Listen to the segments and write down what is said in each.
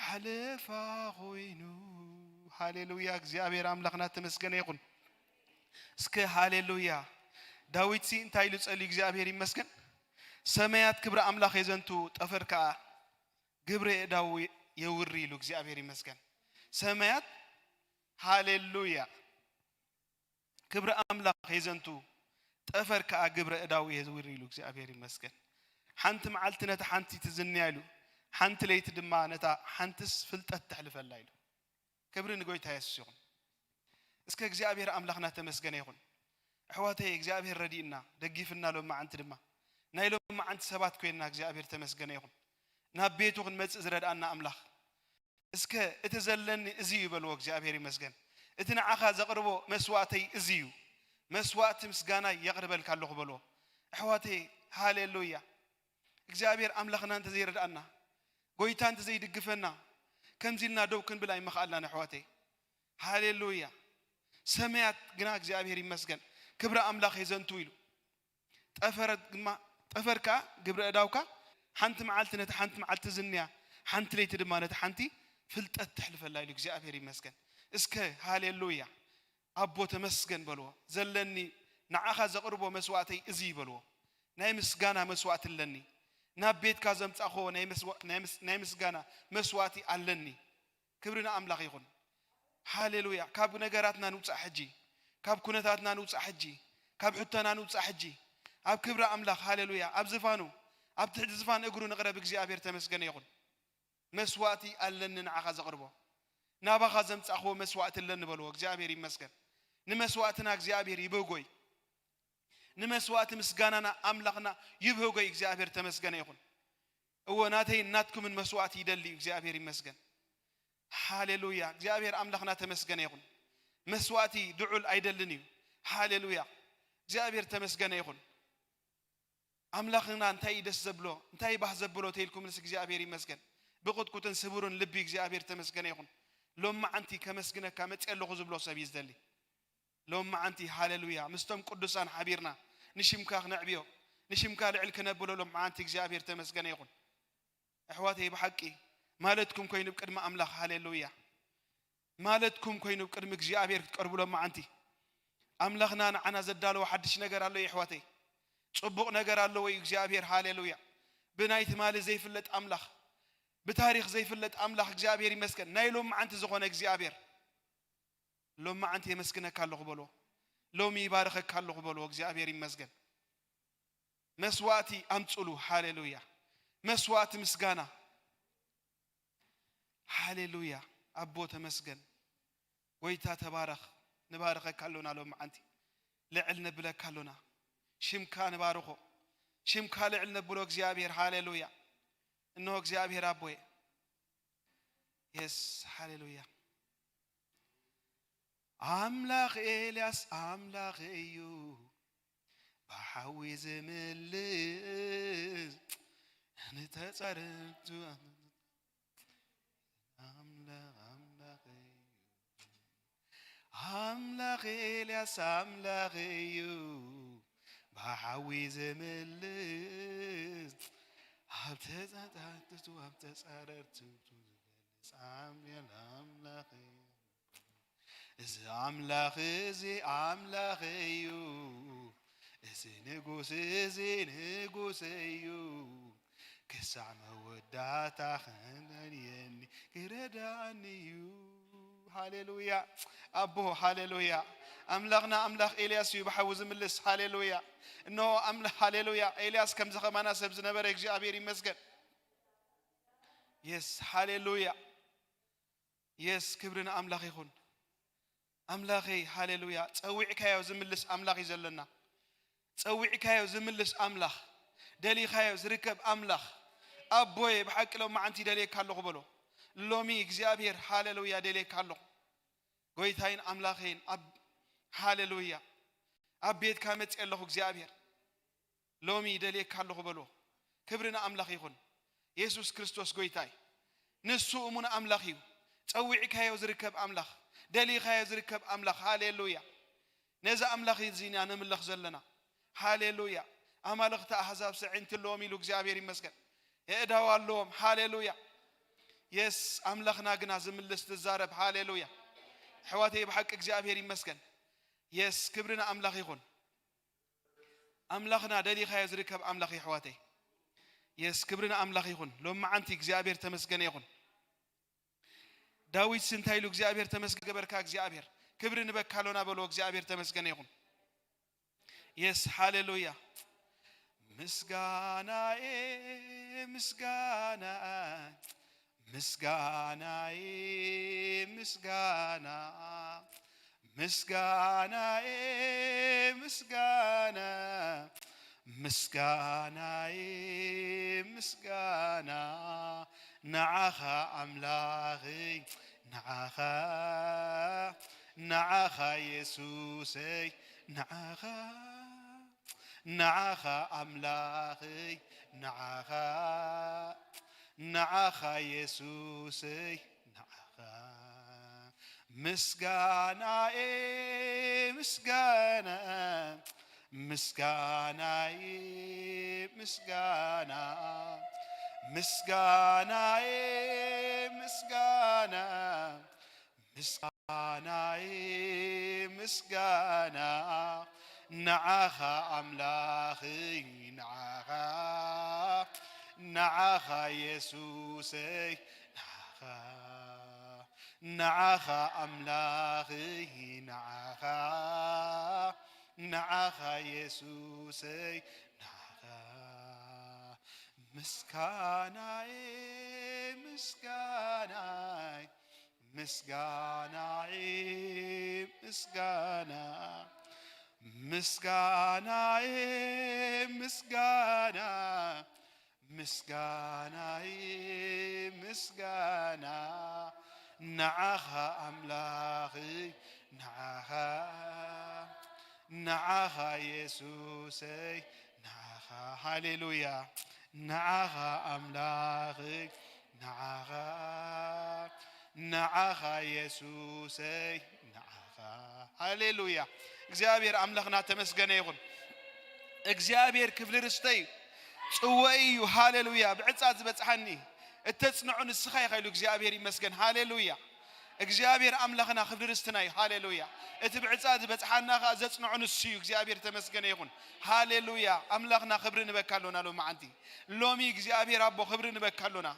ሓለፋ ኮይኑ። ሃሌሉያ፣ እግዚኣብሔር ኣምላኽና ተመስገነ ይኹን። እስከ ሃሌሉያ። ዳዊትሲ እንታይ ኢሉ ጸልዩ እግዚኣብሔር ይመስገን? ሰማያት ክብሪ ኣምላኽ የዘንቱ፣ ጠፈር ከኣ ግብረ እዳው የውሪ ኢሉ እግዚኣብሔር ይመስገን። ሰማያት ሃሌሉያ ክብሪ ኣምላኽ የዘንቱ፣ ጠፈር ከኣ ግብረ እዳው የውሪ ኢሉ እግዚኣብሔር ይመስገን። ሓንቲ መዓልቲ ነታ ሓንቲ ትዝንያ ኢሉ፣ ሓንቲ ለይቲ ድማ ነታ ሓንትስ ፍልጠት ተሕልፈላ ኢሉ። ክብሪ ንጎይታ የሱስ ይኹን። እስከ እግዚኣብሔር ኣምላኽና ተመስገነ ይኹን። ኣሕዋተይ እግዚኣብሔር ረዲእና፣ ደጊፍና ሎመዓንቲ ድማ ናይ ሎመዓንቲ ሰባት ኮይንና እግዚኣብሔር ተመስገነ ይኹን። ናብ ቤቱ ክንመጽእ ዝረድኣና ኣምላኽ። እስከ እቲ ዘለኒ እዚ እዩ በልዎ፣ እግዚኣብሔር ይመስገን። እቲ ንዓኻ ዘቕርቦ መስዋእተይ እዚ እዩ። መስዋእቲ ምስጋናይ የቕርበልካ ኣለኹ በልዎ። ኣሕዋተይ ሃሌሉያ። እግዚኣብሔር ኣምላኽና እንተዘይረድኣና፣ ጎይታ እንተዘይድግፈና፣ ከምዚ ኢልና ደው ክንብል ኣይምኽኣልናን ኣሕዋተይ። ሃሌሉያ። ሰማያት ግና እግዚኣብሔር ይመስገን ክብሪ ኣምላኽ የዘንቱ ኢሉ። ጠፈረት ድማ ጠፈር ከኣ ግብረ እዳውካ ሓንቲ መዓልቲ ነቲ ሓንቲ መዓልቲ ዝንያ ሓንቲ ለይቲ ድማ ነቲ ሓንቲ ፍልጠት ተሕልፈላ ኢሉ እግዚኣብሔር ይመስገን። እስከ ሃሌሉያ። ኣቦ ተመስገን በልዎ። ዘለኒ ንዓኻ ዘቕርቦ መስዋእተይ እዚ በልዎ። ናይ ምስጋና መስዋእቲ ኣለኒ። ናብ ቤትካ ዘምጻእኽዎ ናይ መስዋ- ናይ ምስ- ናይ ምስጋና መስዋእቲ ኣለኒ። ክብሪ ንኣምላኽ ይኹን። ሃሌሉያ። ካብ ነገራትና ንውጻእ ሕጂ፣ ካብ ኩነታትና ንውጻእ ሕጂ፣ ካብ ሕቶና ንውጻእ ሕጂ። ኣብ ክብሪ ኣምላኽ ሃሌሉያ፣ ኣብ ዝፋኑ፣ ኣብ ትሕቲ ዝፋን እግሩ ንቕረብ። እግዚኣብሔር ተመስገነ ይኹን። መስዋእቲ ኣለኒ ንዓኻ ዘቕርቦ፣ ናባኻ ዘምጻእኽዎ መስዋእቲ ኣለኒ በልዎ። እግዚኣብሔር ይመስገን። ንመስዋእትና እግዚኣብሔር ይብህጎይ። ንመስዋእቲ ምስጋናና ኣምላኽና ይብህጎይ። እግዚኣብሔር ተመስገነ ይኹን። እዎ ናተይን ናትኩምን መስዋእቲ ይደሊ እዩ። እግዚኣብሔር ይመስገን። ሃሌሉያ። እግዚኣብሔር ኣምላኽና ተመስገነ ይኹን። መስዋእቲ ድዑል ኣይደልን እዩ። ሃሌሉያ። እግዚኣብሔር ተመስገነ ይኹን። ኣምላኽና እንታይ እዩ ደስ ዘብሎ፣ እንታይ እዩ ባህ ዘብሎ ተይልኩምንስ እግዚኣብሔር ይመስገን። ብቕጥቁጥን ስቡርን ልቢ እግዚኣብሔር ተመስገነ ይኹን። ሎመዓንቲ ከመስግነካ መፅእ ኣለኹ ዝብሎ ሰብ እዩ ዝደሊ። ሎመዓንቲ ሃሌሉያ ምስቶም ቅዱሳን ሓቢርና ንሽምካ ክነዕብዮ፣ ንሽምካ ልዕል ክነብሎ ሎመዓንቲ እግዚኣብሔር ተመስገነ ይኹን። ኣሕዋተይ ብሓቂ ማለትኩም ኮይኑ ቅድሚ ኣምላኽ ሃሌሉያ ማለትኩም ኮይኑ ቅድሚ እግዚኣብሔር ክትቀርቡ ሎመዓንቲ። ኣምላኽና ንዓና ዘዳለዎ ሓድሽ ነገር ኣሎ እዩ ኣሕዋተይ። ጽቡቕ ነገር ኣለዎ እዩ እግዚኣብሔር ሃሌሉያ። ብናይ ትማሊ ዘይፍለጥ ኣምላኽ፣ ብታሪኽ ዘይፍለጥ ኣምላኽ እግዚኣብሔር ይመስገን። ናይ ሎመዓንቲ ዝኾነ እግዚኣብሔር ሎመዓንቲ የመስግነካ ኣለኹ በሎ። ሎሚ ይባርኸካ ኣለኹ በሎ። እግዚኣብሔር ይመስገን። መስዋእቲ ኣምጽሉ። ሃሌሉያ። መስዋእቲ ምስጋና። ሃሌሉያ። ኣቦ ተመስገን። ጎይታ ተባረኽ። ንባርኸካ ኣሎና ሎመዓንቲ። ልዕል ነብለካ ኣሎና። ሽምካ ንባርኾ። ሽምካ ልዕል ነብሎ እግዚኣብሔር። ሃሌሉያ። እንሆ እግዚኣብሔር ኣቦየ። የስ ሃሌሉያ። ኣምላኽ ኤልያስ ኣምላኽ እዩ፣ ብሓዊ ዝምልስ ንተጻረርቱ ኣምላኽ ኣምላኽ እዩ። ኣምላኽ ኤልያስ ኣምላኽ እዩ፣ ብሓዊ ዝምልስ ኣብ ተጻታትቱ ኣብ ተጻረርቱ ዝመልስ ኣምላኽ ኣምላኽ እዩ። እዚ ኣምላኽ እዚ ኣምላኽ እዩ፣ እዚ ንጉስ እዚ ንጉስ እዩ፣ ክሳዕ መወዳእታ ክመልየኒ ክረዳእኒ እዩ። ሃሌሉያ ኣቦ ሃሌሉያ። ኣምላኽና ኣምላኽ ኤልያስ እዩ ብሓዊ ዝምልስ። ሃሌሉያ። እነሆ ኣምላኽ ሃሌሉያ። ኤልያስ ከምዚ ኸማና ሰብ ዝነበረ እግዚኣብሔር ይመስገን። የስ ሃሌሉያ። የስ ክብሪ ንኣምላኽ ይኹን። ኣምላኸይ ሃሌሉያ። ጸዊዕካዮ ዝምልስ ኣምላኽ እዩ ዘለና። ጸዊዕካዮ ዝምልስ ኣምላኽ፣ ደሊኻዮ ዝርከብ ኣምላኽ። ኣቦየ ብሓቂ ሎመዓንቲ ይደልየካ ኣለኹ በሎ። ሎሚ እግዚኣብሔር ሃሌሉያ ደልየካ ኣለኹ። ጎይታይን ኣምላኸይን ኣብ ሃሌሉያ ኣብ ቤትካ መፅእ ኣለኹ እግዚኣብሔር። ሎሚ ይደልየካ ኣለኹ በሎ። ክብሪ ንኣምላኽ ይኹን። የሱስ ክርስቶስ ጎይታይ ንሱ እሙን ኣምላኽ እዩ። ጸዊዕካዮ ዝርከብ ኣምላኽ፣ ደሊኻዮ ዝርከብ ኣምላኽ። ሃሌሉያ። ነዚ ኣምላኽ እዚ ኢና ነምልኽ ዘለና። ሃሌሉያ። ኣማልኽቲ ኣህዛብ ስዕንቲ ኣለዎም ኢሉ እግዚኣብሔር ይመስገን። የእዳው ኣለዎም። ሃሌሉያ። የስ ኣምላኽና ግና ዝምልስ ዝዛረብ። ሃሌሉያ። ኣሕዋተይ ብሓቂ እግዚኣብሔር ይመስገን። የስ ክብሪ ንኣምላኽ ይኹን። ኣምላኽና ደሊኻዮ ዝርከብ ኣምላኽ እዩ ኣሕዋተይ። የስ ክብሪ ንኣምላኽ ይኹን። ሎሚ መዓንቲ እግዚኣብሔር ተመስገነ ይኹን። ዳዊትስ እንታይ ኢሉ እግዚኣብሔር ተመስገን ገበርካ እግዚኣብሔር። ክብሪ ንበካ ኣሎና በሎ እግዚኣብሔር ተመስገነ ይኹን። የስ ሃሌሉያ። ምስጋናኤ ምስጋና ምስጋናኤ ምስጋና ምስጋናኤ ምስጋና ምስጋናኤ ምስጋና ንዓኻ ኣምላኽይ ንዓኻ ንዓኻ የሱሰይ ንዓኻ ንዓኻ ኣምላኽይ ንዓኻ ንዓኻ የሱሰይ ንዓኻ ምስጋናኤ ምስጋና ምስጋናኤ ምስጋና ምስጋናኤ ምስጋና ምስጋናኤ ምስጋና ንዓኻ ኣምላኽይ ንዓኻ ንዓኻ የሱሰይ ንዓኻ ንዓኻ ኣምላኽይ ንዓኻ ንዓኻ የሱሰይ ንዓኻ ምስጋናኤ ምስጋናይ ምስጋናኤ ምስጋና ምስጋናኤ ምስጋና ምስጋናኤ ምስጋና ንዓኻ ኣምላኽይ ንዓኻ ንዓኻ የሱሰይ ንዓኻ ሃሌሉያ ንዓኻ ኣምላኽይ ንዓኻ ንዓኻ የሱሰይ ንዓኻ ሃሌሉያ እግዚኣብሔር ኣምላኽና ተመስገነ ይኹን እግዚኣብሔር ክብሪ ርስተይ ጽወይ እዩ ሃሌሉያ ብዕፃ ዝበፅሓኒ እተፅንዖ ንስኻ ኢኻ ኢሉ እግዚኣብሔር ይመስገን ሃሌሉያ እግዚኣብሔር ኣምላኽና ክብሪ ርስትና እዩ ሃሌሉያ እቲ ብዕፃ ዝበፅሓና ኸዓ ዘፅንዖ ንሱ እዩ እግዚኣብሔር ተመስገነ ይኹን ሃሌሉያ ኣምላኽና ክብሪ ንበካ ኣሎና ሎመዓንቲ ሎሚ እግዚኣብሔር ኣቦ ክብሪ ንበካ ኣሎና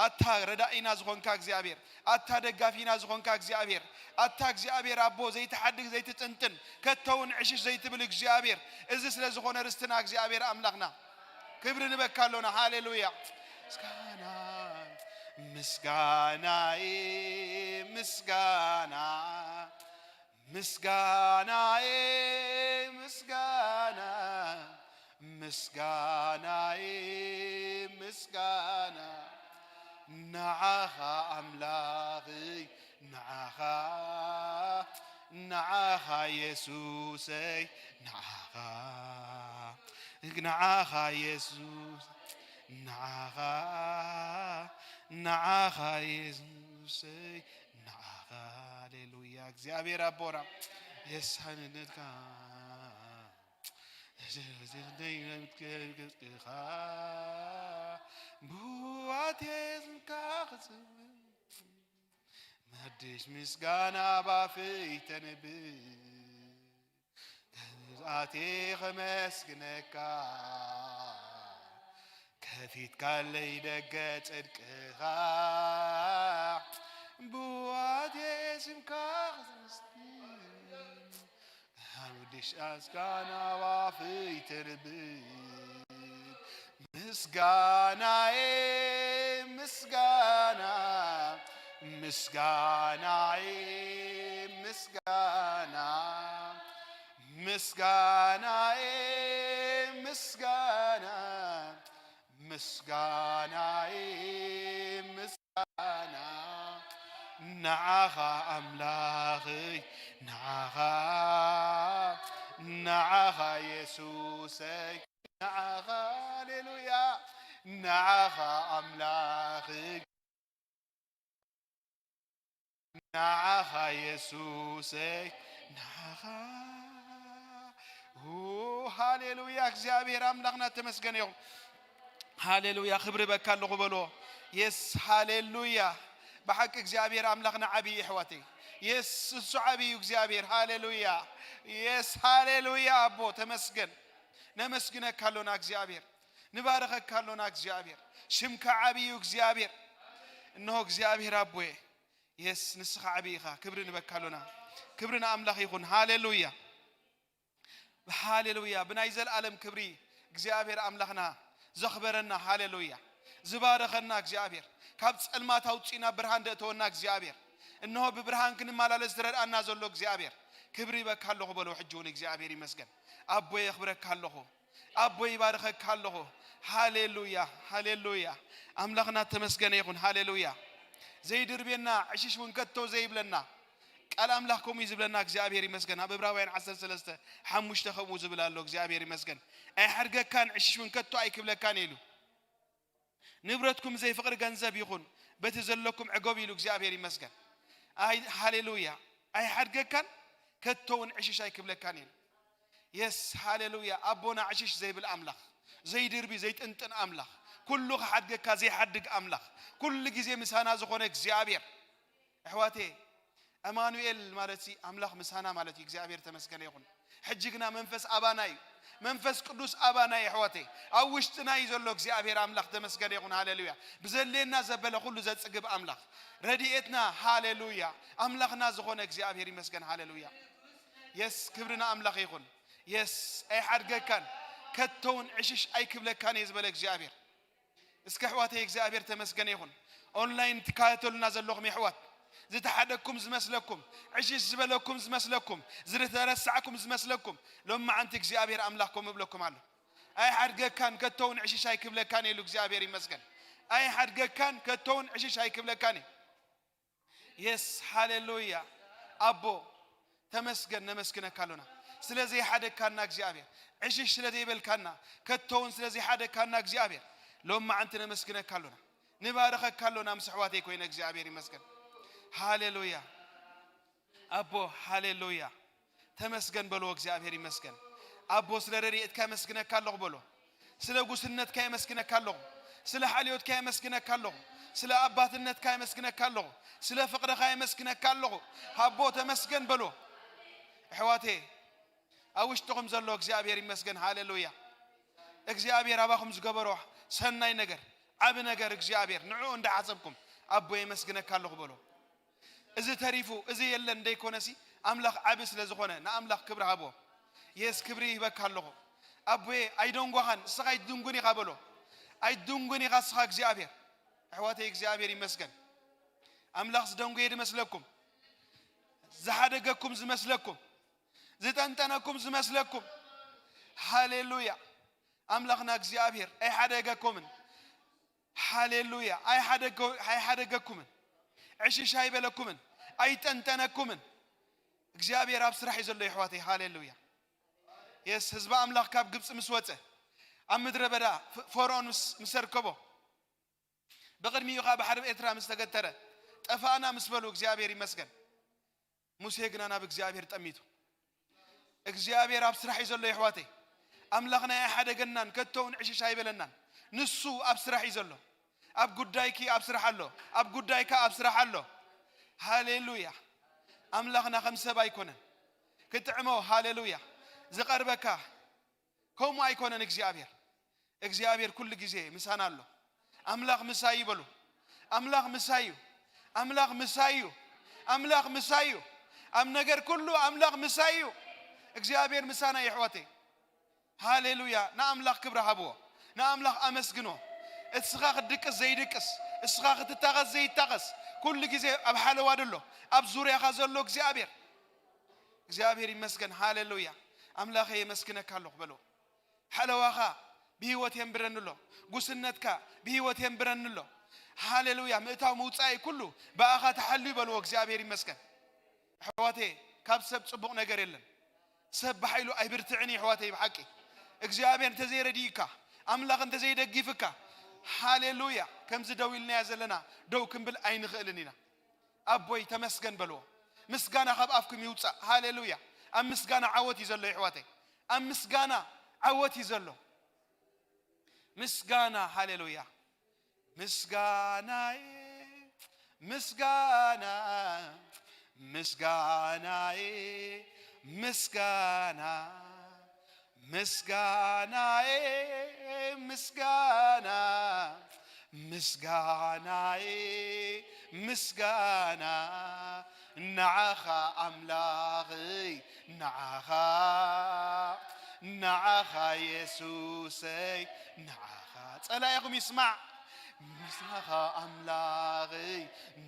ኣታ ረዳኢና ዝኾንካ እግዚኣብሔር ኣታ ደጋፊና ዝኾንካ እግዚኣብሔር ኣታ እግዚኣብሔር ኣቦ ዘይትሓድግ ዘይትጥንጥን ከተውን ዕሽሽ ዘይትብል እግዚኣብሔር እዚ ስለ ዝኾነ ርስትና እግዚኣብሔር ኣምላኽና ክብሪ ንበካ ኣሎና ሃሌሉያ ምስጋና ምስጋናይ ምስጋና ምስጋናይ ምስጋና ምስጋናይ ምስጋና ንዓኻ ኣምላኽይ ንዓኻ ንዓኻ የሱሰይ ንዓኻ ንዓኻ የሱስ ንዓኻ ንዓኻ የሱሰይ ንዓኻ ሃሌሉያ እግዚኣብሔር ኣቦና የሳንነትካ ብዋቴ ዝንካ ክጽብ መድሽ ምስጋና ባፍይ ተንብእ ኣቴ ኸመስግነካ ከፊትካለይ ደገ ጽድቅኻ ብዋቴ ስምካ ክመስግን ውድሽ ኣስጋና ባፍይ ተንብእ ምስጋናዬ ምስጋና ምስጋናዬ ምስጋና ምስጋናዬ ምስጋና ምስጋናዬ ምስጋና ንዓኻ ኣምላኽይ ንዓኻ ንዓኻ የሱሰይ ንዓኻ ሃሌሉያ ንዓኻ ኣምላኽይ ንዓኻ የሱሰይ ንዓኻ ሃሌሉያ እግዚኣብሔር ኣምላኽና ተመስገን እዮም ሃሌሉያ ክብሪ በካ ኣለኹ በሎ የስ፣ ሃሌሉያ። ብሓቂ እግዚኣብሔር ኣምላኽና ዓብዪ እዩ፣ ኣሕዋተይ። የስ፣ እሱ ዓብዪ እዩ እግዚኣብሔር። ሃሌሉያ። የስ፣ ሃሌሉያ። ኣቦ፣ ተመስገን። ነመስግነካ ኣሎና እግዚኣብሔር። ንባርኸካ ኣሎና እግዚኣብሔር። ሽምካ ዓብዪ እዩ እግዚኣብሔር። እንሆ እግዚኣብሔር ኣቦየ። የስ፣ ንስኻ ዓብዪ ኢኻ። ክብሪ ንበካ ኣሎና። ክብሪ ንኣምላኽ ይኹን። ሃሌሉያ። ሃሌሉያ። ብናይ ዘልኣለም ክብሪ እግዚኣብሔር ኣምላኽና ዘኽበረና። ሃሌሉያ። ዝባረኸና እግዚኣብሔር። ካብ ጸልማት ኣውጺእና ብርሃን ደእተወና እግዚኣብሔር። እንሆ ብብርሃን ክንመላለስ ዝረድኣና ዘሎ እግዚኣብሔር። ክብሪ ይበካ ኣለኹ በሎ። ሕጂ እውን እግዚኣብሔር ይመስገን። ኣቦ የኽብረካ ኣለኹ። ኣቦ ይባርኸካ ኣለኹ። ሃሌሉያ፣ ሃሌሉያ። ኣምላኽና ተመስገነ ይኹን። ሃሌሉያ። ዘይድርብየና ዕሽሽ እውን ከቶ ዘይብለና ቃል ኣምላኽ ከምኡ እዩ ዝብለና። እግዚኣብሔር ይመስገን። ኣብ ዕብራውያን ዓሰርተ ሰለስተ ሓሙሽተ ከምኡ ዝብል ኣሎ። እግዚኣብሔር ይመስገን። ኣይሓድገካን ዕሽሽ እውን ከቶ ኣይክብለካን ኢሉ። ንብረትኩም ዘይፍቕሪ ገንዘብ ይኹን፣ በቲ ዘለኩም ዕገብ ኢሉ እግዚኣብሔር ይመስገን። ኣይ፣ ሃሌሉያ። ኣይሓድገካን ከቶ እውን ዕሽሽ ኣይክብለካን ኢሉ። የስ፣ ሃሌሉያ። ኣቦና ዕሽሽ ዘይብል ኣምላኽ፣ ዘይድርቢ ዘይጥንጥን ኣምላኽ፣ ኩሉ ክሓድገካ ዘይሓድግ ኣምላኽ፣ ኩሉ ግዜ ምሳና ዝኾነ እግዚኣብሔር። ኣሕዋቴ፣ ኣማኑኤል ማለት ሲ ኣምላኽ ምሳና ማለት እዩ። እግዚኣብሔር ተመስገነ ይኹን። ሕጂ ግና መንፈስ ኣባና እዩ። መንፈስ ቅዱስ ኣባና እዩ፣ ኣሕዋቴ። ኣብ ውሽጥና እዩ ዘሎ እግዚኣብሔር ኣምላኽ ተመስገነ ይኹን። ሃሌሉያ። ብዘድልየና ዘበለ ኩሉ ዘጽግብ ኣምላኽ። ረድኤትና፣ ሃሌሉያ። ኣምላኽና ዝኾነ እግዚኣብሔር ይመስገን። ሃሌሉያ። የስ፣ ክብሪ ንኣምላኽ ይኹን። የስ፣ ኣይሓድገካን፣ ከቶውን ዕሽሽ ኣይክብለካን እየ ዝበለ እግዚኣብሔር። እስከ ኣሕዋተይ እግዚኣብሔር ተመስገነ ይኹን። ኦንላይን ትከታተሉና ዘለኹም የሕዋት፣ ዝተሓደግኩም ዝመስለኩም፣ ዕሽሽ ዝበለኩም ዝመስለኩም፣ ዝተረሳዕኩም ዝመስለኩም፣ ሎማዓንቲ እግዚኣብሔር ኣምላኽ ከምኡ እብለኩም ኣሎ። ኣይሓድገካን፣ ከቶውን ዕሽሽ ኣይክብለካን ኢሉ እግዚኣብሔር ይመስገን። ኣይሓድገካን፣ ከቶውን ዕሽሽ ኣይክብለካን እዩ። የስ፣ ሃሌሉያ። ኣቦ ተመስገን፣ ነመስግነካ ኣሎና ስለ ዘይሓደግካና እግዚኣብሔር፣ ዕሽሽ ስለ ዘይበልካና፣ ከቶውን ስለ ዘይሓደግካና እግዚኣብሔር፣ ሎማዓንቲ ነመስግነካ ኣሎና፣ ንባርኸካ ኣሎና ምስ ኣሕዋተይ ኮይነ። እግዚኣብሔር ይመስገን። ሃሌሉያ። ኣቦ፣ ሃሌሉያ። ተመስገን በልዎ፣ እግዚኣብሔር ይመስገን። ኣቦ ስለ ረድኤትካ የመስግነካ ኣለኹ በሎ። ስለ ጉስነትካ የመስግነካ ኣለኹ። ስለ ሓልዮትካ የመስግነካ ኣለኹ። ስለ ኣባትነትካ የመስግነካ ኣለኹ። ስለ ፍቕርኻ የመስግነካ ኣለኹ። ኣቦ ተመስገን በልዎ። ኣሕዋቴ፣ ኣብ ውሽጥኹም ዘሎ እግዚኣብሔር ይመስገን። ሃሌሉያ። እግዚኣብሔር ኣባኹም ዝገበሮ ሰናይ ነገር፣ ዓቢ ነገር እግዚኣብሔር ንዕኡ እንዳሓሰብኩም ኣቦ የመስግነካ ኣለኹ በሎ። እዚ ተሪፉ፣ እዚ የለን ደይኮነሲ፣ ኣምላኽ ዓቢ ስለ ዝኾነ ንኣምላኽ ክብሪ ሃቦ። የስ፣ ክብሪ ይህበካ ኣለኹ። ኣቦየ፣ ኣይደንጓኻን፣ እስኻ ኣይትድንጉን ኢኻ በሎ። ኣይትድንጉን ኢኻ እስኻ እግዚኣብሔር። ኣሕዋተይ፣ እግዚኣብሔር ይመስገን። ኣምላኽ ዝደንጎየ ዝመስለኩም፣ ዝሓደገኩም ዝመስለኩም፣ ዝጠንጠነኩም ዝመስለኩም፣ ሃሌሉያ። ኣምላኽና እግዚኣብሔር ኣይሓደገኩምን። ሃሌሉያ። ኣይሓደገ-፣ ኣይሓደገኩምን። ዕሽሽ ኣይበለኩምን። ኣይጠንጠነኩምን። እግዚኣብሔር ኣብ ስራሕ እዩ ዘሎ፣ የሕዋተይ። ሃሌሉያ። የስ፣ ህዝቢ ኣምላኽ ካብ ግብፂ ምስ ወፀ፣ ኣብ ምድረ በዳ ፍ-፣ ፈርዖን ምስ፣ ምስ ኣርከቦ፣ ብቕድሚኡ ኸዓ ባሕሪ ኤርትራ ምስ ተገተረ፣ ጠፋእና ምስ በሉ፣ እግዚኣብሔር ይመስገን። ሙሴ ግና ናብ እግዚኣብሔር ጠሚቱ። እግዚኣብሔር ኣብ ስራሕ እዩ ዘሎ፣ የሕዋተይ። ኣምላኽና ኣይሓደገናን፣ ከቶ እውን ዕሽሽ ኣይበለናን። ንሱ ኣብ ስራሕ እዩ ዘሎ። ኣብ ጉዳይኪ ኣብ ስራሕ ኣሎ፣ ኣብ ጉዳይካ ኣብ ስራሕ ኣሎ። ሃሌሉያ። ኣምላኽና ከም ሰብ ኣይኮነን። ክጥዕሞ፣ ሃሌሉያ። ዝቐርበካ ከምኡ ኣይኮነን እግዚኣብሔር። እግዚኣብሔር ኩሉ ግዜ ምሳና ኣሎ። ኣምላኽ ምሳይ እዩ በሉ። ኣምላኽ ምሳይ እዩ። ኣምላኽ ምሳይ እዩ። ኣምላኽ ምሳይ እዩ። ኣብ ነገር ኩሉ ኣምላኽ ምሳይ እዩ። እግዚኣብሔር ምሳና እዩ፣ ኣሕዋተይ። ሃሌሉያ። ንኣምላኽ ክብሪ ሃብዎ። ንኣምላኽ ኣመስግኖ። እስኻ ክትድቅስ ዘይድቅስ፣ እስኻ ክትታኸስ ዘይታኸስ፣ ኩሉ ግዜ ኣብ ሓለዋ ዘሎ፣ ኣብ ዙርያኻ ዘሎ እግዚኣብሔር። እግዚኣብሔር ይመስገን። ሃሌሉያ። ኣምላኸ የመስግነካ ኣለኹ በልዎ። ሓለዋኻ ብህይወት የንብረኒ ኣሎ። ጉስነትካ ብህይወት የንብረኒ ኣሎ። ሃሌሉያ። ምእታው ምውጻኢ ኩሉ ብኣኻ ተሓልዩ በልዎ። እግዚኣብሔር ይመስገን። ኣሕዋተይ፣ ካብ ሰብ ጽቡቕ ነገር የለን። ሰብ ብሓይሉ ኣይብርትዕን እዩ፣ ኣሕዋተይ፣ ብሓቂ። እግዚኣብሔር እንተዘይረዲእካ፣ ኣምላኽ እንተዘይደጊፍካ፣ ሃሌሉያ፣ ከምዚ ደው ኢልናዮ ዘለና ደው ክንብል ኣይንኽእልን ኢና። ኣቦይ ተመስገን በልዎ። ምስጋና ካብ ኣፍኩም ይውጻእ። ሃሌሉያ። ኣብ ምስጋና ዓወት እዩ ዘሎ፣ ኣሕዋተይ። ኣብ ምስጋና ዓወት እዩ ዘሎ። ምስጋና፣ ሃሌሉያ። ምስጋናዬ ምስጋና ምስጋናዬ ምስጋና ምስጋናዬ ምስጋና ምስጋናዬ ምስጋና ንዓኻ ኣምላኽይ ንዓኻ ንዓኻ የሱሰይ ንዓኻ ጸላኢኹም ይስማዕ ንዓኻ ኣምላኽይ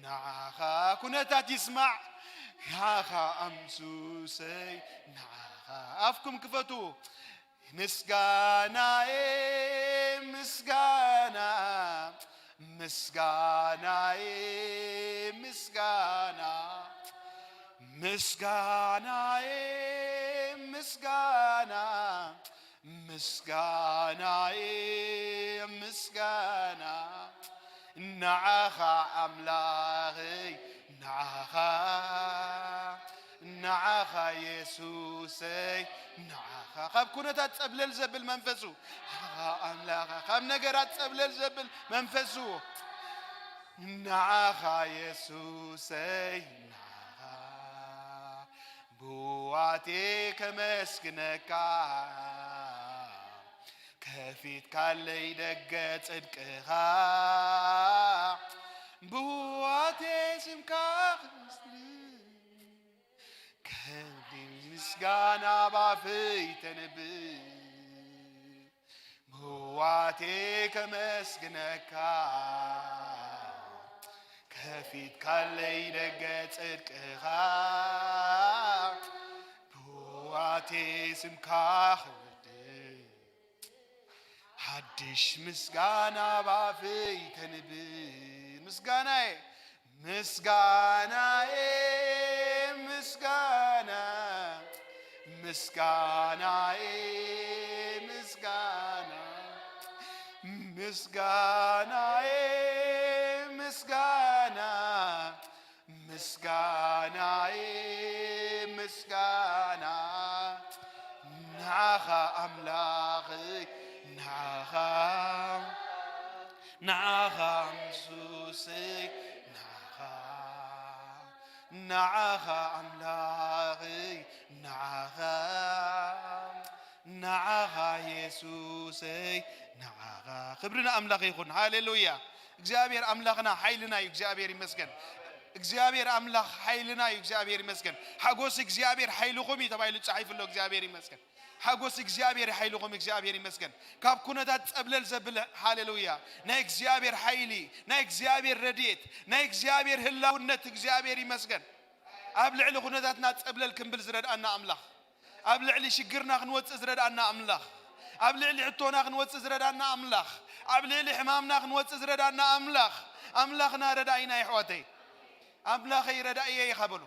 ንዓኻ ኩነታት ይስማዕ ንዓኻ ኣምሱሰይ ንዓኻ ኣፍኩም ክፈቱ ምስጋናዬ ምስጋና ምስጋናዬ ምስጋና ምስጋናዬ ምስጋና ምስጋናዬ ምስጋና ንዓኻ ኣምላኸይ ንዓኻ ንዓኻ የሱሰይ ንዓኻ ካብ ኩነታት ጸብለል ዘብል መንፈሱ ንዓኻ ኣምላኻ ካብ ነገራት ጸብለል ዘብል መንፈሱ ንዓኻ የሱሰይ ንዓኻ ብዋቴ ከመስግነካ ከፊትካለይ ደገ ጽድቅኻ ብዋቴ ስምካ ከመስግን ከምዲ ምስጋና ባፈይ ተንብ ብዋቴ ከመስግነካ ከፊትካለይ ደገ ጽድቅኻ ብዋቴ ስምካ ክወድስ ሓድሽ ምስጋና ባፈይ ተንብ ምስጋናዬ ምስጋናዬ ምስጋና ምስጋናዬ ምስጋና ምስጋናዬ ምስጋና ምስጋናዬ ምስጋና ንዓኻ ኣምላኸይ ንዓኻ ንዓኻ ምሱሰይ ንዓኻ ንዓኻ ኣምላኸይ ንዓኻ ንዓኻ የሱሰይ ንዓኻ ክብሪ ንኣምላኽ ይኹን ሃሌሉያ እግዚኣብሔር ኣምላኽና ሓይልና እዩ እግዚኣብሔር ይመስገን እግዚኣብሔር ኣምላኽ ሓይልና እዩ እግዚኣብሔር ይመስገን ሓጎስ እግዚኣብሔር ሓይልኹም እዩ ተባሂሉ ጻሒፉ ኣሎ እግዚኣብሔር ይመስገን ሓጎስ እግዚኣብሔር ሓይልኹም እግዚኣብሔር ይመስገን ካብ ኩነታት ጸብለል ዘብል ሃሌሉያ ናይ እግዚኣብሔር ሓይሊ ናይ እግዚኣብሔር ረድኤት ናይ እግዚኣብሔር ህላውነት እግዚኣብሔር ይመስገን ኣብ ልዕሊ ኩነታትና ጸብለል ክንብል ዝረድኣና ኣምላኽ ኣብ ልዕሊ ሽግርና ክንወጽእ ዝረድኣና ኣምላኽ ኣብ ልዕሊ ሕቶና ክንወጽእ ዝረድኣና ኣምላኽ ኣብ ልዕሊ ሕማምና ክንወጽእ ዝረድኣና ኣምላኽ ኣምላኽና ረዳኢና የሕዋተይ ኣምላኸይ ረዳእየ ኢኻ በሉ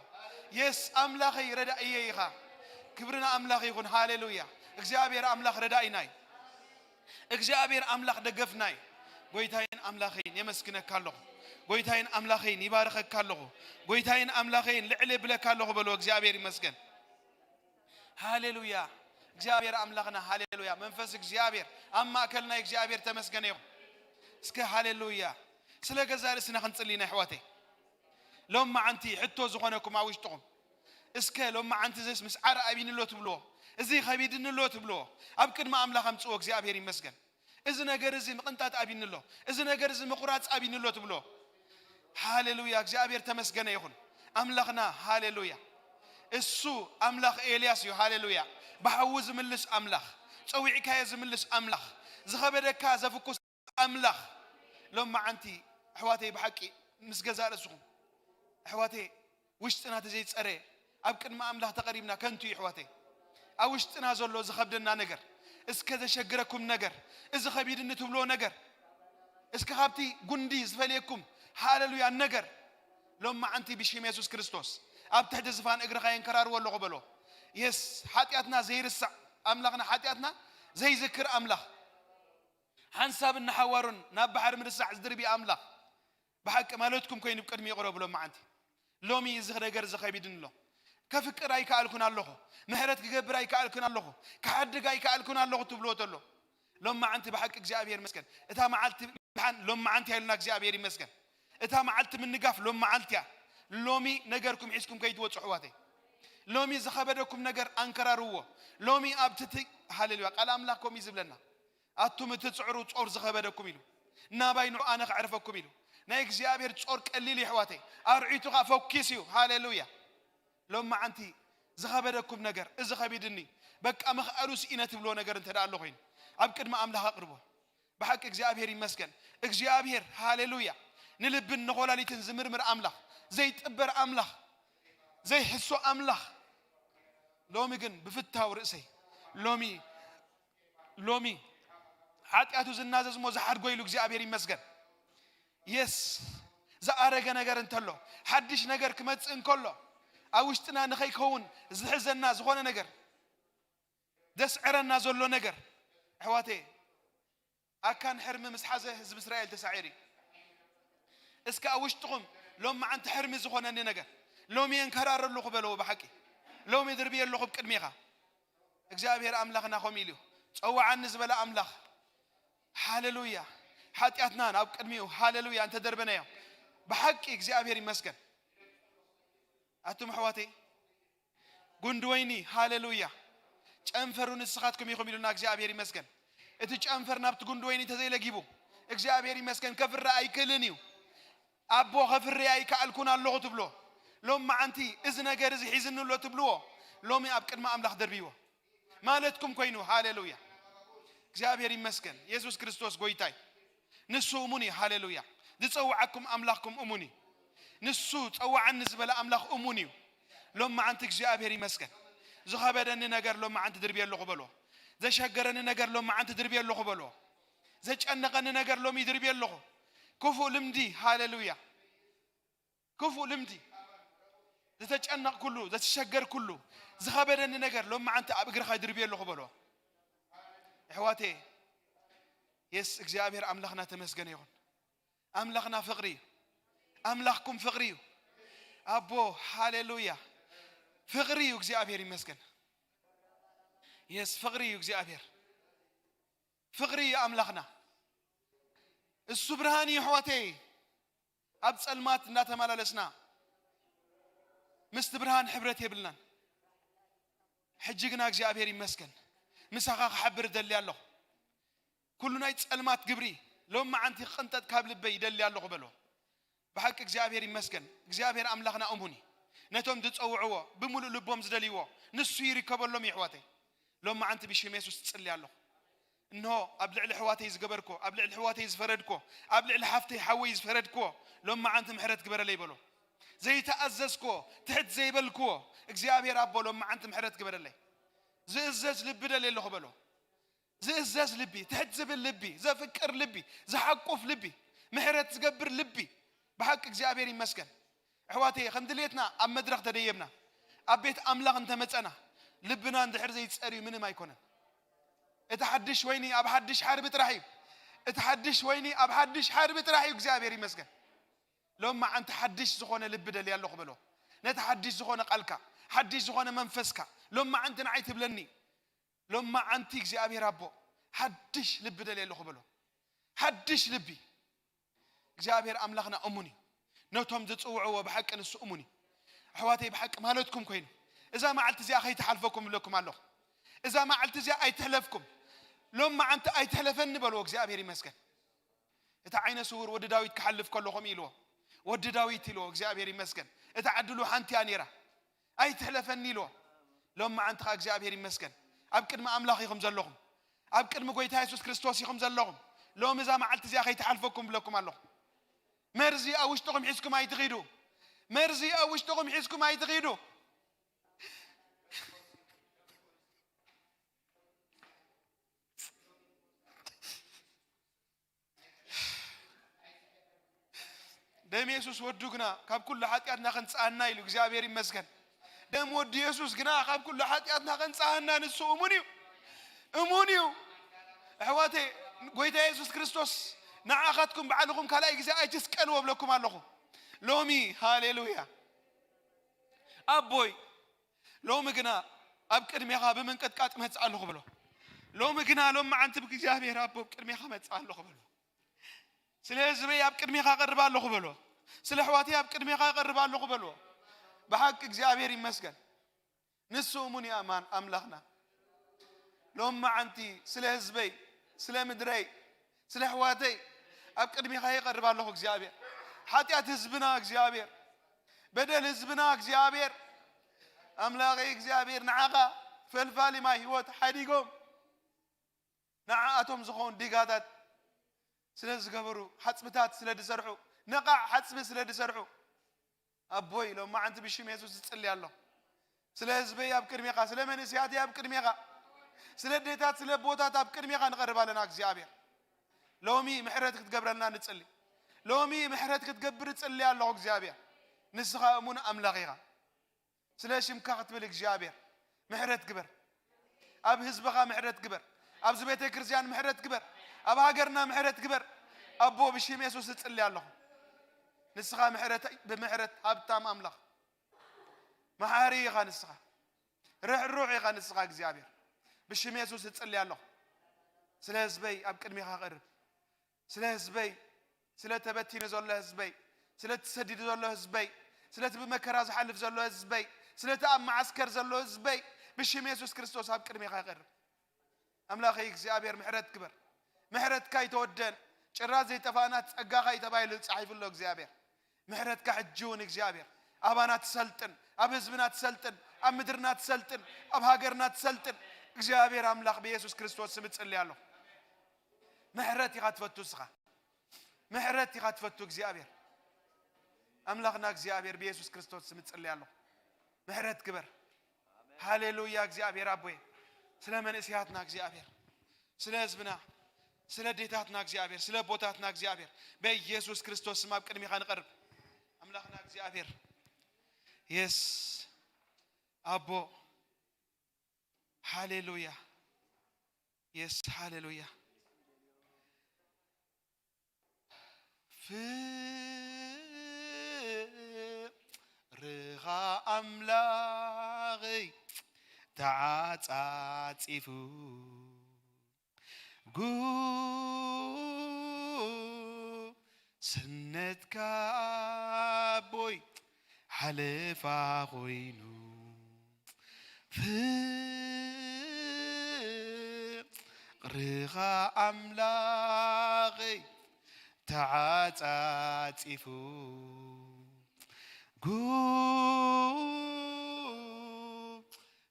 የስ ኣምላኸይ ረዳእየ ኢኻ ክብርና ኣምላኽ ይኹን ሃሌሉያ እግዚኣብሔር ኣምላኽ ረዳኢና እዩ እግዚኣብሔር ኣምላኽ ደገፍና እዩ ጎይታይን ኣምላኸይን የመስግነካ ኣለኹ ጎይታይን ኣምላኸይን ይባርኸካ ኣለኹ ጎይታይን ኣምላኸይን ልዕል የብለካ ኣለኹ በሉ እግዚኣብሔር ይመስገን ሃሌሉያ እግዚኣብሔር ኣምላኽና ሃሌሉያ መንፈስ እግዚኣብሔር ኣብ ማእከልና እግዚኣብሔር ተመስገነ ይኹን እስከ ሃሌሉያ ስለ ገዛ ርእስና ክንጽሊ ናይ ኣሕዋተይ ሎም መዓንቲ ሕቶ ዝኾነኩም ኣብ ውሽጥኹም እስከ ሎም መዓንቲ እዚስ ምስዓር ኣብይኒ ኣሎ ትብልዎ እዚ ከቢድኒ ኣሎ ትብልዎ ኣብ ቅድሚ ኣምላኽ ኣምጽዎ እግዚኣብሔር ይመስገን እዚ ነገር እዚ ምቕንጣጥ ኣብይኒ ኣሎ እዚ ነገር እዚ ምቑራጽ ኣብይኒ ኣሎ ትብልዎ ሃሌሉያ እግዚኣብሔር ተመስገነ ይኹን ኣምላኽና ሃሌሉያ እሱ ኣምላኽ ኤልያስ እዩ ሃሌሉያ ብሓዊ ዝምልስ ኣምላኽ ጸዊዕካዮ ዝምልስ ኣምላኽ ዝኸበደካ ዘፍኩስ ኣምላኽ ሎም መዓንቲ ኣሕዋተይ ብሓቂ ምስ ገዛ ርእስኹም ኣሕዋተይ ውሽጥና ተዘይጸረ ኣብ ቅድሚ ኣምላኽ ተቐሪብና ከንቱ እዩ ኣሕዋተይ ኣብ ውሽጥና ዘሎ ዝኸብደና ነገር እስከ ዘሸግረኩም ነገር እዚ ኸቢድኒ ትብልዎ ነገር እስከ ካብቲ ጉንዲ ዝፈልየኩም ሃለሉያ ነገር ሎም መዓንቲ ብሽም የሱስ ክርስቶስ ኣብ ትሕቲ ዝፋን እግርኻ የንከራርዎ ኣለኹ በሎ የስ ሓጢኣትና ዘይርሳዕ ኣምላኽና ሓጢኣትና ዘይዝክር ኣምላኽ ሓንሳብን ንሓዋሩን ናብ ባሕሪ ምርሳዕ ዝድርቢ ኣምላኽ ብሓቂ ማለትኩም ኮይኑ ብቅድሚ ይቕረቡ ሎም መዓንቲ ሎሚ እዚ ነገር እዚ ከቢድን ኣሎ ከፍቅር ኣይከኣልኩን ኣለኹ ምሕረት ክገብር ኣይከኣልኩን ኣለኹ ክሓድግ ኣይከኣልኩን ኣለኹ ትብልዎ ተሎ ሎም መዓንቲ ብሓቂ እግዚኣብሔር መስገን እታ መዓልቲ ብሓን ሎም መዓንቲ ኢሉና እግዚኣብሔር ይመስገን። እታ መዓልቲ ምንጋፍ ሎም መዓልቲ እያ። ሎሚ ነገርኩም ሒዝኩም ከይትወፁ ኣሕዋተይ። ሎሚ ዝኸበደኩም ነገር ኣንከራርዎ። ሎሚ ኣብ ትቲ ሃሌሉያ ቃል ኣምላኽ ከምኡ እዩ ዝብለና። ኣቱም እትፅዕሩ ጾር ዝኸበደኩም ኢሉ ናባይ ንዑ ኣነ ከዕርፈኩም ኢሉ። ናይ እግዚኣብሔር ጾር ቀሊል እዩ ኣሕዋተይ። ኣርዒቱ ኸዓ ፈኪስ እዩ። ሃሌሉያ። ሎም መዓንቲ ዝኸበደኩም ነገር እዚ ኸቢድኒ በቃ ምኽኣሉ ስኢነ ትብልዎ ነገር እንተ ደኣ ኣሎ ኮይኑ ኣብ ቅድሚ ኣምላኽ ኣቕርቦ። ብሓቂ እግዚኣብሔር ይመስገን። እግዚኣብሔር ሃሌሉያ ንልብን ንኾላሊትን ዝምርምር ኣምላኽ ዘይጥበር ኣምላኽ ዘይሕሶ ኣምላኽ። ሎሚ ግን ብፍታው ርእሰይ ሎሚ ሎሚ ሓጢኣቱ ዝናዘዝ እሞ ዝሓድጎ ኢሉ እግዚኣብሔር ይመስገን። የስ ዝኣረገ ነገር እንተሎ ሓድሽ ነገር ክመጽእ እንከሎ ኣብ ውሽጥና ንኸይከውን ዝሕዘና ዝኾነ ነገር ዘስዕረና ዘሎ ነገር ኣሕዋተይ ኣካን ሕርሚ ምስ ሓዘ ህዝቢ እስራኤል ተሳዒሩ እዩ። እስከ ኣብ ውሽጥኹም ሎም መዓንቲ ሕርሚ ዝኾነኒ ነገር ሎሚ የንከራረሉ ክበለዎ ብሓቂ ሎሚ ድርብየ ኣለኹ ቅድሜኻ እግዚኣብሔር ኣምላኽና ከምኡ ኢሉ እዩ። ጸውዓኒ ዝበለ ኣምላኽ ሃሌሉያ ሓጢኣትና ናብ ቅድሚኡ ሃሌሉያ እንተደርበናዮ ብሓቂ እግዚኣብሔር ይመስገን። ኣቱም ኣሕዋተይ ጉንዲ ወይኒ ሃሌሉያ ጨንፈሩ ንስኻትኩም ኢኹም ኢሉና እግዚኣብሔር ይመስገን። እቲ ጨንፈር ናብቲ ጉንዲ ወይኒ ተዘይለጊቡ እግዚኣብሔር ይመስገን ከፍሪ ኣይክእልን እዩ። ኣቦ ከፍሪ ኣይከኣልኩን ኣለኹ ትብሎ ሎም መዓንቲ እዚ ነገር እዚ ሒዝኒ ኣሎ ትብልዎ ሎሚ ኣብ ቅድሚ ኣምላኽ ደርብይዎ ማለትኩም ኮይኑ ሃሌሉያ እግዚኣብሔር ይመስገን። የሱስ ክርስቶስ ጎይታይ ንሱ እሙን እዩ። ሃሌሉያ ዝጸውዓኩም ኣምላኽኩም እሙን እዩ። ንሱ ጸውዓኒ ዝበለ ኣምላኽ እሙን እዩ። ሎም መዓንቲ እግዚኣብሔር ይመስገን። ዝኸበደኒ ነገር ሎም መዓንቲ ድርብየ ኣለኹ በሎ። ዘሸገረኒ ነገር ሎም መዓንቲ ድርብየ ኣለኹ በሎ። ዘጨነቐኒ ነገር ሎም ይድርብየ ኣለኹ። ክፉእ ልምዲ ሃሌሉያ ክፉእ ልምዲ ዝተጨነቕኩሉ ዘተሸገርኩሉ ዝኸበደኒ ነገር ሎም መዓንቲ ኣብ እግርኻ ይድርብየ ኣለኹ በሎ። ኣሕዋቴ የስ እግዚኣብሔር ኣምላኽና ተመስገነ ይኹን። ኣምላኽና ፍቕሪ እዩ። ኣምላኽኩም ፍቕሪ እዩ። ኣቦ ሃሌሉያ ፍቕሪ እዩ እግዚኣብሔር ይመስገን። የስ ፍቕሪ እዩ እግዚኣብሔር። ፍቕሪ እዩ ኣምላኽና። እሱ ብርሃን እዩ ኣሕዋተይ። ኣብ ጸልማት እንዳተመላለስና ምስቲ ብርሃን ሕብረት የብልናን። ሕጂ ግና እግዚኣብሔር ይመስገን ምሳኻ ክሓብር እደሊ ኣለኹ። ኩሉ ናይ ጸልማት ግብሪ ሎም መዓንቲ ክቕንጠጥ ካብ ልበይ ይደሊ ኣለኹ በሎ። ብሓቂ እግዚኣብሔር ይመስገን። እግዚኣብሔር ኣምላኽና እሙን እዩ። ነቶም ዝጸውዕዎ ብምሉእ ልቦም ዝደልይዎ ንሱ ይርከበሎም እዩ ኣሕዋተይ። ሎም መዓንቲ ብሽም የሱስ እጽሊ ኣለኹ። እንሆ ኣብ ልዕሊ ኣሕዋተይ ዝገበርኮ ኣብ ልዕሊ ኣሕዋተይ ዝፈረድኮ ኣብ ልዕሊ ሓፍተይ ሓወይ ዝፈረድኮ ሎም መዓንቲ ምሕረት ግበረለይ በሎ። ዘይተኣዘዝኮ ትሕት ዘይበልክዎ እግዚኣብሔር ኣቦ ሎም መዓንቲ ምሕረት ግበረለይ። ዝእዘዝ ልቢ ደልየ ኣለኹ በሎ። ዝእዘዝ ልቢ ትሕት ዝብል ልቢ ዘፍቅር ልቢ ዝሓቁፍ ልቢ ምሕረት ዝገብር ልቢ። ብሓቂ እግዚኣብሔር ይመስገን። ኣሕዋተይ ከም ድሌትና ኣብ መድረኽ ተደየብና ኣብ ቤት ኣምላኽ እንተመጸና ልብና እንድሕር ዘይጸርዩ ምንም ኣይኮነን። እቲ ሓድሽ ወይኒ ኣብ ሓድሽ ሓርቢ ጥራሕ እዩ። እቲ ሓድሽ ወይኒ ኣብ ሓድሽ ሓርቢ ጥራሕ እዩ እግዚኣብሔር ይመስገን። ሎም መዓንቲ ሓድሽ ዝኾነ ልቢ ደልየ ኣለኹ በሎ። ነቲ ሓድሽ ዝኾነ ቃልካ ሓድሽ ዝኾነ መንፈስካ ሎም መዓንቲ ንዓይ ትብለኒ። ሎም መዓንቲ እግዚኣብሔር ኣቦ ሓድሽ ልቢ ደልየ ኣለኹ በሎ። ሓድሽ ልቢ እግዚኣብሔር ኣምላኽና እሙን እዩ። ነቶም ዝጽውዕዎ ብሓቂ ንሱ እሙን እዩ። ኣሕዋተይ ብሓቂ ማለትኩም ኮይኑ እዛ መዓልቲ እዚኣ ከይትሓልፈኩም እብለኩም ኣለኹ። እዛ መዓልቲ እዚኣ ኣይትሕለፍኩም። ሎም መዓንቲ ኣይትሕለፈኒ በልዎ እግዚኣብሔር ይመስገን። እቲ ዓይነ ስውር ወዲ ዳዊት ክሓልፍ ከሎ ከምኡ ኢልዎ። ወዲ ዳዊት ኢልዎ እግዚኣብሔር ይመስገን። እታ ዕድሉ ሓንቲ እያ ነይራ። ኣይትሕለፈኒ ኢልዎ። ሎም መዓንቲ ኸዓ እግዚኣብሔር ይመስገን ኣብ ቅድሚ ኣምላኽ ኢኹም ዘለኹም። ኣብ ቅድሚ ጎይታ የሱስ ክርስቶስ ኢኹም ዘለኹም። ሎም እዛ መዓልቲ እዚኣ ከይትሓልፈኩም ብለኩም ኣለኹ። መርዚ ኣብ ውሽጥኹም ሒዝኩም ኣይትኺዱ። መርዚ ኣብ ውሽጥኹም ሒዝኩም ኣይትኺዱ። ደም የሱስ ወዱ ግና ካብ ኩሉ ሓጢኣትና ከንጽኣና ኢሉ እግዚኣብሔር ይመስገን። ደም ወዲ የሱስ ግና ካብ ኩሉ ሓጢኣትና ከንጽኣና ንሱ እሙን እዩ። እሙን እዩ። ኣሕዋተይ ጎይታ የሱስ ክርስቶስ ንዓኻትኩም ባዕልኹም ካልኣይ ግዜ ኣይትስቀልዎ እብለኩም ኣለኹ። ሎሚ ሃሌሉያ ኣቦይ ሎሚ ግና ኣብ ቅድሜኻ ብምንቅጥቃጥ መጽእ ኣለኹ በሎ። ሎሚ ግና ሎም መዓንቲ ብእግዚኣብሔር ኣቦ ኣብ ቅድሜኻ መጽእ ኣለኹ በሎ። ስለ ህዝበይ ኣብ ቅድሜኻ እቐርብ ኣለኹ በልዎ። ስለ ኣሕዋተይ ኣብ ቅድሜኻ እቐርብ ኣለኹ በልዎ። ብሓቂ እግዚኣብሔር ይመስገን። ንሱ እሙን እዩ ኣማን ኣምላኽና። ሎም መዓንቲ ስለ ህዝበይ፣ ስለ ምድረይ፣ ስለ ኣሕዋተይ ኣብ ቅድሜኻ ይቐርብ ኣለኹ እግዚኣብሔር። ሓጢኣት ህዝብና እግዚኣብሔር፣ በደል ህዝብና እግዚኣብሔር፣ ኣምላኸይ እግዚኣብሔር ንዓኻ ፈልፋሊ ማይ ህይወት ሓዲጎም ንዓኣቶም ዝኾን ዲጋታት ስለ ዝገበሩ፣ ሓጽብታት ስለ ዝሰርሑ፣ ነቓዕ ሓጽቢ ስለ ዝሰርሑ፣ ኣቦይ ሎም መዓንቲ ብሽም የሱስ እጽሊ ኣለኹ። ስለ ህዝበይ ኣብ ቅድሜኻ፣ ስለ መንእስያተይ ኣብ ቅድሜኻ፣ ስለ ኣዴታት፣ ስለ ኣቦታት ኣብ ቅድሜኻ ንቐርብ ኣለና እግዚኣብሔር። ሎሚ ምሕረት ክትገብረልና ንጽሊ። ሎሚ ምሕረት ክትገብር እጽሊ ኣለኹ እግዚኣብሔር። ንስኻ እሙን ኣምላኽ ኢኻ። ስለ ሽምካ ክትብል እግዚኣብሔር ምሕረት ግበር። ኣብ ህዝብኻ ምሕረት ግበር። ኣብዚ ቤተ ክርስቲያን ምሕረት ግበር። ኣብ ሃገርና ምሕረት ግበር። ኣቦ ብሽም የሱስ እጽሊ ኣለኹ። ንስኻ ምሕረት፣ ብምሕረት ሃብታም ኣምላኽ መሓሪ ኢኻ ንስኻ። ርሕሩሕ ኢኻ ንስኻ እግዚኣብሔር። ብሽም የሱስ እጽሊ ኣለኹ። ስለ ህዝበይ ኣብ ቅድሜኻ ቀርብ። ስለ ህዝበይ፣ ስለ ተበቲኑ ዘሎ ህዝበይ፣ ስለ ተሰዲዱ ዘሎ ህዝበይ፣ ስለቲ ብመከራ ዝሓልፍ ዘሎ ህዝበይ፣ ስለቲ ኣብ መዓስከር ዘሎ ህዝበይ ብሽም የሱስ ክርስቶስ ኣብ ቅድሜኻ ይቐርብ። ኣምላኸይ እግዚኣብሔር ምሕረት ግበር። ምሕረትካ ይተወደን። ጭራ ዘይጠፋእና ጸጋኻ እዩ ተባሂሉ ተጻሒፉ ኣሎ እግዚኣብሔር። ምሕረትካ ሕጂ እውን እግዚኣብሔር ኣባና ትሰልጥን፣ ኣብ ህዝብና ትሰልጥን፣ ኣብ ምድርና ትሰልጥን፣ ኣብ ሃገርና ትሰልጥን። እግዚኣብሔር ኣምላኽ ብየሱስ ክርስቶስ ስም እጽሊ ኣለኹ። ምሕረት ኢኻ ትፈቱ እስኻ። ምሕረት ኢኻ ትፈቱ እግዚኣብሔር። ኣምላኽና እግዚኣብሔር ብየሱስ ክርስቶስ ስም እጽሊ ኣለኹ። ምሕረት ግበር። ሃሌሉያ እግዚኣብሔር ኣቦይ። ስለ መንእስያትና እግዚኣብሔር፣ ስለ ህዝብና፣ ስለ ኣዴታትና እግዚኣብሔር፣ ስለ ኣቦታትና እግዚኣብሔር በኢየሱስ ክርስቶስ ስም ኣብ ቅድሚኻ ንቐርብ። ኣምላኽና እግዚኣብሔር የስ ኣቦ ሃሌሉያ የስ ሃሌሉያ። ፍቕርኻ ኣምላኸይ ተዓጻጺፉ ጉስነትካ ኣቦይ ሓለፋ ኮይኑ ፍቕርኻ ኣምላኸይ ተዓጻጺፉ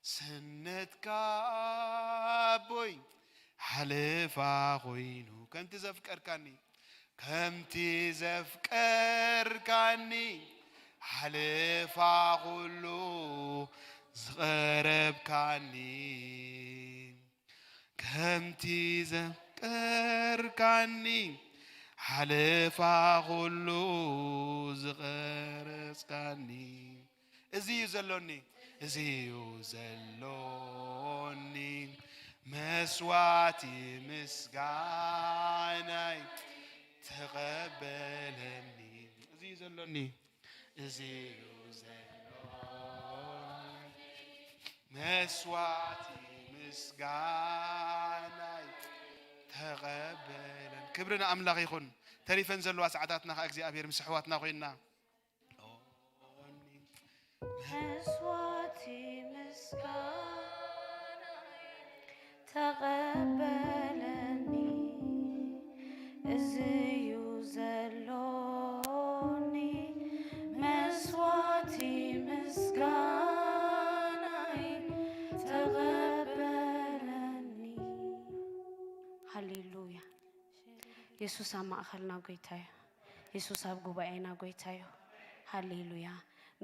ጉስነትካ ኣቦይ ሓለፋ ኮይኑ ከምቲ ዘፍቀርካኒ ከምቲ ዘፍቀርካኒ ሓለፋ ኩሉ ዝቐረብካኒ ከምቲ ዘፍቀርካኒ ሓለፋ ኩሉ ዝቐረጽካኒ እዚ እዩ ዘሎኒ እዚ እዩ ዘሎኒ መስዋዕቲ ምስጋናይ ተቐበለኒ እዚ እዩ ዘሎኒ እዚ እዩ ዘሎኒ መስዋዕቲ ምስጋናይ ተቐበለን ክብሪ ንኣምላኽ ይኹን ተሪፈን ዘለዋ ሰዓታትና ኸዓ እግዚኣብሔር ምስ ኣሕዋትና ኮይንና መስዋዕቲ ምስጋና ተቐበለኒ እዚ እዩ ዘሎኒ መስዋዕቲ ምስጋናይ ተቐበለኒ ሃሌሉያ የሱስ ኣብ ማእኸልና ጎይታ እዩ የሱስ ኣብ ጉባኤና ጎይታ እዩ ሃሌሉያ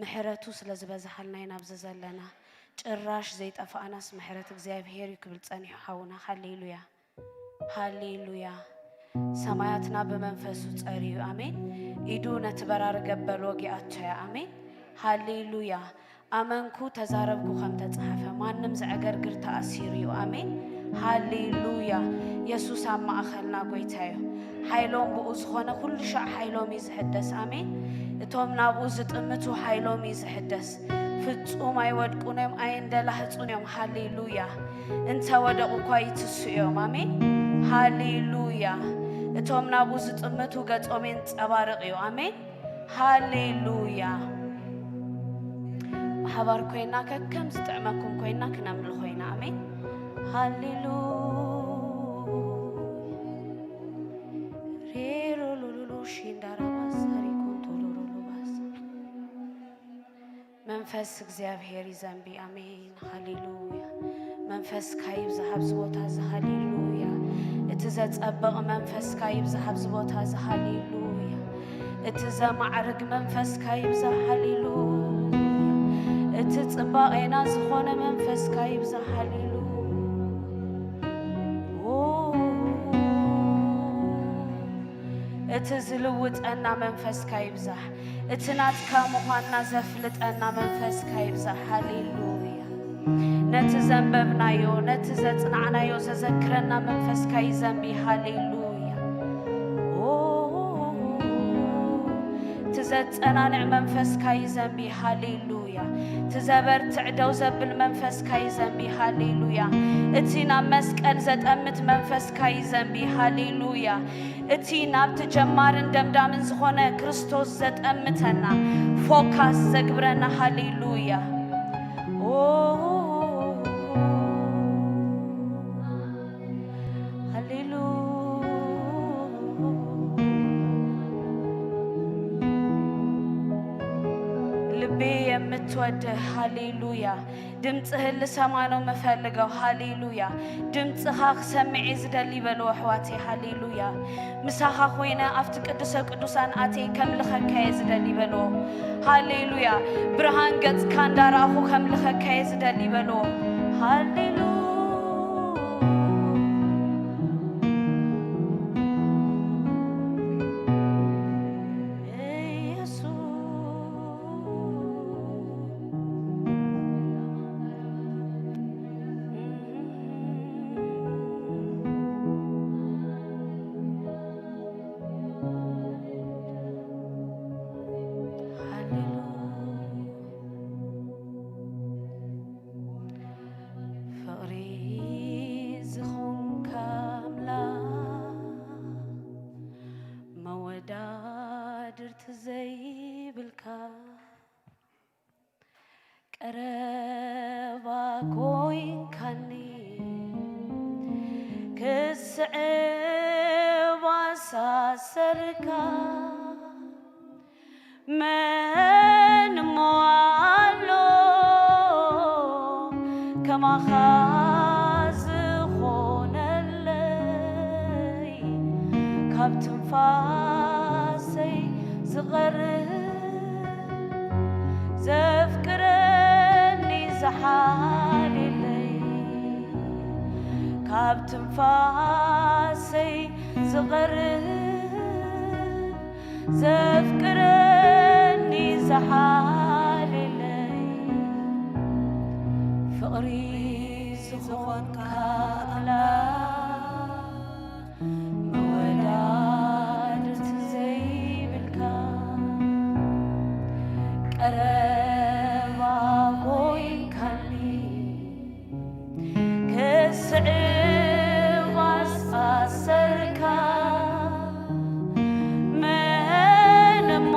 ምሕረቱ ስለ ዝበዝሓልና ኢና ኣብዚ ዘለና ጭራሽ ዘይጠፋእናስ ምሕረት እግዚኣብሄር እዩ ክብል ጸኒሑ ሓውና ሃሌሉያ ሃሌሉያ ሰማያትና ብመንፈሱ ጸርዩ ኣሜን ኢዱ ነቲ በራሪ ገበል ወጊኣቶ እያ ኣሜን ሃሌሉያ ኣመንኩ ተዛረብኩ ከም ተጻሕፈ ማንም ዘዕገርግር ተኣሲሩ እዩ ኣሜን ሃሌሉያ የሱስ ኣብ ማእኸልና ጎይታ እዩ ሓይሎም ብኡ ዝኾነ ኩሉ ሻዕ ሓይሎም እዩ ዝሕደስ ኣሜን እቶም ናብኡ ዝጥምቱ ሓይሎም እዩ ዝሕደስ ፍጹም ኣይወድቁን እዮም ኣየንደላህጹን እዮም ሃሌሉያ እንተ ወደቑ እኳ ይትሱ እዮም ኣሜን ሃሌሉያ እቶም ናብኡ ዝጥምቱ ገጾም የንጸባርቕ እዩ። ኣሜን። ሃሌሉያ። ብሓባር ኮይና ከከም ዝጥዕመኩም ኮይና ክነምልኾ ኢና። ኣሜን። ሃሌሉያ። ሬሮሎሎሎ ሺንዳራባሳ ሪኮንቶሎሎሎባሳ። መንፈስ እግዚኣብሔር ይዘንቢ። ኣሜን። ሃሌሉያ። መንፈስካ ይብዛሕ ኣብዚ ቦታ እዚ። ሃሌሉያ። እቲ ዘጸብቕ መንፈስካ ይብዛሕ ኣብዚ ቦታ እዚ። ሃሌሉያ። እቲ ዘማዕርግ መንፈስካ ይብዛሕ። ሃሌሉያ። እቲ ጽባቄና ዝኾነ መንፈስካ ይብዛሕ። ሃሌሉያ። ኦ፣ እቲ ዝልውጠና መንፈስካ ይብዛሕ። እቲ ናትካ ምዃንና ዘፍልጠና መንፈስካ ይብዛሕ። ሃሌሉያ። ነቲ ዘንበብናዮ፣ ነቲ ዘጽናዕናዮ ዘዘክረና መንፈስካ ይዘንቢ። ሃሌሉያ። ኦ፣ እቲ ዘጸናንዕ መንፈስካ ይዘንቢ። ሃሌሉያ። እቲ ዘበርትዕ ደው ዘብል መንፈስካ ይዘንቢ። ሃሌሉያ። እቲ ናብ መስቀል ዘጠምት መንፈስካ ይዘንቢ። ሃሌሉያ። እቲ ናብቲ ጀማርን ደምዳምን ዝኾነ ክርስቶስ ዘጠምተና ፎካስ ዘግብረና። ሃሌሉያ። ኦ፣ ሃሌሉያ። ልቤ የምትወድህ። ሃሌሉያ። ድምፅህን ልሰማ ነው ምፈልገው። ሃሌሉያ። ድምፅኻ ክሰምዕ እየ ዝደሊ በልዎ ኣሕዋተይ። ሃሌሉያ። ምሳኻ ኮይነ ኣብቲ ቅዱሰ ቅዱሳን ኣትየ ከምልኸካ እየ ዝደሊ በልዎ። ሃሌሉያ። ብርሃን ገፅካ እንዳረኣኹ ከምልኸካ እየ ዝደሊ በልዎ። ሃሌሉያ። ኢየሱስ። ሃሌሉያ። ፍቕሪ ዝኾንካ ኣምላኽ፣ መወዳድርቲ ዘይብልካ፣ ቀረባ ኮይንካኒ፣ ክስዕብ ኣሳሰርካ። መን እሞ ኣሎ ከማኻ ዝኾነለይ? ካብ ትንፋሰይ ዝቐርብ፣ ዘፍቅረኒ ዝሓልየለይ፣ ካብ ትንፋሰይ ዝቐርብ፣ ዘፍቅረኒ ዝሓልየለይ፣ ፍቕሪ ዝኾንካ ኣምላኽ፣ መወዳድርቲ ዘይብልካ፣ ቀረባ ኮይንካኒ፣ ክስዕብ ኣሳሰርካ። መን እሞ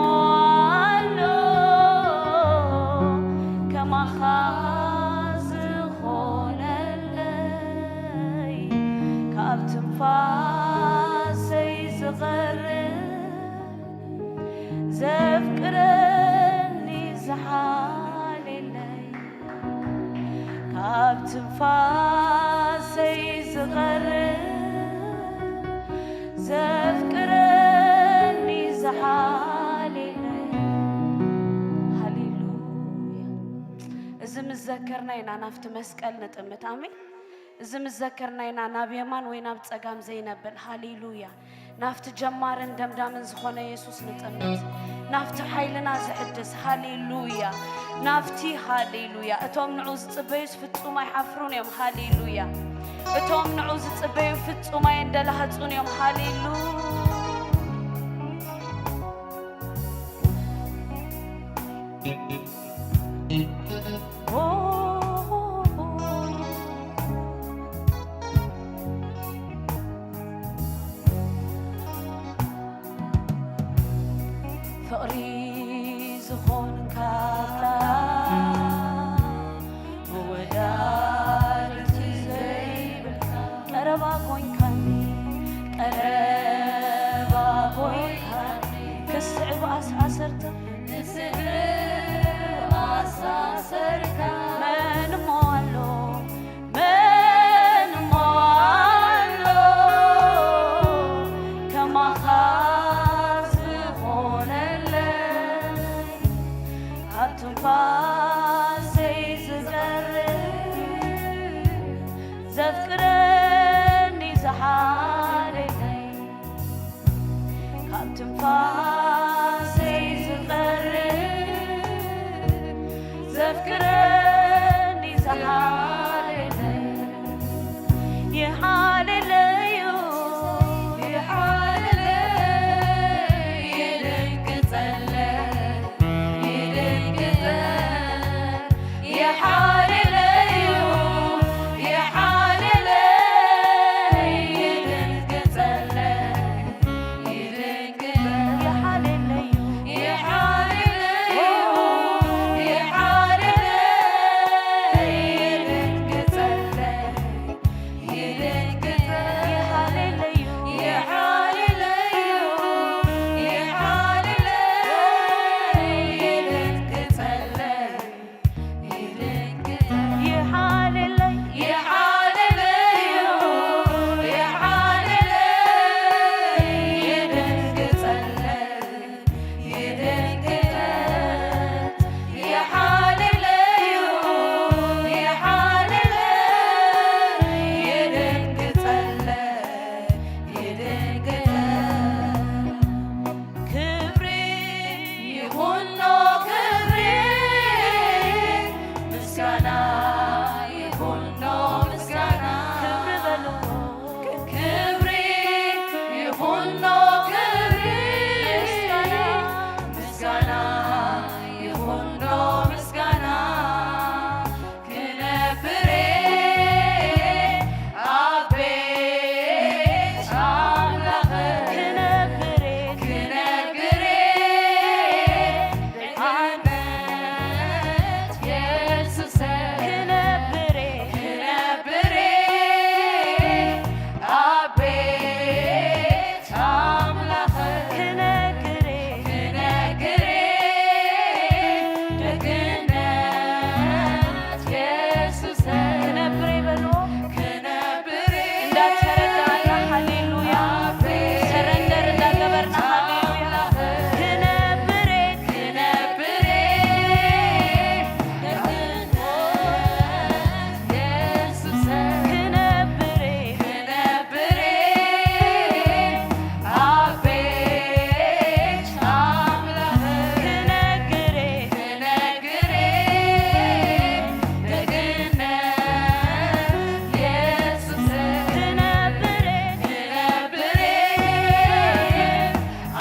ኣሎ ከማኻ ዝኾነለይ? ካብ ትንፋሰይ ዝቐርብ፣ ዘፍቅረኒ ዝሓልየለይ፣ ካብ ትንፋሰይ ዝቐርብ፣ ዘፍቅረኒ ዝሓልየለይ። ሃሌሉያ። እዚ ምስ ዘከርና ኢና ናብቲ መስቀል ንጥምት። ኣሜን። እዚ ምስ ዘከርና ኢና ናብ የማን ወይ ናብ ጸጋም ዘይነብል። ሃሌሉያ። ናብቲ ጀማርን ደምዳምን ዝኾነ የሱስ ንጥምት። ናብቲ ሓይልና ዝሕድስ። ሃሌሉያ። ናብቲ፣ ሃሌሉያ። እቶም ንዑ ዝጽበዩስ ፍጹም ኣይሓፍሩን እዮም። ሃሌሉያ። እቶም ንዑ ዝጽበዩ ፍጹም ኣየንደላህጹን እዮም። ሃሌሉያ። ኣብ ትንፋሰይ ዝጸርፍ ዘፍቅረኒ ዝሓለለይ፣ ካብ ትንፋሰይ ዝጸርፍ ዘፍቅረኒ ዝሓለለይ፣ ይሓለለዩ፣ ይሓለለይ፣ ይድንግጸለይ፣ ይድንግጸለይ፣ ይሓለለዩ፣ ይሓለለይ፣ ይድንግጸለይ፣ ይድንግጸለይ፣ ይሓለለዩ፣ ይሓለለዩ፣ ይሓለለይ፣ ይድንግጸለይ፣ ይድንግጸለይ፣ ይሓለለዩ፣ ይሓለለዩ፣ ይሓለለይ፣ ይድንግጸለይ፣ ይድንግጸለይ፣ ይሓለለይ፣ ይሓለለዩ፣ ይሓለለይ፣ ይድንግጸለይ፣ ይድንግጸለይ፣ ይሓለለዩ፣ ይሓለለይ፣ ይድንግጸለይ፣ ይድንግጸለይ። ክብሪ ይኹኖ፣ ክብሪ ምስጋና ይኹኖ፣ ምስጋና ክብሪ በልዎ። ክብሪ ይኹኖ፣ ክብሪ ምስጋና፣ ምስጋና ይኹኖ፣ ምስጋና ክነብሬ ኣብ ቤት ኣምላኽ ክነብሬ፣ ክነግሬ ድሓነት የሱሰ ክነብሬ፣ ክነብሬ ኣብ ቤት ኣምላኽ ክነግሬ፣ ክነግሬ ደግነት የሱሰ ክነብሬ በልዎ። ክነብሬ እንዳተረዳእና ሃሌሉያ፣ ሰረንደር እንዳገበርና ሃሌሉያ። ክነብሬ፣ ክነብሬ ደግነት የሱሰ ክነብሬ፣ ክነብሬ ኣብ ቤት ኣምላኽ ክነግሬ፣ ክነግሬ ደግነት የሱስ ክነብሬ፣ ክነብሬ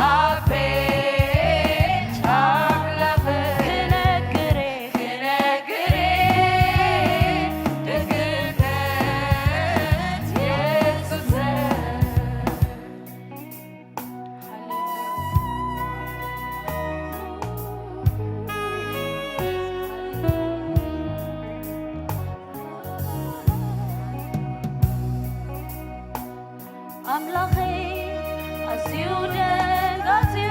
ኣብ ቤት ኣምላኽ ክነግሬ፣ ክነግሬ ደግነት የሱስ። ኣምላኸይ ኣዝዩ ደንጋጽዩ፣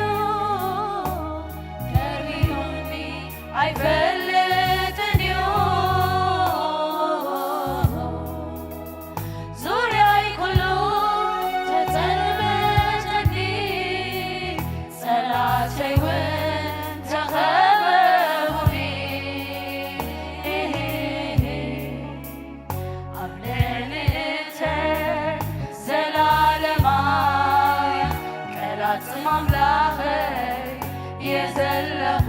ገርሚዩኒ ኣይፈልጥን እዩ። ዙርያይ ኩሉ ተጸልመተኒ፣ ጸላእተይ እውን ተኸበቡኒ። ኣብ ልዕሊ እተን ዘላለማውያን ቀላጽም ኣምላኸይ እየ ዘለኹ።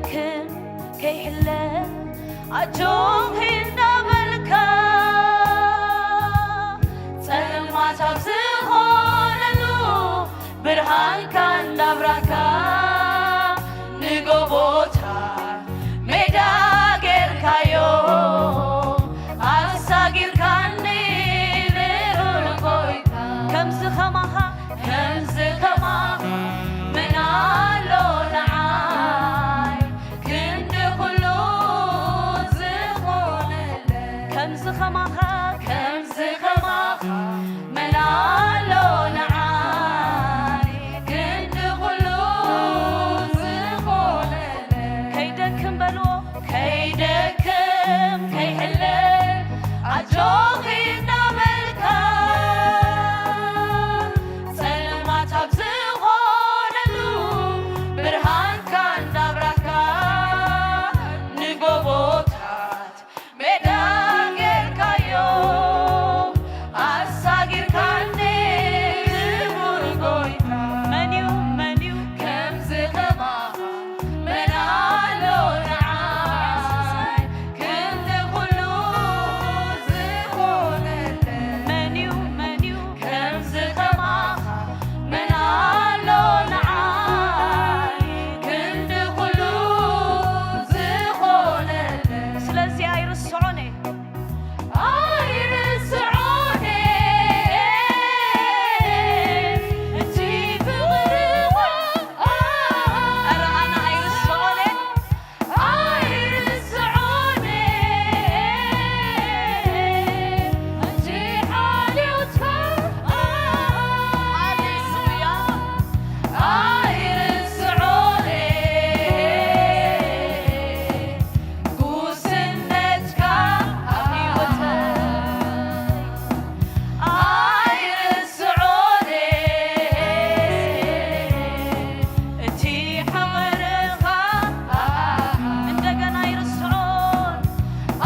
ክም ከይሕለ ኣጆኺ እንዳበልካ፣ ጸልማት ኣብ ዝኾነሉ ብርሃንካ እንዳብራካ፣ ንጎቦታት ሜዳ ጌርካዮ፣ ኣሳጊርካኒ ልዑል ጎይታ። ከምዚ ከማኻ፣ ከምዚ ከማኻ መን ኣሎ ንዓይ፣ ክንዲ ኩሉ ዝኾነለይ። ከምዚ ከማኻ፣ ከምዚ ከማኻ መን ኣሎ ንዓይ፣ ክንዲ ኩሉ ዝኾነለይ። ከይደክም በልዎ፣ ከይደክም ከይሕለ ኣጆኺ እንዳበልካ፣ ጸልማት ኣብ ዝኾነሉ ብርሃንካ እንዳብራካ፣ ንጎቦታት ሜዳ ጌርካዮ፣ ኣሳጊርካኒ ክቡር ጎይታ። መን እዩ፣ መን እዩ ከምዚ ከማኻ መን ኣሎ ንዓይ፣ ክንዲ ኩሉ ዝኾነለይ። መን እዩ፣ መን እዩ ከምዚ ከማኻ መን ኣሎ ንዓይ፣ ክንዲ ኩሉ ዝኾነለይ። ስለዚ ኣይርስዖን እየ። ኣይርስዖን እቲ ፍቕርኻ። ኧረ ኣነ ኣይርስዖን። ኣይርስዖን እቲ ሓልዮትካ። ሃሌሉያ። ኣይርስዖን ጉስነትካ ኣብ ህይወተይ። ኣይርስዖን እቲ ሓበርኻ። እንደገና ኣይርስዖን።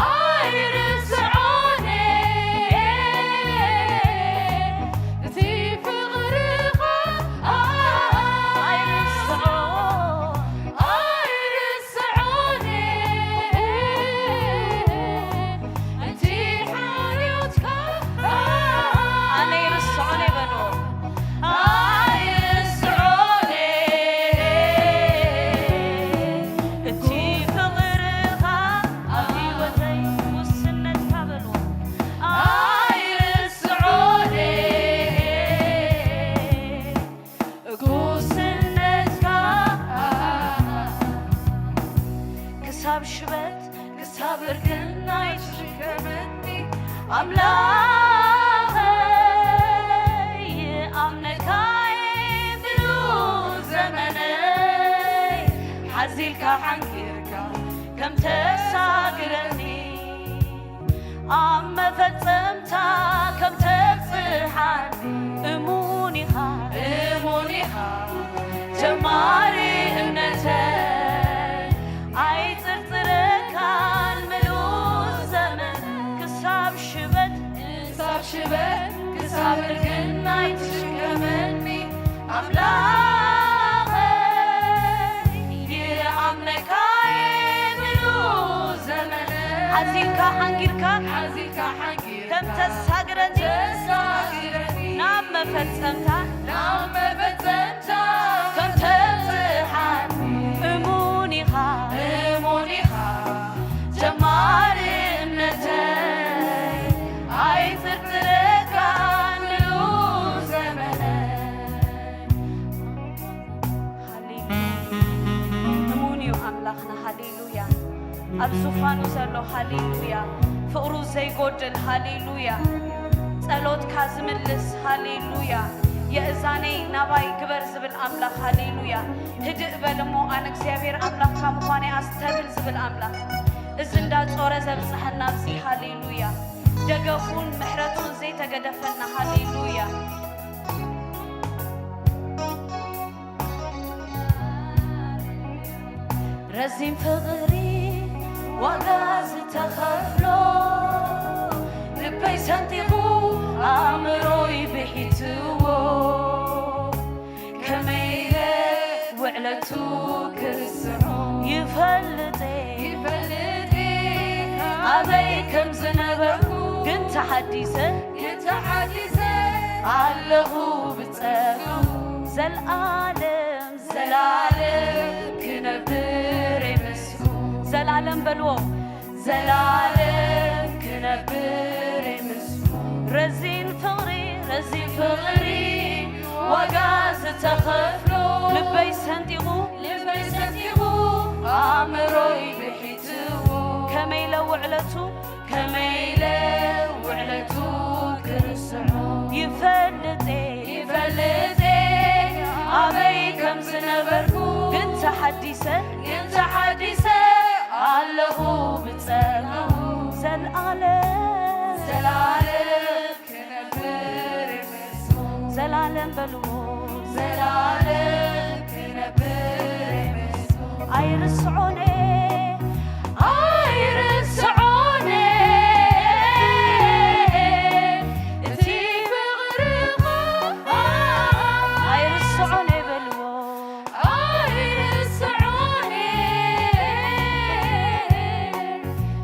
ኣይርስዖን እቲ ፍቕርኻ። ኣይርስዖን። ኣይርስዖን እቲ ሓልዮትካ። ኣነ ኣይርስዖን እየ በልዎ። ኣይርስዖን እቲ ፍቕርኻ ኣብ ህይወተይ ውስነትካ በልዎ። ኣይርስዖን ጉስነትካ ክሳብ ሽበት ክሳብ እርግና ይሽከመኒ ኣምላኸይ፣ ኣምነካይ ምሉእ ዘመነይ ሓዚልካ ሓንጊርካ ከም ተሳግረኒ፣ ኣብ መፈጸምታ ከም ተብጽሓኒ እሙን ኢኻ፣ እሙን ኢኻ ጀማሪ እምነተይ። ኣይጥርጥረካን ምሉእ ዘመን ክሳብ ሽበት፣ ክሳብ ሽበት ክሳብ እርግና ይሽከመኒ ኣምላኸይ፣ ይኣምነካ እየ ምሉእ ዘመነይ። ሓዚልካ ሓንጊርካ፣ ሓዚልካ ሓንጊርካ ከም ተሳግረኒ፣ ተሳግረኒ ናብ መፈጸምታ፣ ናብ መፈጸምታ ከም ተብጽሓኒ እሙን ኢኻ፣ እሙን ኢኻ ጀማሪ እምነተይ። ኣይጥርጥረካን ምሉእ ዘመነይ። ሃሌሉያ። እሙን እዩ ኣምላኽና። ሃሌሉያ። ኣብ ዙፋኑ ዘሎ። ሃሌሉያ። ፍቕሩ ዘይጎድል። ሃሌሉያ። ጸሎትካ ዝምልስ። ሃሌሉያ። የእዛነይ ናባይ ግበር ዝብል ኣምላኽ። ሃሌሉያ። ህድእ በል እሞ ኣነ እግዚኣብሔር ኣምላኽካ ምዃነይ ኣስተብል ዝብል ኣምላኽ። እዚ እንዳጾረ ዘብጽሐና ኣብዚ። ሃሌሉያ። ደገፉን ምሕረቱን ዘይተገደፈና። ሃሌሉያ። ረዚን ፍቕሪ ዋጋ ዝተኸፍሎ፣ ልበይ ሰንጢቑ ኣእምሮይ ብሒትዎ፣ ከመይ ኢለ ውዕለቱ ክርስዖ? ይፋ ይፈልጥ እየ ይፈልጥ እየ ኣበይ ከም ዝነበርኩ ግን ተሓዲሰ ግን ተሓዲሰ ኣለኹ ብጸጋ ዘልኣለም ዘልኣለም ክነብር እየ ምስኡ ዘልኣለም በልዎ ዘልኣለም ክነብር እየ ምስኡ ረዚን ፍቕሪ ረዚን ፍቕሪ ዋጋ ዝተኸፍሎ ልበይ ሰንጢቑ ልበይ ሰንጢቑ ኣእምሮይ ብሒትዎ ከመይ ኢለ ውዕለቱ ከመይ ኢለ ውዕለቱ ክርስዖ ይፈልጥ እየ ይፈልጥ እየ ኣበይ ከም ዝነበርኩ ግን ተሓዲሰ ግን ተሓዲሰ ኣለኹ ብጸጋኡ ዘልኣለም ዘልኣለም ክነብር እየ ምስኡ ዘልኣለም በልዎ ዘልኣለም ክነብር እየ ምስኡ ኣይርስዖን እየ ኣይርስዖን እየ እቲ ፍቕርኻ ኣይርስዖን እየ በልዎ ኣይርስዖን እየ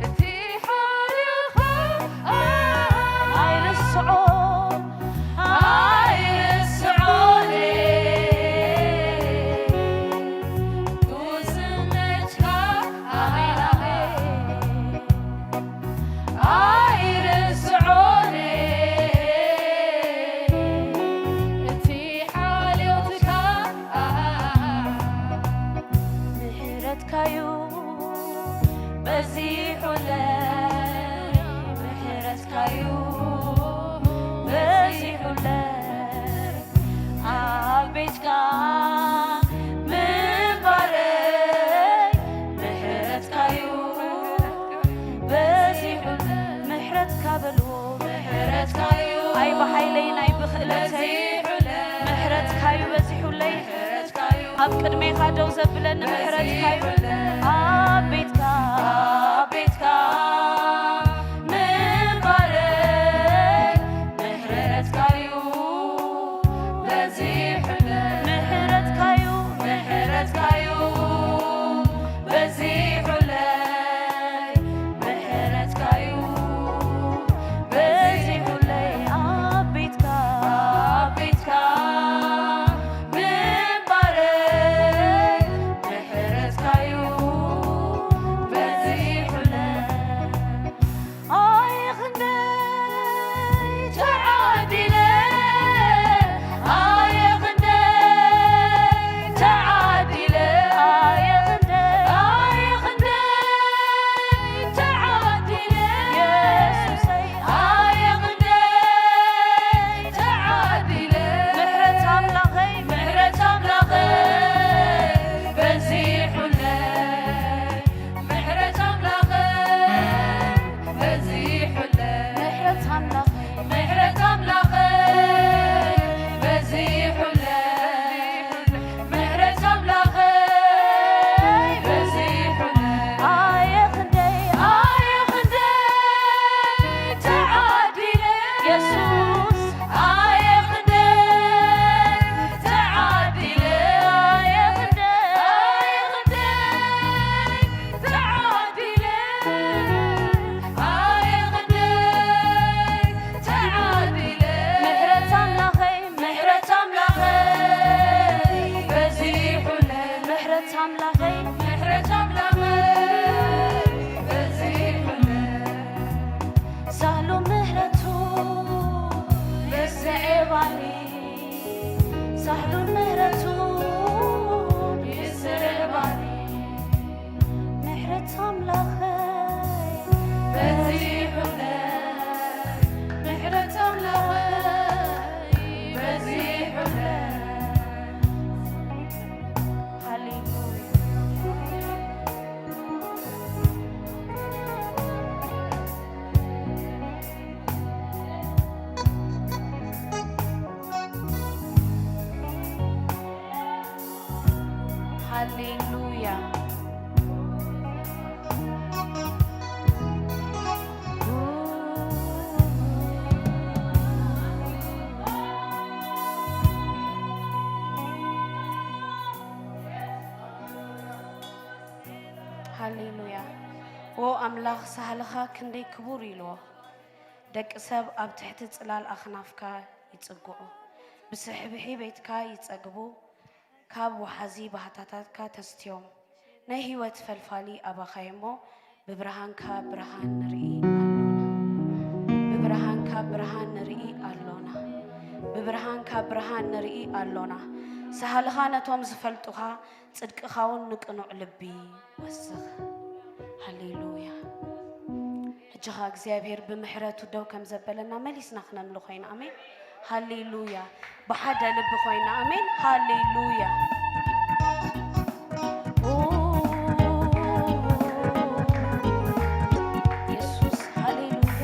እቲ ሓይልኻ ኣይርስዖን ኣይርስዖን እየ ጉስነትካ ኣይርስዖን እየ እቲ ሓልዮትካ ምሕረትካዩ በዚሑለይ ምሕረትካዩ በዚሑለይ ኣብ ቤትካ ምንባረይ ምሕረትካዩ በዚሑለይ ምሕረትካ በልዎ ምሕረትካዩ ኣይ ብሓይለይን ኣይ ብኽእለተይ ምሕረትካዩ በዚሑለይ ኣብ ቅድሜኻ ደው ዘብለኒ ምሕረትካዩ ኣብ ቤትካ ኣብ ቤትካ ምንባረይ ምሕረትካዩ በዚሑለይ ምሕረትካዩ ምሕረትካዩ በዚሑለይ ምሕረትካዩ በዚሑለይ ኣብ ቤትካ ኣብ ቤትካ ምንባረይ ምሕረትካዩ ሃሌሉያ። ኦ ኣምላኽ፣ ሳህልኻ ክንደይ ክቡር ኢልዎ። ደቂ ሰብ ኣብ ትሕቲ ጽላል ኣኽናፍካ ይጽግዑ፣ ብስሕብሒ ቤትካ ይጸግቡ፣ ካብ ወሓዚ ባህታታትካ ተስትዮም። ናይ ህይወት ፈልፋሊ ኣባኻ እሞ፣ ብብርሃንካ ብርሃን ንርኢ ኣሎና። ብብርሃንካ ብርሃን ንርኢ ኣሎና። ብብርሃንካ ብርሃን ንርኢ ኣሎና። ሳህልኻ ነቶም ዝፈልጡኻ፣ ጽድቅኻ እውን ንቅኑዕ ልቢ ወስኽ። ሃሌሉያ። ሕጂ ኸኣ እግዚኣብሔር ብምሕረቱ ደው ከም ዘበለና መሊስና ክነምልኾ ኢና። ኣሜን። ሃሌሉያ። ብሓደ ልቢ ኮይና። ኣሜን። ሃሌሉያ። ኦ፣ የሱስ፣ ሃሌሉያ።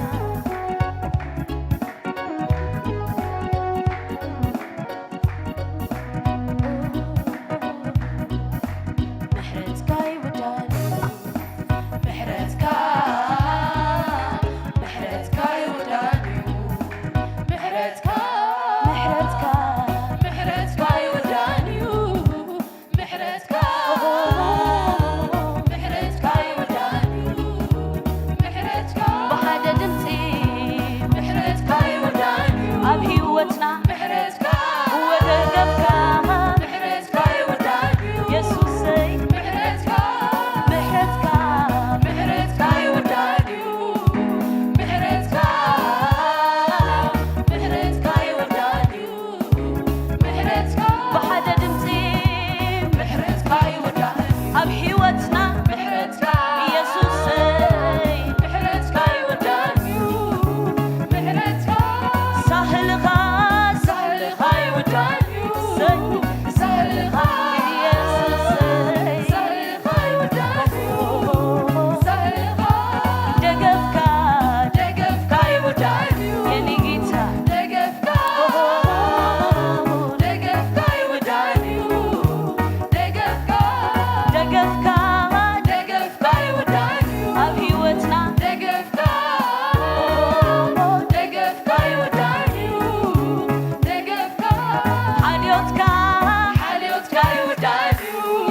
ምሕረትካ ይውዳኒ፣ ምሕረትካ፣ ምሕረትካ ይውዳኒ፣ ምሕረትካ፣ ምሕረትካ፣ ምሕረትካ ይውዳኒ፣ ምሕረትካ፣ ምሕረትካ ይውዳኒ፣ ምሕረትካ፣ ብሓደ ድምጺ፣ ምሕረትካ ይውዳኒ፣ ኣብ ህይወትና ምሕረትካ፣ ወደገፍካ፣ ምሕረትካ ይውዳኒ፣ የሱሰይ፣ ምሕረትካ፣ ምሕረትካ፣ ምሕረትካ ይውዳኒ፣ ምሕረትካ፣ ምሕረትካ ይውዳኒ፣ ምሕረትካ፣ ብሓደ ድምጺ፣ ምሕረትካ ይውዳኒ፣ ኣብ ህይወትና ምሕረትካ፣ የሱሰይ፣ ምሕረትካ ይውዳኒ፣ ምሕረትካ፣ ሳህልኻ፣ ሳህልኻ ይውዳኒ፣ ሰይ፣ ሳህልኻ፣ የሱሰይ፣ ሳህልኻ ይውዳኒ፣ ሳህልኻ፣ ደገፍካ፣ ደገፍካ ይውዳኒ፣ የኔ ጌታ፣ ደገፍካ፣ ደገፍካ ይውዳኒ፣ ደገፍካ፣ ደገፍካ፣ ደገፍካ ይውዳኒ፣ ኣብ ህይወትና ደገፍካ፣ ደገፍካ ይውዳኒ፣ ደገፍካ፣ ሓልዮትካ፣ ሓልዮትካ ይውዳኒ፣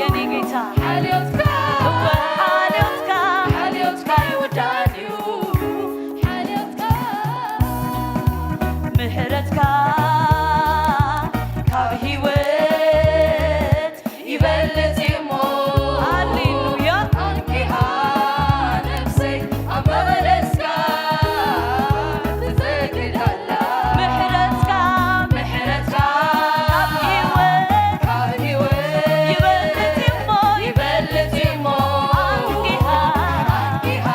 የኔ ጌታ፣ ሓልዮትካ፣ እወ፣ ሓልዮትካ፣ ሓልዮትካ ይውዳኒ፣ ሓልዮትካ፣ ምሕረትካ ካብ ህይወት ይበልጽ እሞ፣ ሃሌሉያ፣ ኣንኪኻ ነፍሰይ ኣብ መቕደስካ ትሰግድ ኣላ። ምሕረትካ፣ ምሕረትካ ካብ ህይወት፣ ካብ ህይወት ይበልጽ እሞ፣ ይበልጽ እሞ፣ ኣንኪኻ፣ ኣንኪኻ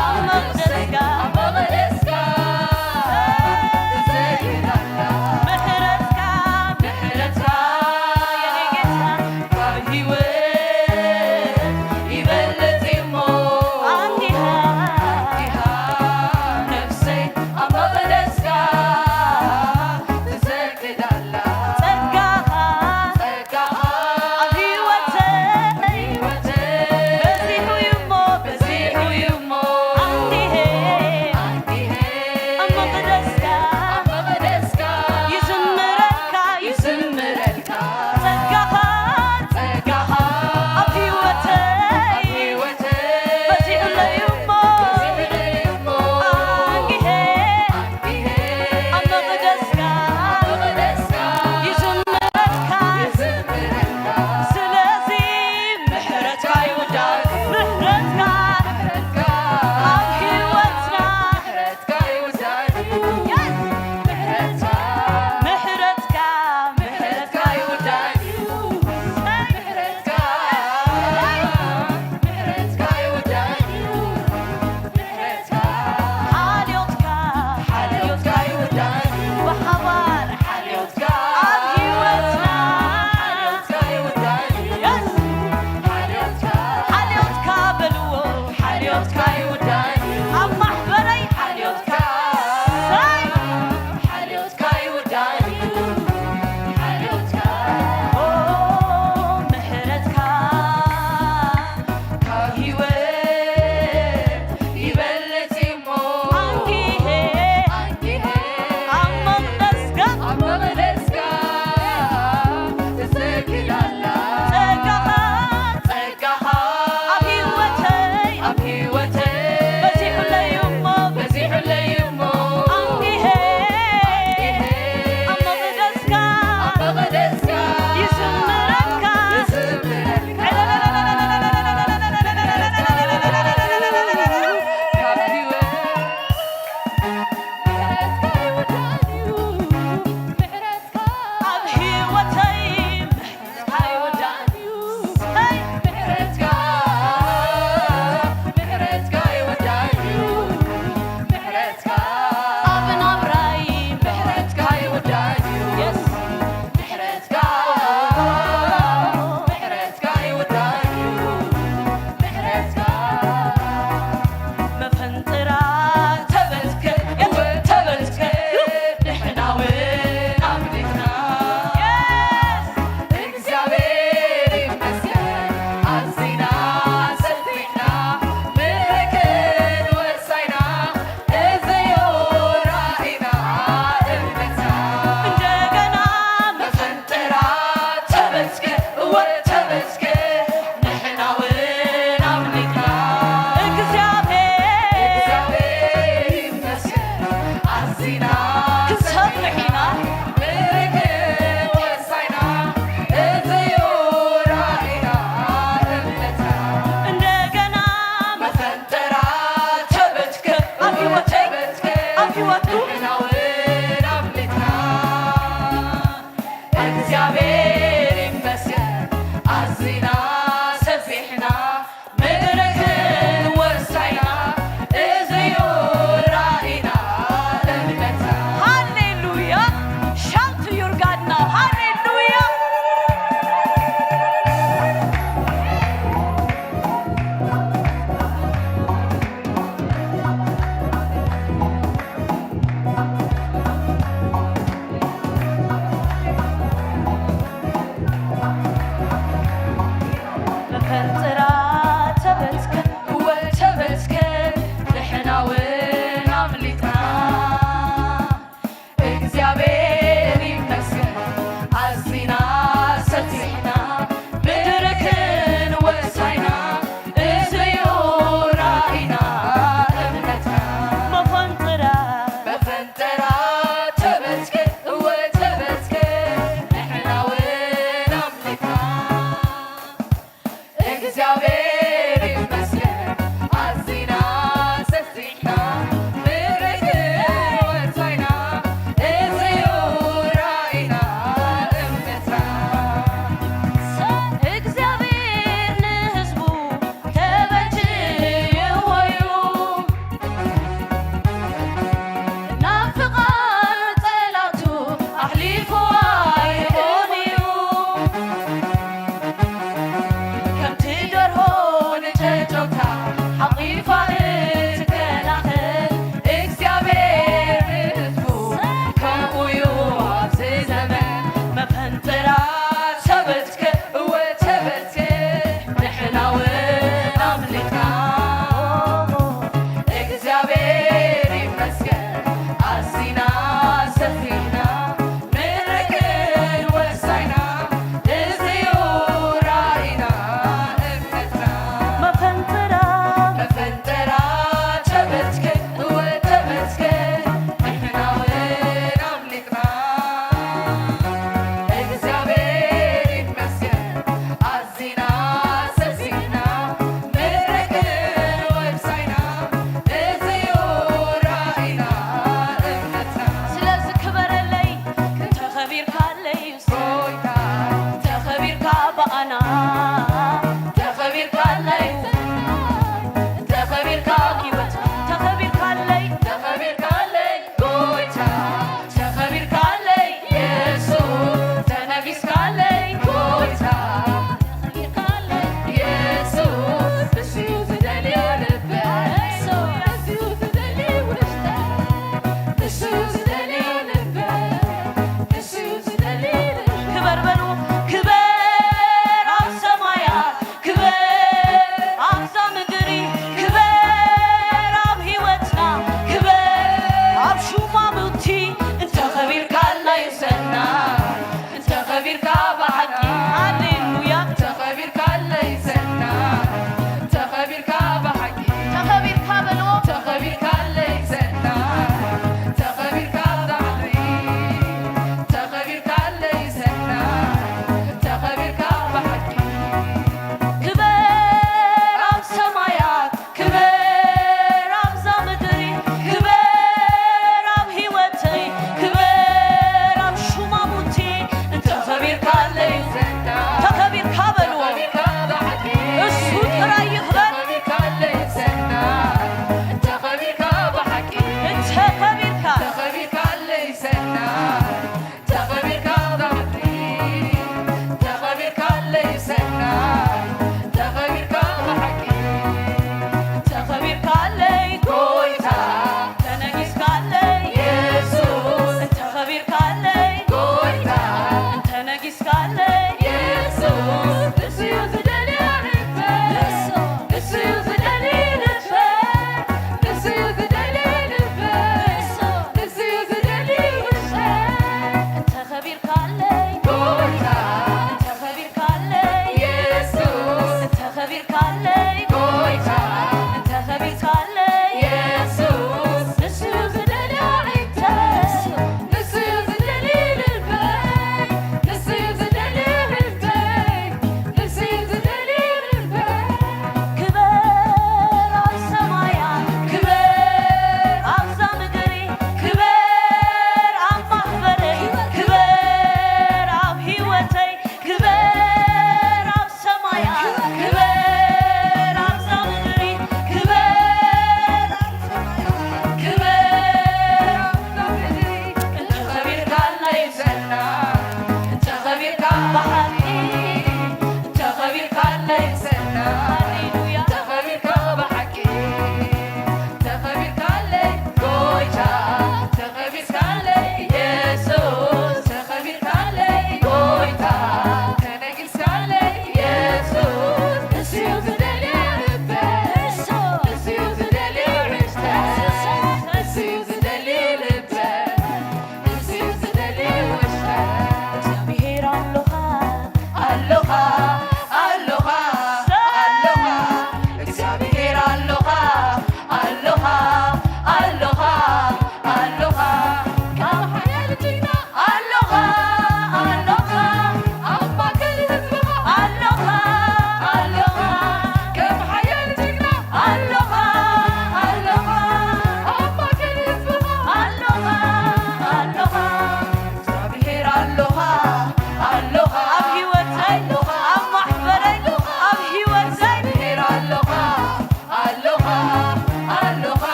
ኣብ መቕደስካ፣ ኣብ መቕደስካ ትሰግድ ኣላ። ምሕረትካ፣ ምሕረትካ የኔ ጌታ ካብ ህይወት ይበልጽ እሞ፣ ኣንዲሃ፣ ኣንዲሃ ነፍሰይ ኣብ መቕደስካ ትሰግድ ኣላ። ጸጋኻ፣ ጸጋኻ ኣብ ህይወተይ፣ ህይወተይ በዚሑ እዩ እሞ፣ በዚሑ እዩ እሞ፣ ኣንዲሄ፣ ኣንዲሄ ኣብ መቕደስካ፣ ኣብ መቕደስካ ይዝምረልካ፣ ይዝምረልካ። ጸጋኻ፣ ጸጋኻ ኣብ ህይወተይ፣ ኣብ ህይወተይ በዚሑለይ እሞ፣ በዚሑለይ እሞ፣ ኣንጊሄ፣ ኣንጊሄ ኣብ መቕደስካ፣ ኣብ መቕደስካ ይዝምረልካ፣ ይዝምረልካ። ስለዚ ምሕረትካ ይውዳኒ፣ ምሕረትካ፣ ምሕረትካ ኣብ ህይወትና፣ ምሕረትካ ይውዳኒ። Yes! ምሕረትካ፣ ምሕረትካ፣ ምሕረትካ ይውዳኒ። ምሕረትካ፣ ምሕረትካ ይውዳኒ። ምሕረትካ፣ ሓልዮትካ፣ ሓልዮትካ ይውዳኒ። ብሓባር ሓልዮትካ ኣብ ህይወትና፣ ሓልዮትካ ይውዳኒ። Yes! ሓልዮትካ፣ ሓልዮትካ በልዎ፣ ሓልዮትካ ይውዳኒ። ኣብ ማሕበረይ ሓልዮትካ፣ ሳይ፣ ሓልዮትካ ይውዳኒ። ሓልዮትካ፣ ኦ፣ ምሕረትካ ካብ ህይወት ይበልጽ እሞ፣ ኣንጊሄ፣ ኣንጊሄ ኣብ መቕደስካ፣ ኣብ መቕደስካ ትሰግድ ኣላ። ጸጋኻ፣ ጸጋኻ ኣብ ህይወተይ፣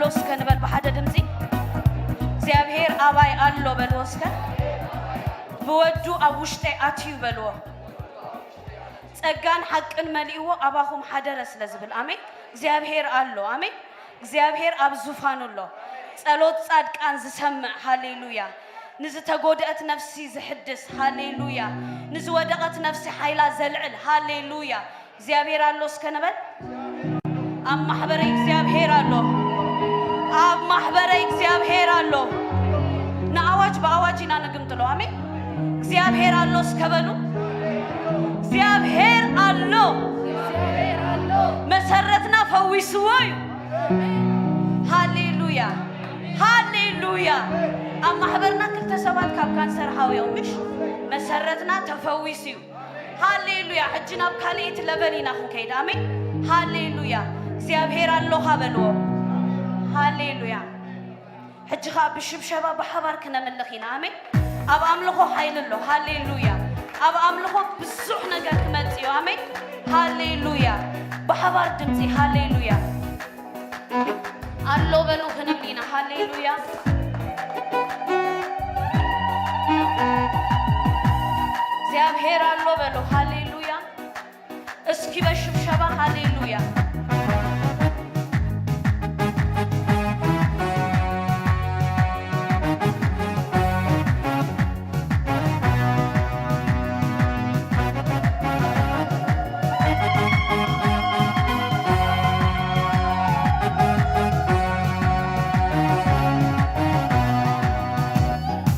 እስከ ንበል ብሓደ ድምፂ፣ እግዚኣብሔር ኣባይ ኣሎ በልዎ እስከ። ብወዱ ኣብ ውሽጠይ ኣትዩ በልዎ። ጸጋን ሓቅን መሊእዎ ኣባኹም ሓደረ ስለ ዝብል። ኣሜን። እግዚኣብሔር ኣሎ። ኣሜን። እግዚኣብሔር ኣብ ዙፋኑ ኣሎ። ጸሎት ጻድቃን ዝሰምዕ። ሃሌሉያ። ንዝተጎድአት ነፍሲ ዝሕድስ። ሃሌሉያ። ንዝወደቐት ነፍሲ ሓይላ ዘልዕል። ሃሌሉያ። እግዚኣብሔር ኣሎ እስከ ንበል። ኣብ ማሕበረይ እግዚኣብሔር ኣሎ። ኣብ ማሕበረይ እግዚኣብሔር ኣሎ። ንኣዋጅ ብኣዋጅ ኢና ንግምጥሎ። ኣሜን። እግዚኣብሔር ኣሎ እስከ በሉ። እግዚኣብሔር ኣሎ። መሰረትና ፈዊስዎ እዩ። ሃሌሉያ፣ ሃሌሉያ። ኣብ ማሕበርና ክልተ ሰባት ካብ ካንሰር ሓውዮም፣ ምሽ? መሰረትና ተፈዊሱ እዩ። ሃሌሉያ። ሕጂ ናብ ካልኣይቲ ለቨል ኢና ክንከይድ። ኣሜን። ሃሌሉያ። እግዚኣብሔር ኣሎኻ በልዎ። ሃሌሉያ። ሕጂ ኸዓ ብሽብሸባ ብሓባር ክነምልኽ ኢና። ኣሜን። ኣብ ኣምልኾ ሓይሊ ኣሎ። ሃሌሉያ። ኣብ ኣምልኾ ብዙሕ ነገር ክመጽእ እዩ። ኣሜን። ሃሌሉያ። ብሓባር ድምፂ ሃሌሉያ። ኣሎ በሉ ክንብል ኢና። ሃሌሉያ። እግዚኣብሔር ኣሎ በሉ። ሃሌሉያ። እስኪ በሽብሸባ ሃሌሉያ።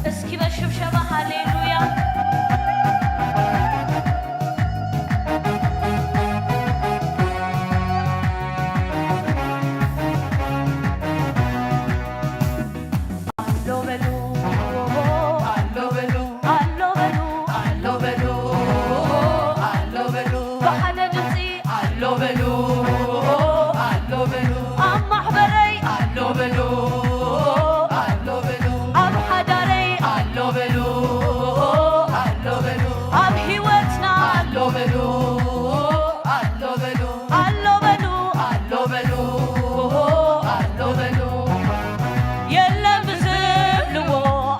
እስኪ በሽብሸባ ሃሌሉያ። ኣሎ በሉ፣ ኣሎ በሉ፣ ኣሎ በሉ፣ ኣሎ በሉ፣ ኣሎ በሉ። ብሓደ ድምፂ ኣሎ በሉ፣ ኣሎ በሉ። ኣብ ማሕበረይ ኣሎ በሉ፣ ኣሎ በሉ። ኣብ ሓዳረይ ኣሎ በሉ፣ ኣሎ በሉ። ኣብ ህይወትና ኣሎ በሉ፣ ኣሎ በሉ፣ ኣሎ በሉ፣ ኣሎ በሉ፣ ኣሎ በሉ። የለን ብዝብልዎ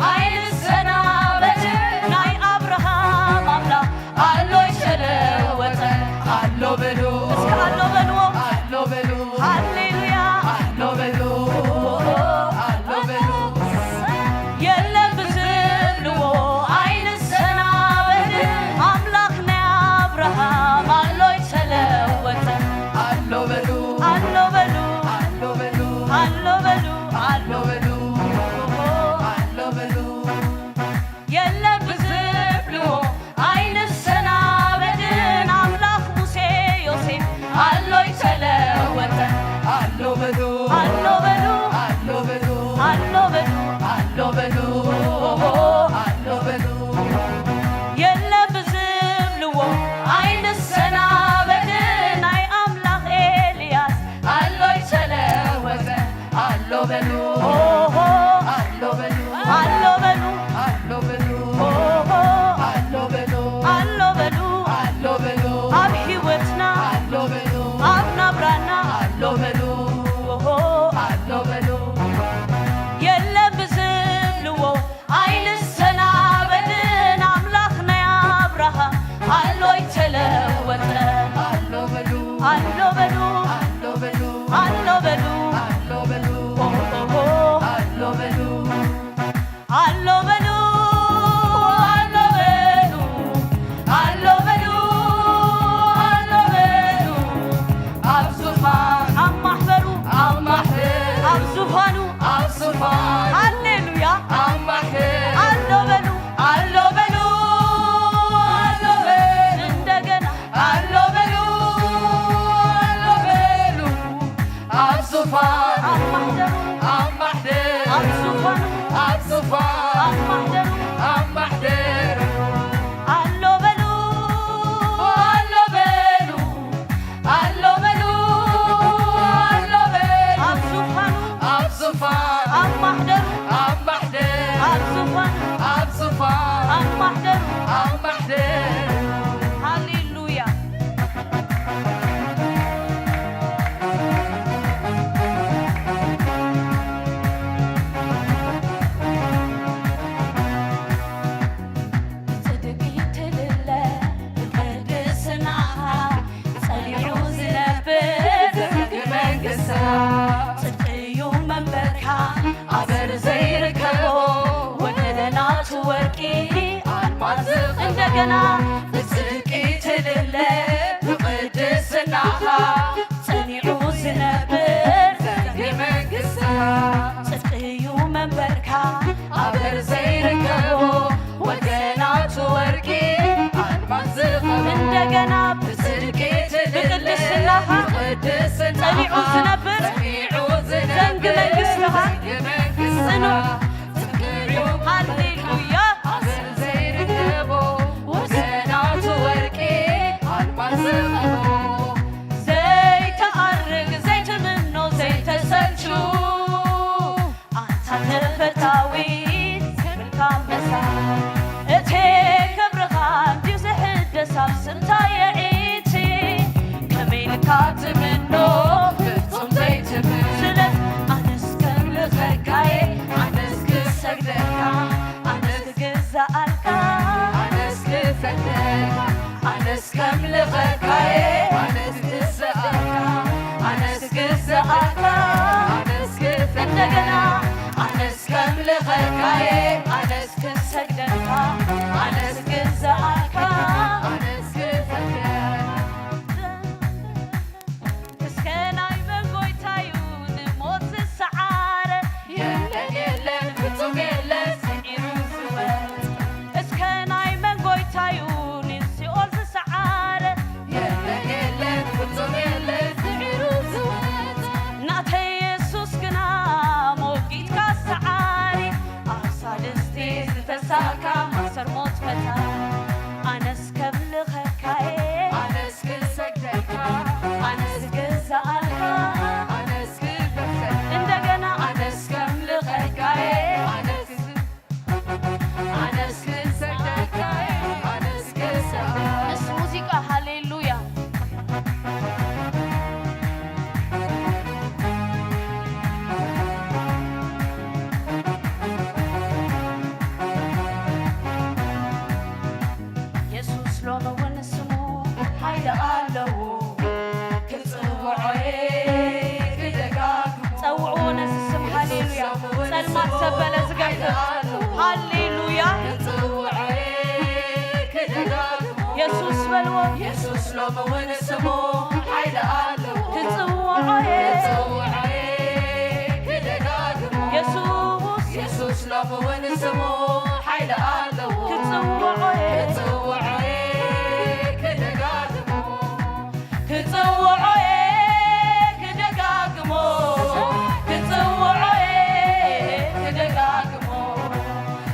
ኣይንሰናበትን፣ ናይ ኣብርሃም ኣምላኽ ኣሎ ኣይተለወጠ። ኣሎ በሉ፣ እስከ ኣሎ በልዎ። ኣሎ በሉ፣ ሃሌሉያ። ኣሎ በሉ፣ ኣሎ በሉ። የለን ብዝብልዎ ኣይንሰናበትን፣ ኣምላኽ ናይ ኣብርሃም ኣሎ ኣይተለወጠ። ኣሎ በሉ፣ ኣሎ በሉ፣ ኣሎ በሉ፣ ኣሎ በሉ፣ ኣሎ በሉ፣ ኣሎ በሉ። የለን ብዝብልዎ ኣይንሰናበድን፣ ኣምላኽ ሙሴ ዮሴፍ ኣሎ ኣይተለወጠ። ኣሎ በሉ፣ ኣሎ በሉ፣ ኣሎ በሉ፣ ኣሎ በሉ፣ ኣሎ በሉ፣ ኣሎ በሉ። የለን ብዝብልዎ ኣይንሰናበድን፣ ናይ ኣምላኽ ኤልያስ ኣሎ ኣይተለወጠ። ኣሎ በሉ፣ ኦሆ፣ ኣሎ በሉ፣ ኣሎ በሉ፣ ኣሎ በሉ፣ ኦሆ፣ ኣሎ በሉ፣ ኣሎ በሉ፣ ኣሎ በሉ፣ ኣብ ህይወትና ኣሎ በሉ፣ ኣብ ናብራና ኣሎ በሉ፣ ኦሆ፣ ኣሎ በሉ። የለን ብዝብልዎ ኣይንሰናበድን፣ ኣምላኽ ናይ ኣብርሃም ኣሎ ኣይተለወጠ። ኣሎ በሉ፣ ኣሎ በሉ፣ ኣሎ በሉ፣ ኣሎ በሉ፣ ኣሎ በሉ፣ ኦሆ፣ ኣሎ በሉ። ኣሎ በሉ፣ ኣሎ በሉ፣ ኣሎ በሉ፣ ኣሎ በሉ። ኣብ ዙፋን፣ ኣብ ማሕበሩ፣ ኣብ ማሕበሩ፣ ኣብ ዙፋኑ፣ ኣብ ዙፋኑ፣ ሃሌሉያ፣ ኣብ ማሕበሩ፣ ኣሎ በሉ፣ ኣሎ በሉ፣ ኣሎ በሉ። እንደገና ኣሎ በሉ፣ ኣሎ በሉ። ኣብ ዙፋኑ፣ ኣብ ማሕደሩ፣ ኣብ ማሕደሩ፣ ኣብ ዙፋኑ፣ ኣብ ዙፋኑ፣ ኣብ ማሕደሩ፣ ኣብ ማሕደሩ። ኣሎ በሉ፣ ኣሎ በሉ፣ ኣሎ በሉ፣ ብጽድቂ ትልለ ብቕድስናኻ ጸኒዑ ዝነብር ዘንጊ መንግስትኻ። ጽድቂ እዩ መንበርካ ኣበር ዘይርከቦ ወገናቱ ወርቂ ኣልማዝ ዝኸቦ። እንደገና ብጽድቂ ትልለ ብቕድስናኻ ብቕድስናኻ ጸኒዑ ዝነብር ጸኒዑ ዝነብር ዘንጊ መንግስትኻ ዘንጊ መንግስትኻ። ጽኑዕ። ጽድቂ እዩ ሃሌሉያ። ኣበር ዘይርከቦ ወገናቱ ወርቂ ኣልማዝ ዝኸቦ። ዘይትኣርግ ዘይትምኖ ዘይተሰልቹ ኣንታ ተፈታዊ ክብርካ መሳል። እቲ ክብርኻ እንድዩ ዝሕደስ ኣብ ስምታ የዒቲ። ከመይ ኢልካ ትምኖ ፍጹም ዘይትብል። ስለ ኣነስ ከምልኸካየ ኣነስ ክሰግደልካ ኣነስ ክግዛኣልካ ኣነስ ክሰግደልካ ኣነስ ከምልኸካየ ኣነስ ክግዛኣልካ ኣነስ ክግዛኣልካ ኣነስ ክሰግደልካ እንደገና ኣነስ ከምልኸካየ ኣነስ ክሰግደልካ ኣነስ ክግዛኣልካ ኣነስ ክሰግደልካ። እስከ ናይ መን ጎይታዩ ንሞት ዝሰዓረ? የለን የለን ፍጹም የለን ስዒሩ ዝወጽእ። እስከ ናይ መን ጎይታዩ ንሲኦል ዝሰዓረ? የለን የለን ፍጹም የለን ስዒሩ ዝወጽእ። ናተይ የሱስ ግና ሞጊትካ ሰዓሪ፣ ኣብ ሳልስቲ ዝተሳእካ ማእሰር ሞት ፈታሪ። ኣነስ ከምልኸካየ ኣነስ ክሰግደልካ ኣነስ ክግዛኣልካ ኣነስ ክበሰልካ እንደገና ኣነስ ከምልኸካየ ኣነስ ኣነስ ክሰግደልካ ኣነስ ክሰግደልካ። ምስ ሙዚቃ ሃሌሉያ። የሱስ ሎሚ እውን ስሙ ሓይሊ ኣለዎ፣ ክጽውዖ እየ ክደጋግሞ። ጸውዕዎ ነዚ ስም፣ ሃሌሉያ። የሱስ ሎሚ እውን ጸልማት ስሙ ሰበለ ዝገፍፍ፣ ሓይሊ ኣለዎ፣ ሃሌሉያ። ክጽውዖ እየ ክደጋግሞ። የሱስ በልዎ። የሱስ ሎሚ እውን ስሙ ሓይሊ ኣለዎ፣ ክጽውዖ እየ ክጽውዖ እየ ክደጋግሞ። የሱስ የሱስ ሎሚ እውን ስሙ ሓይሊ ኣለዎ፣ ክጽውዖ እየ ክጽውዖ እየ ክደጋግሞ። ክጽውዖ እየ ክደጋግሞ፣ ክጽውዖ እየ ክደጋግሞ፣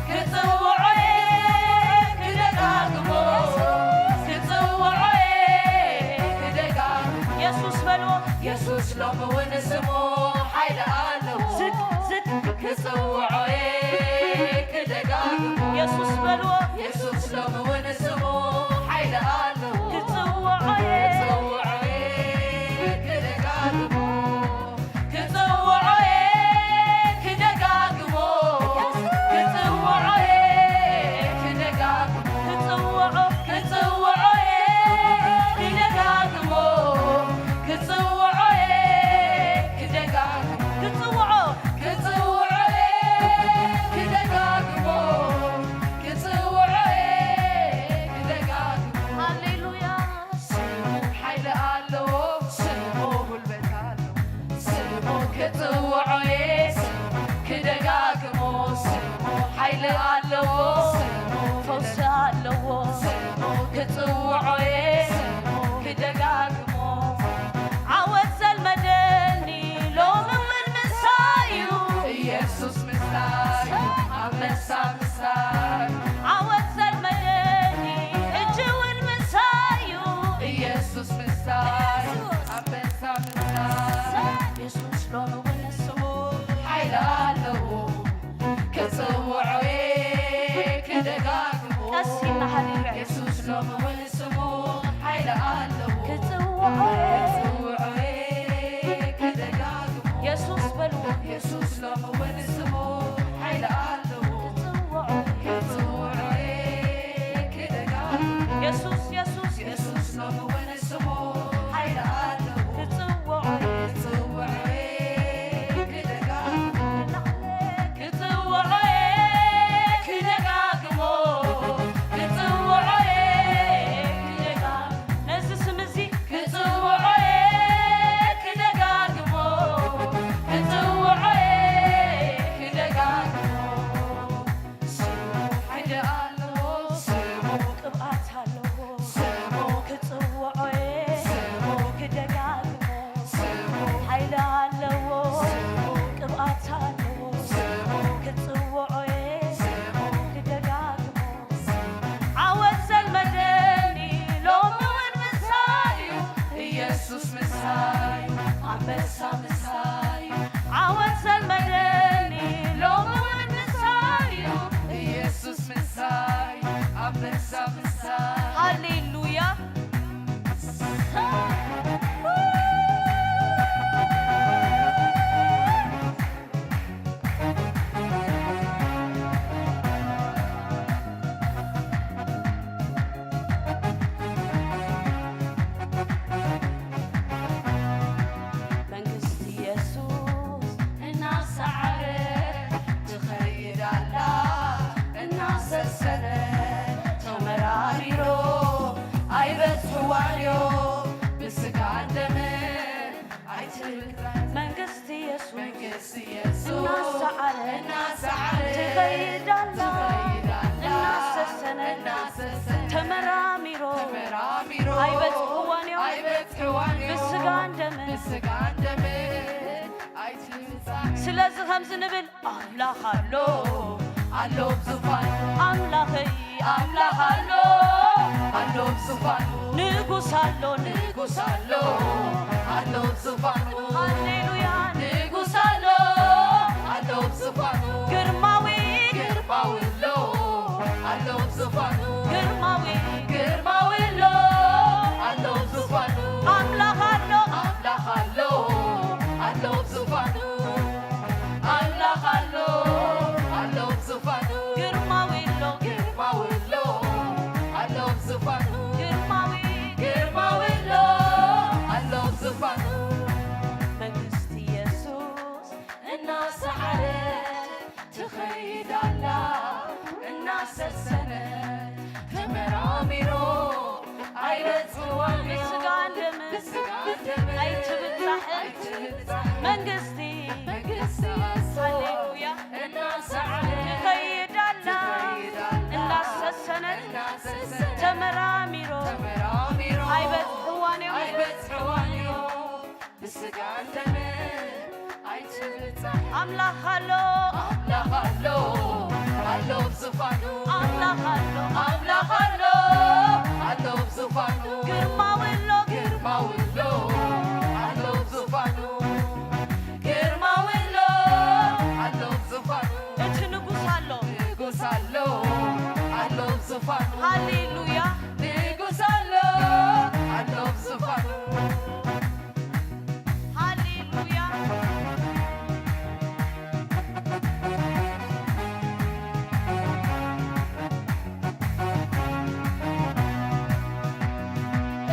ክጽውዖ እየ ክደጋግሞ፣ ክጽውዖ እየ ክደጋግሞ። የሱስ በልዎ። የሱስ ሎሚ እውን ስሙ ሓይሊ ኣለዎ። ዝቅ ዝቅ ክጽውዖ እየ ክደጋግሞ። የሱስ በልዎ። የሱስ ሎሚ እውን ስሙ ሓይሊ ኣለዎ። ክጽውዖ እየ ክጽውዖ እየ ክደጋግሞ። ክጽውዖ እየ ክደጋግሞ። ክጽውዖ እየ ክደጋግሞ። ክጽውዖ ክጽውዖ እየ ክደጋግሞ። ክጽውዖ እየ ክደጋግሞ። ክጽውዖ ክጽውዖ እየ ክደጋግሞ። ክጽውዖ እየ ክደጋግሞ። ሃሌሉያ። ስሙ ሓይሊ ኣንበሳ ምሳይ ዓወት ዘልመደኒ ሎሚ እውን ምሳይ እዩ። ኢየሱስ ምሳይ ኣንበሳ ምሳይ። ሃሌሉያ። መንግስቲ ኢየሱስ እናሰዓረ ትኸይድ ኣላ፣ እናሰሰነ ተመራሚሮ ኣይበጽሕዋን እዮም ብስጋን ደምን ኣይትብላዕ። መንግስቲ ኢየሱስ መንግስቲ ኢየሱስ እናሰዓረ እናሰዓረ ትኸይድ ኣላ፣ ትኸይድ ኣላ፣ እናሰሰነ እናሰሰነ ተመራሚሮ ተመራሚሮ ኣይበጽሕዋን እዮም ኣይበጽሕዋን እዮም ብስጋን ደምን ብስጋን ደምን ኣይትብላዕ። ስለዚ ከምዚ ንብል ኣምላኽ ኣሎ ኣሎ ኣብ ዙፋኑ ኣምላኸይ ኣምላኽ ኣሎ ኣሎ ኣብ ዙፋኑ ንጉስ ኣሎ ንጉስ ኣሎ ኣሎ ኣብ ዙፋኑ ሃሌሉያ ንጉስ ኣሎ ኣሎ ኣብ ዙፋኑ ግርማዊ ግርማዊ ኣሎ ኣሎ ኣብ ዙፋኑ ግርማዊ ግርማዊ ኣሎ ኣሎ ኣብ ዙፋኑ ኣምላኽ ኣሎ ኣምላኽ ኣሎ ኣሎ ኣብ ዙፋኑ ኣምላኽ ኣሎ ኣሎ ኣብ ዙፋኑ ግርማዊ ኣሎ ግርማዊ ኣሎ ኣሎ ኣብ ዙፋኑ ግርማዊ ግርማዊ ኣሎ ኣሎ ኣብ ዙፋኑ መንግስቲ ኢየሱስ እናሰዓረት ትኸይድ ኣላ እናሰሰነ ተመራሚሮ ኣይበጽሕዋን እዩ ብስጋን ደምን ብስጋን ደምን ኣይትብጻሕን ኣይትብጻሕን መንግስቲ መንግስቲ ኢየሱስ ሃሌሉያ እናሰዓረ ትኸይድ ኣላ ትኸይድ ኣላ እናሰሰነት እናሰሰነት ተመራሚሮ ተመራሚሮ ኣይበጽሕዋን እዮም ኣይበጽሕዋን እዮም ብስጋን ደምን ኣይትብጻሕ ኣምላኽ ኣሎ ኣምላኽ ኣሎ ኣሎ ኣብ ዙፋኑ ኣምላኽ ኣሎ ኣምላኽ ኣሎ ኣሎ ኣብ ዙፋኑ ግርማዊ ኣሎ ግርማዊ ኣሎ ኣሎ ኣብ ዙፋኑ ግርማዊ ኣሎ ኣሎ ኣብ ዙፋኑ እቲ ንጉስ ኣሎ ንጉስ ኣሎ ኣሎ ኣብ ዙፋኑ ሃሌሉያ ንጉስ ኣሎ ኣሎ ኣብ ዙፋኑ ሃሌሉያ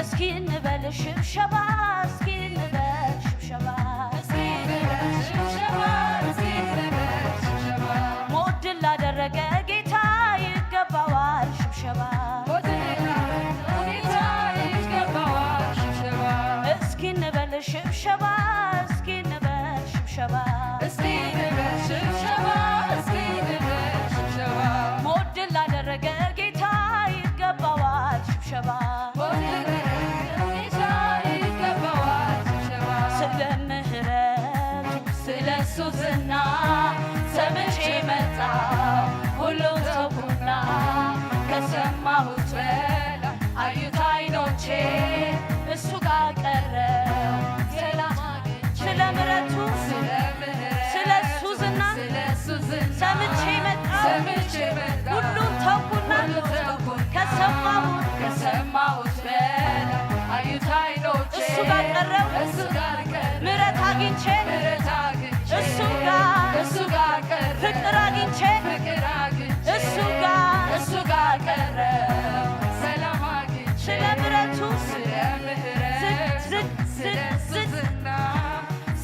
እስኪ ንበል ሽብሸባ እስኪ ንበል ሽብሸባ እስኪ ንበል ሽብሸባ እስኪ ንበል ሽብሸባ ሞት ድል ላደረገ ጌታ ይገባዋል ሽብሸባ ሞት ድል ላደረገ ጌታ ይገባዋል ሽብሸባ እስኪ ንበል ሽብሸባ እስኪ ንበል ሽብሸባ እስኪ ንበል ሽብሸባ እስኪ ንበል ሽብሸባ ሞት ድል ላደረገ ጌታ ይገባዋል ሽብሸባ ሞት ድል ላደረገ ጌታ ይገባዋል ሽብሸባ ስለ ምህረቱ ስለ እሱ ዝና ሰምቼ መጣ ሁሉ ተውኩና ከሰማሁት በላይ አዩት አይኖቼ እሱ ጋር ቀረው ሰላም አግኝቼ ስለ ምሕረቱ ስለ ምሕረቱ ስለ እሱ ዝና ስለ እሱ ዝና ሰምቼ መጣሁ ሰምቼ መጣሁ ሁሉን ተውኩና ሁሉን ተውኩና ከሰማሁት ከሰማሁት በላይ አዩት አይኖቼ እሱ ጋር ቀረው እሱ ጋር ቀረው ምሕረት አግኝቼ ምሕረት አግኝቼ እሱ ጋር እሱ ጋር ቀረው ፍቅር አግኝቼ ፍቅር አግኝቼ እሱ ጋር እሱ ጋር ቀረው ሰላም አግኝቼ ስለ ምሕረቱ ስለ ምሕረቱ ዝቅ ዝቅ ዝቅ ዝቅ ዝና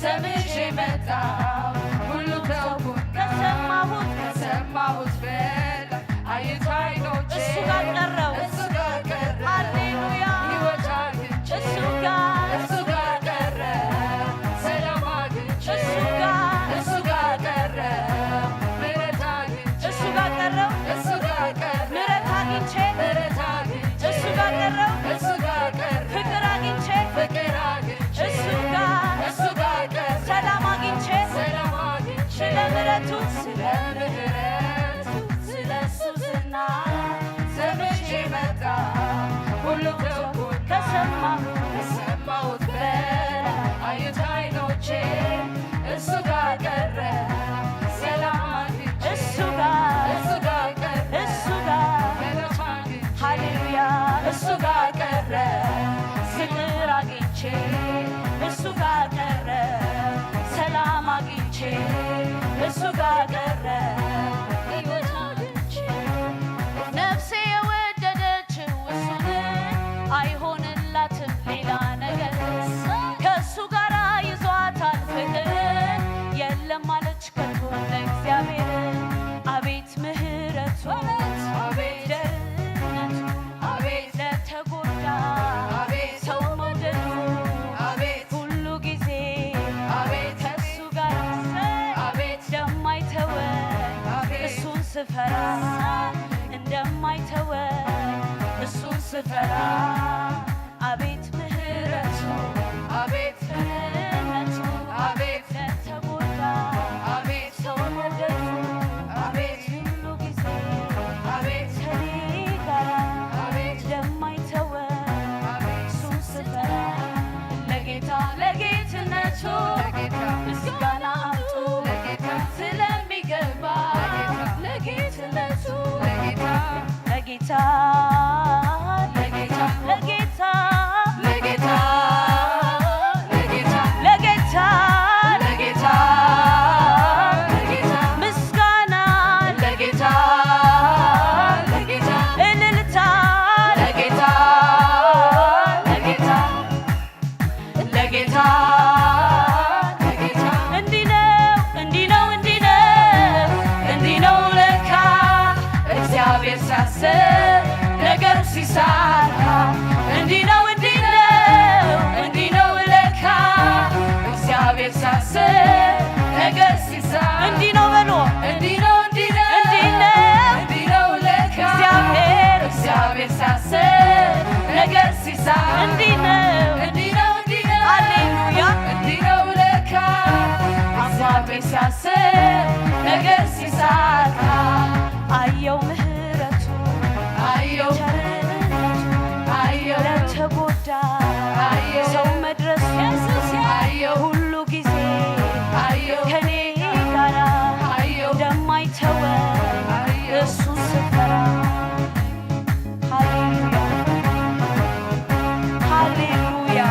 ሰምቼ መጣሁ ሁሉ ተውኩና ከሰማሁት ከሰማሁት በላይ አዩት አይኖቼ እሱ ጋር ቀረው እሱ ጋር ቀረው ሃሌሉያ ሕይወት አግኝቼ እሱ ጋር እሱ ጋር ቀረው ሰላም አግኝቼ እሱ ጋር እሱ ጋር ቀረው ምሕረት አግኝቼ እሱ ጋር ቀረው እሱ ጋር ቀረው ምሕረት አግኝቼ ምሕረት አግኝቼ እሱ ጋር ቀረው እሱ ጋር ቀረው ፍቅር አግኝቼ ፍቅር አግኝቼእሱ ጋር እሱ ጋር ቀረ ሰላም አግኝቼ ሰላም አግኝቼ ስለ ምሕረቱ ስለ ምሕረቱ ስለ እሱ ዝና ሰምቼ መጣሁ ሁሉ ተውኩና ከሰማሁት ከሰማሁት በላይ አዩት አይኖቼ ፈራ። አቤት ምህረቱ፣ አቤት ቸርነቱ፣ አቤት ለተጎዳ፣ አቤት ሰው መውደዱ፣ አቤት ሁሉ ጊዜ፣ አቤት ከኔ ጋራ፣ አቤት ለማይተወ፣ አቤት እሱን ስፈራ። ለጌታ ለጌትነቱ ለጌታ ምስጋና አምጡ፣ ለጌታ ስለሚገባ ለጌታ ለጌትነቱ ለጌታ ለጌታ ለጌታ ለጌታ ለጌታ ለጌታ ለጌታ ለጌታ ምስጋና ለጌታ ለጌታ እልልታ ለጌታ ለጌታ ለጌታ ለጌታ እንዲህ ነው እንዲህ ነው እንዲህ ነው እንዲህ ነው ለካ እግዚአብሔር ሲያስብ ነገር ሲሰራ እንዲህ ነው እንዲህ ነው እንዲህ ነው ለካ እግዚአብሔር ሲያስብ ነገር ሲሰራ እንዲህ ነው በሉ እንዲህ ነው እንዲህ ነው እንዲህ ነው እንዲህ ነው ለካ እግዚአብሔር እግዚአብሔር ሲያስብ ነገር ሲሰራ እንዲህ ነው እንዲህ ነው እንዲህ ነው ሃሌሉያ እንዲህ ነው ለካ አባቴ ሲያስብ ነገር ሲሳካ አየው ምህረቱ አየው ቸርነቱ አየው ለተጎዳ አየው ሰው መድረሱ ኢየሱስ አየው ሁሉ ጊዜ አየው ከኔ ጋራ አየው እንደማይተወ አየው እሱ ስፈራ ሃሌሉያ ሃሌሉያ።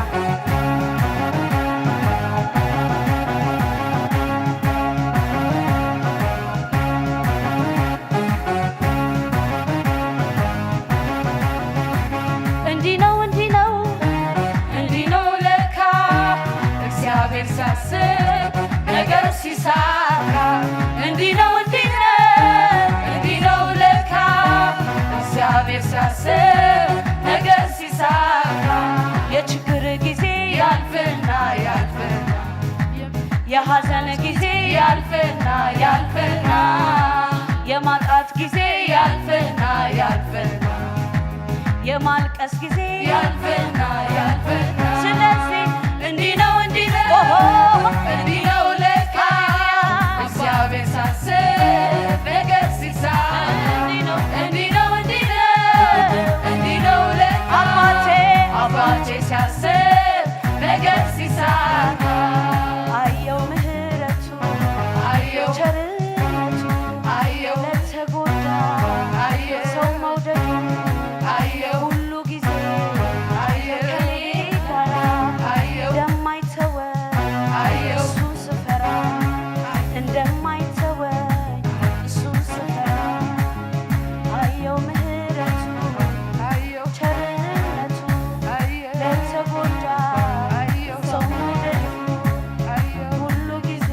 እንዲህ ነው እንዲህ ነው እንዲህ ነው ለካ እግዚአብሔር ሲያስብ ነገር ሲሳካ እንዲህ ነው እንዲህ ነው እንዲህ ነው ለካ እግዚአብሔር ሲያስብ ነገር ሲሳካ የችግር ጊዜ ያልፍና ያልፍና የሐዘን ጊዜ ያልፍና ያልፍና የማጣት ጊዜ ያልፍና ያልፍና የማልቀስ ጊዜ ያልፍና ያልፍና ስለዚህ እንዲህ ነው እንዲህ ነው ኦሆ እንዲህ ነው ለካ እግዚአብሔር ሲያስብ ነገር ሲሳካ እንዲህ ነው እንዲህ ነው እንዲህ ነው እንዲህ ነው ለካ አባቴ አባቴ ሲያስብ ነገር ሲሳካ አየው ምህረቱ አየው ቸርነቱ አየው ለተጎዳ አየው ሰው መውደዱ አየው ሁሉ ጊዜ አየው ከኔ ጋራ አየው እንደማይተወ አየው እሱ ስፈራ እንደማይተወ እሱ ስፈራ አየው ምህረቱ አየው ቸርነቱ አየው ለተጎዳ አየው ሰው መውደዱ አየው ሁሉ ጊዜ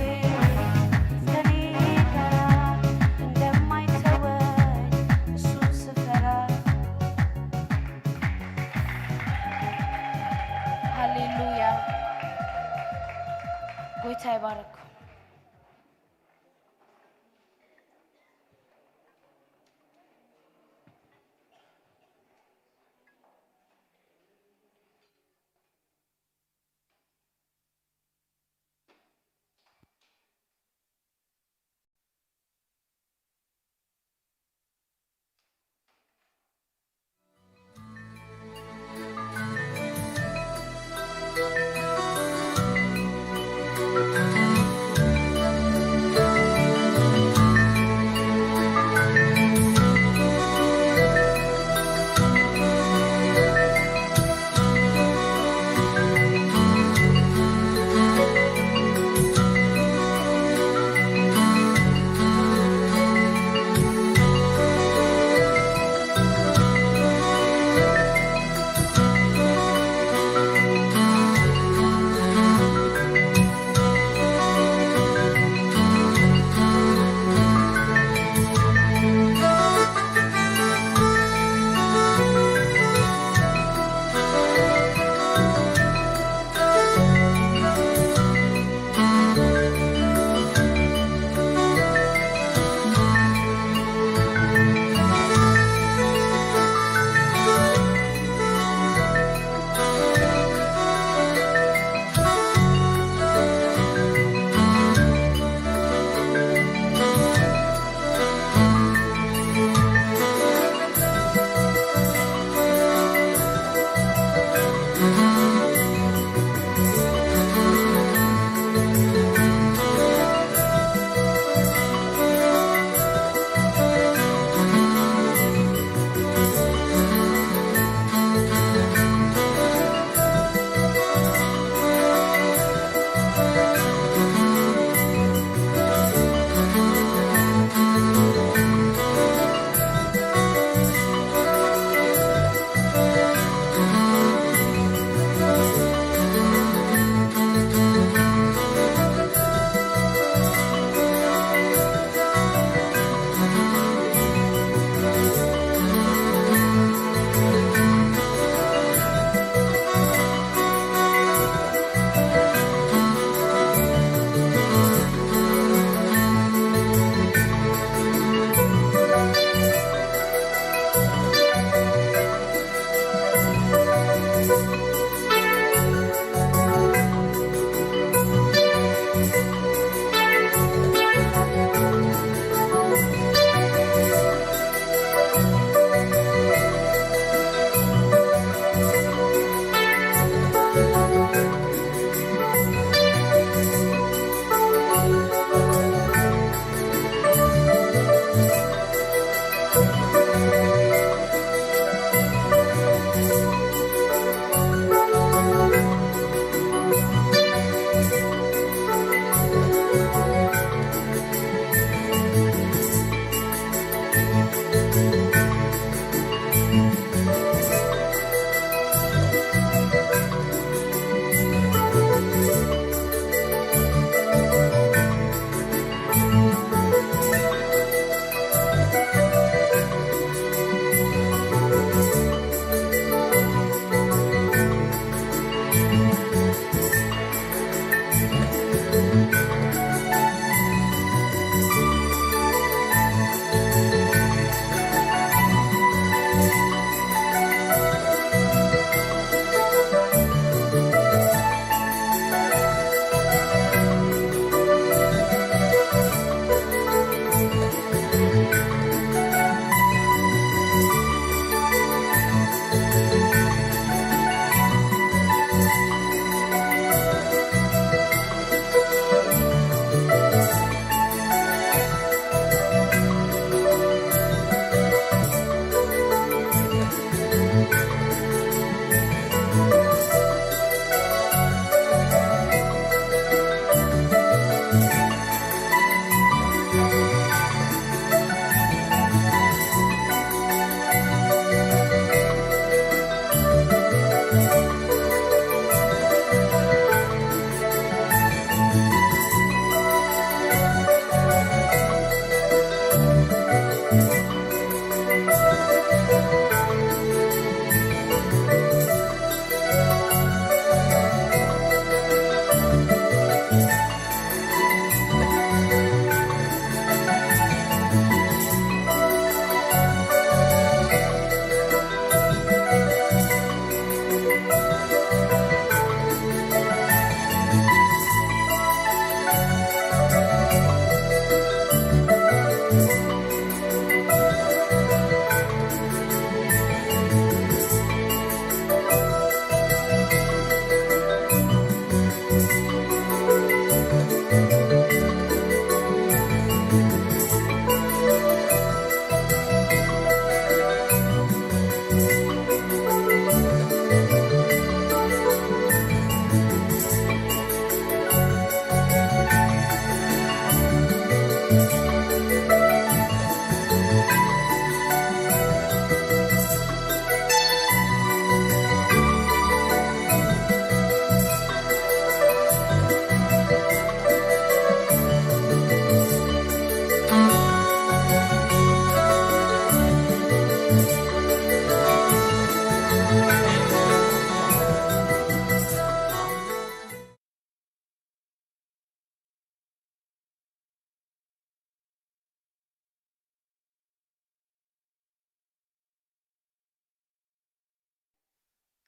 ከኔ ጋራ እንደማይተወኝ እሱ ስፈራ ሃሌሉያ ጎይታ ይባረክ።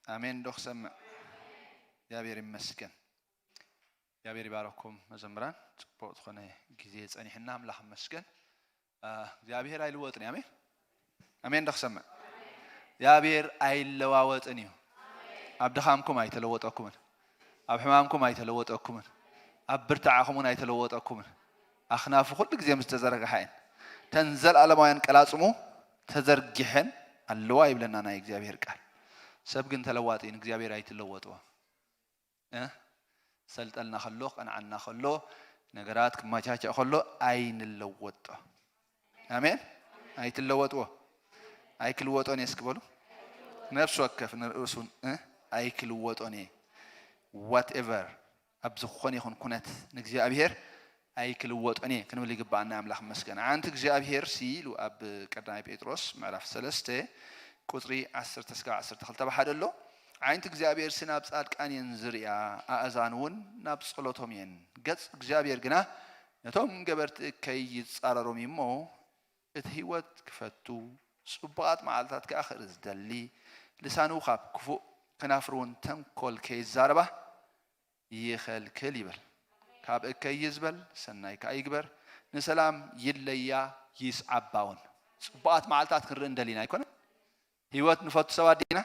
ኣሜን ዶ ክሰምዕ? እግዚኣብሔር ይመስገን። እግዚኣብሔር ይባረኩም መዘምራን። ጽቡቕ ዝኾነ ግዜ ጸኒሕና፣ ኣምላኽ ይመስገን። አ፣ እግዚኣብሔር ኣይልወጥን እዩ። ኣሜን። ኣሜን ዶ ክሰምዕ? እግዚኣብሔር ኣይለዋወጥን እዩ። ኣብ ድኻምኩም ኣይተለወጠኩምን። ኣብ ሕማምኩም ኣይተለወጠኩምን። ኣብ ብርታዕኹም እውን ኣይተለወጠኩምን። ኣኽናፉ ኩሉ ግዜ ምስ ተዘርግሓ እየን። ተን ዘለኣለማውያን ቀላጽሙ ተዘርጊሐን ኣለዋ ይብለና ናይ እግዚኣብሔር ቃል። ሰብ ግን ተለዋጢ እዩ፣ ንእግዚኣብሔር ኣይትለወጥዎ። እ? ሰልጠልና ከሎ፣ ቀንዓና ከሎ፣ ነገራት ክመቻቸእ ከሎ ኣይንለወጦ። ኣሜን። ኣይትለወጥዎ። ኣይክልወጦን እየ እስኪ በሉ። ነፍሲ ወከፍ ንርእሱን፣ እ? ኣይክልወጦን እየ። ዋትኤቨር፣ ኣብ ዝኾነ ይኹን ኩነት ንእግዚኣብሔር ኣይክልወጦን እየ ክንብል ይግባኣና። ኣምላኽ ይመስገን። ኣንቲ እግዚኣብሔር ሲ ኢሉ ኣብ ቀዳማይ ጴጥሮስ ምዕራፍ ሰለስተ ቁጽሪ ዓሰርተ እስካብ ዓሰርተ ክልተ ብሓደ ኣሎ። ዓይንቲ እግዚኣብሔር ሲ ናብ ጻድቃን እየን ዝርእያ፣ ኣእዛን እውን ናብ ጸሎቶም እየን። ገጽ እግዚኣብሔር ግና ነቶም ገበርቲ እከይ ይጻረሮም እዩ እሞ፣ እቲ ህይወት ክፈቱ፣ ጽቡቓት መዓልታት ከኣ ክርኢ ዝደሊ፣ ልሳኑ ካብ ክፉእ፣ ከናፍሩ እውን ተንኮል ከይዛረባ ይኸልክል ይብል። ካብ እከይ ይዝበል፣ ሰናይ ከኣ ይግበር፣ ንሰላም ይለያ ይስዓባ እውን። ጽቡቓት መዓልታት ክንርኢ እንደሊና ኣይኮነን? ህይወት ንፈቱ ሰባት ዲና?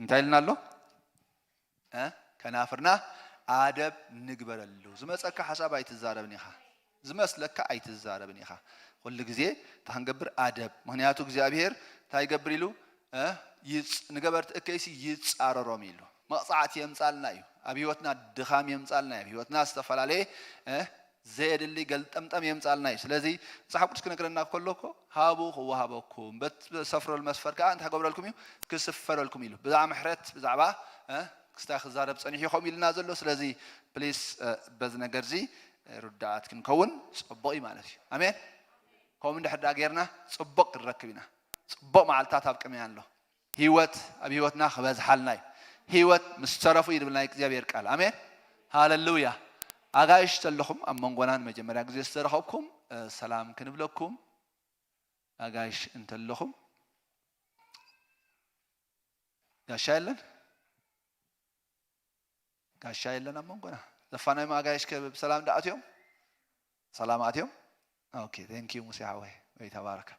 እንታይ ኢልና ኣሎ? እ? ከናፍርና ኣደብ ንግበረሉ። ዝመጸካ ሓሳብ ኣይትዛረብን ኢኻ። ዝመስለካ ኣይትዛረብን ኢኻ። ኩሉ ግዜ እንታይ ክንገብር? ኣደብ። ምኽንያቱ እግዚኣብሔር እንታይ ይገብር ኢሉ? እ? ይጽ-፣ ንገበርቲ እከይሲ ይጻረሮም ኢሉ። መቕጻዕቲ የምጻልና እዩ። ኣብ ህይወትና ድኻም የምጻልና እዩ። ኣብ ህይወትና ዝተፈላለየ፣ እ? ዘየድሊ ገልጠምጠም የምጻልና እዩ። ስለዚ መጽሓፍ ቅዱስ ክነግረና ከሎ እኮ፣ "ሃቡ ክወሃበኩም፣ በቲ ሰፍረሉ መስፈር ከኣ እንታይ ክገብረልኩም እዩ? ክስፈረልኩም" ኢሉ። ብዛዕባ ምሕረት፣ ብዛዕባ፣ እ፣ ክስታይ ክዛረብ ጸኒሑ እዩ ከምኡ ኢልና ዘሎ። ስለዚ ፕሊስ፣ እ፣ በዚ ነገር እዚ፣ እ፣ ርዱኣት ክንከውን ጽቡቕ እዩ ማለት እዩ። ኣሜን። ከምኡ እንድሕር ደኣ ጌርና ጽቡቕ ክንረክብ ኢና። ጽቡቕ መዓልታት ኣብ ቅድሚና ኣሎ። ህይወት ኣብ ህይወትና ክበዝሓልና እዩ። ህይወት ምስ ተረፉ እዩ ዝብል ናይ እግዚኣብሔር ቃል። ኣሜን። ሃሌሉያ። ኣጋይሽ ተለኹም ኣብ መንጎና ንመጀመርያ ግዜ ዝተረኸብኩም፣ እ፣ ሰላም ክንብለኩም። ኣጋይሽ እንተለኹም፣ ጋሻ የለን? ጋሻ የለን ኣብ መንጎና። ዘፋናዮም ኣጋይሽ ከ ብሰላም ዶ ኣትዮም? ሰላም ኣትዮም? ኦኬ፣ ቴንክ ዩ ሙሴ ሓወይ። ወይ ተባረከ።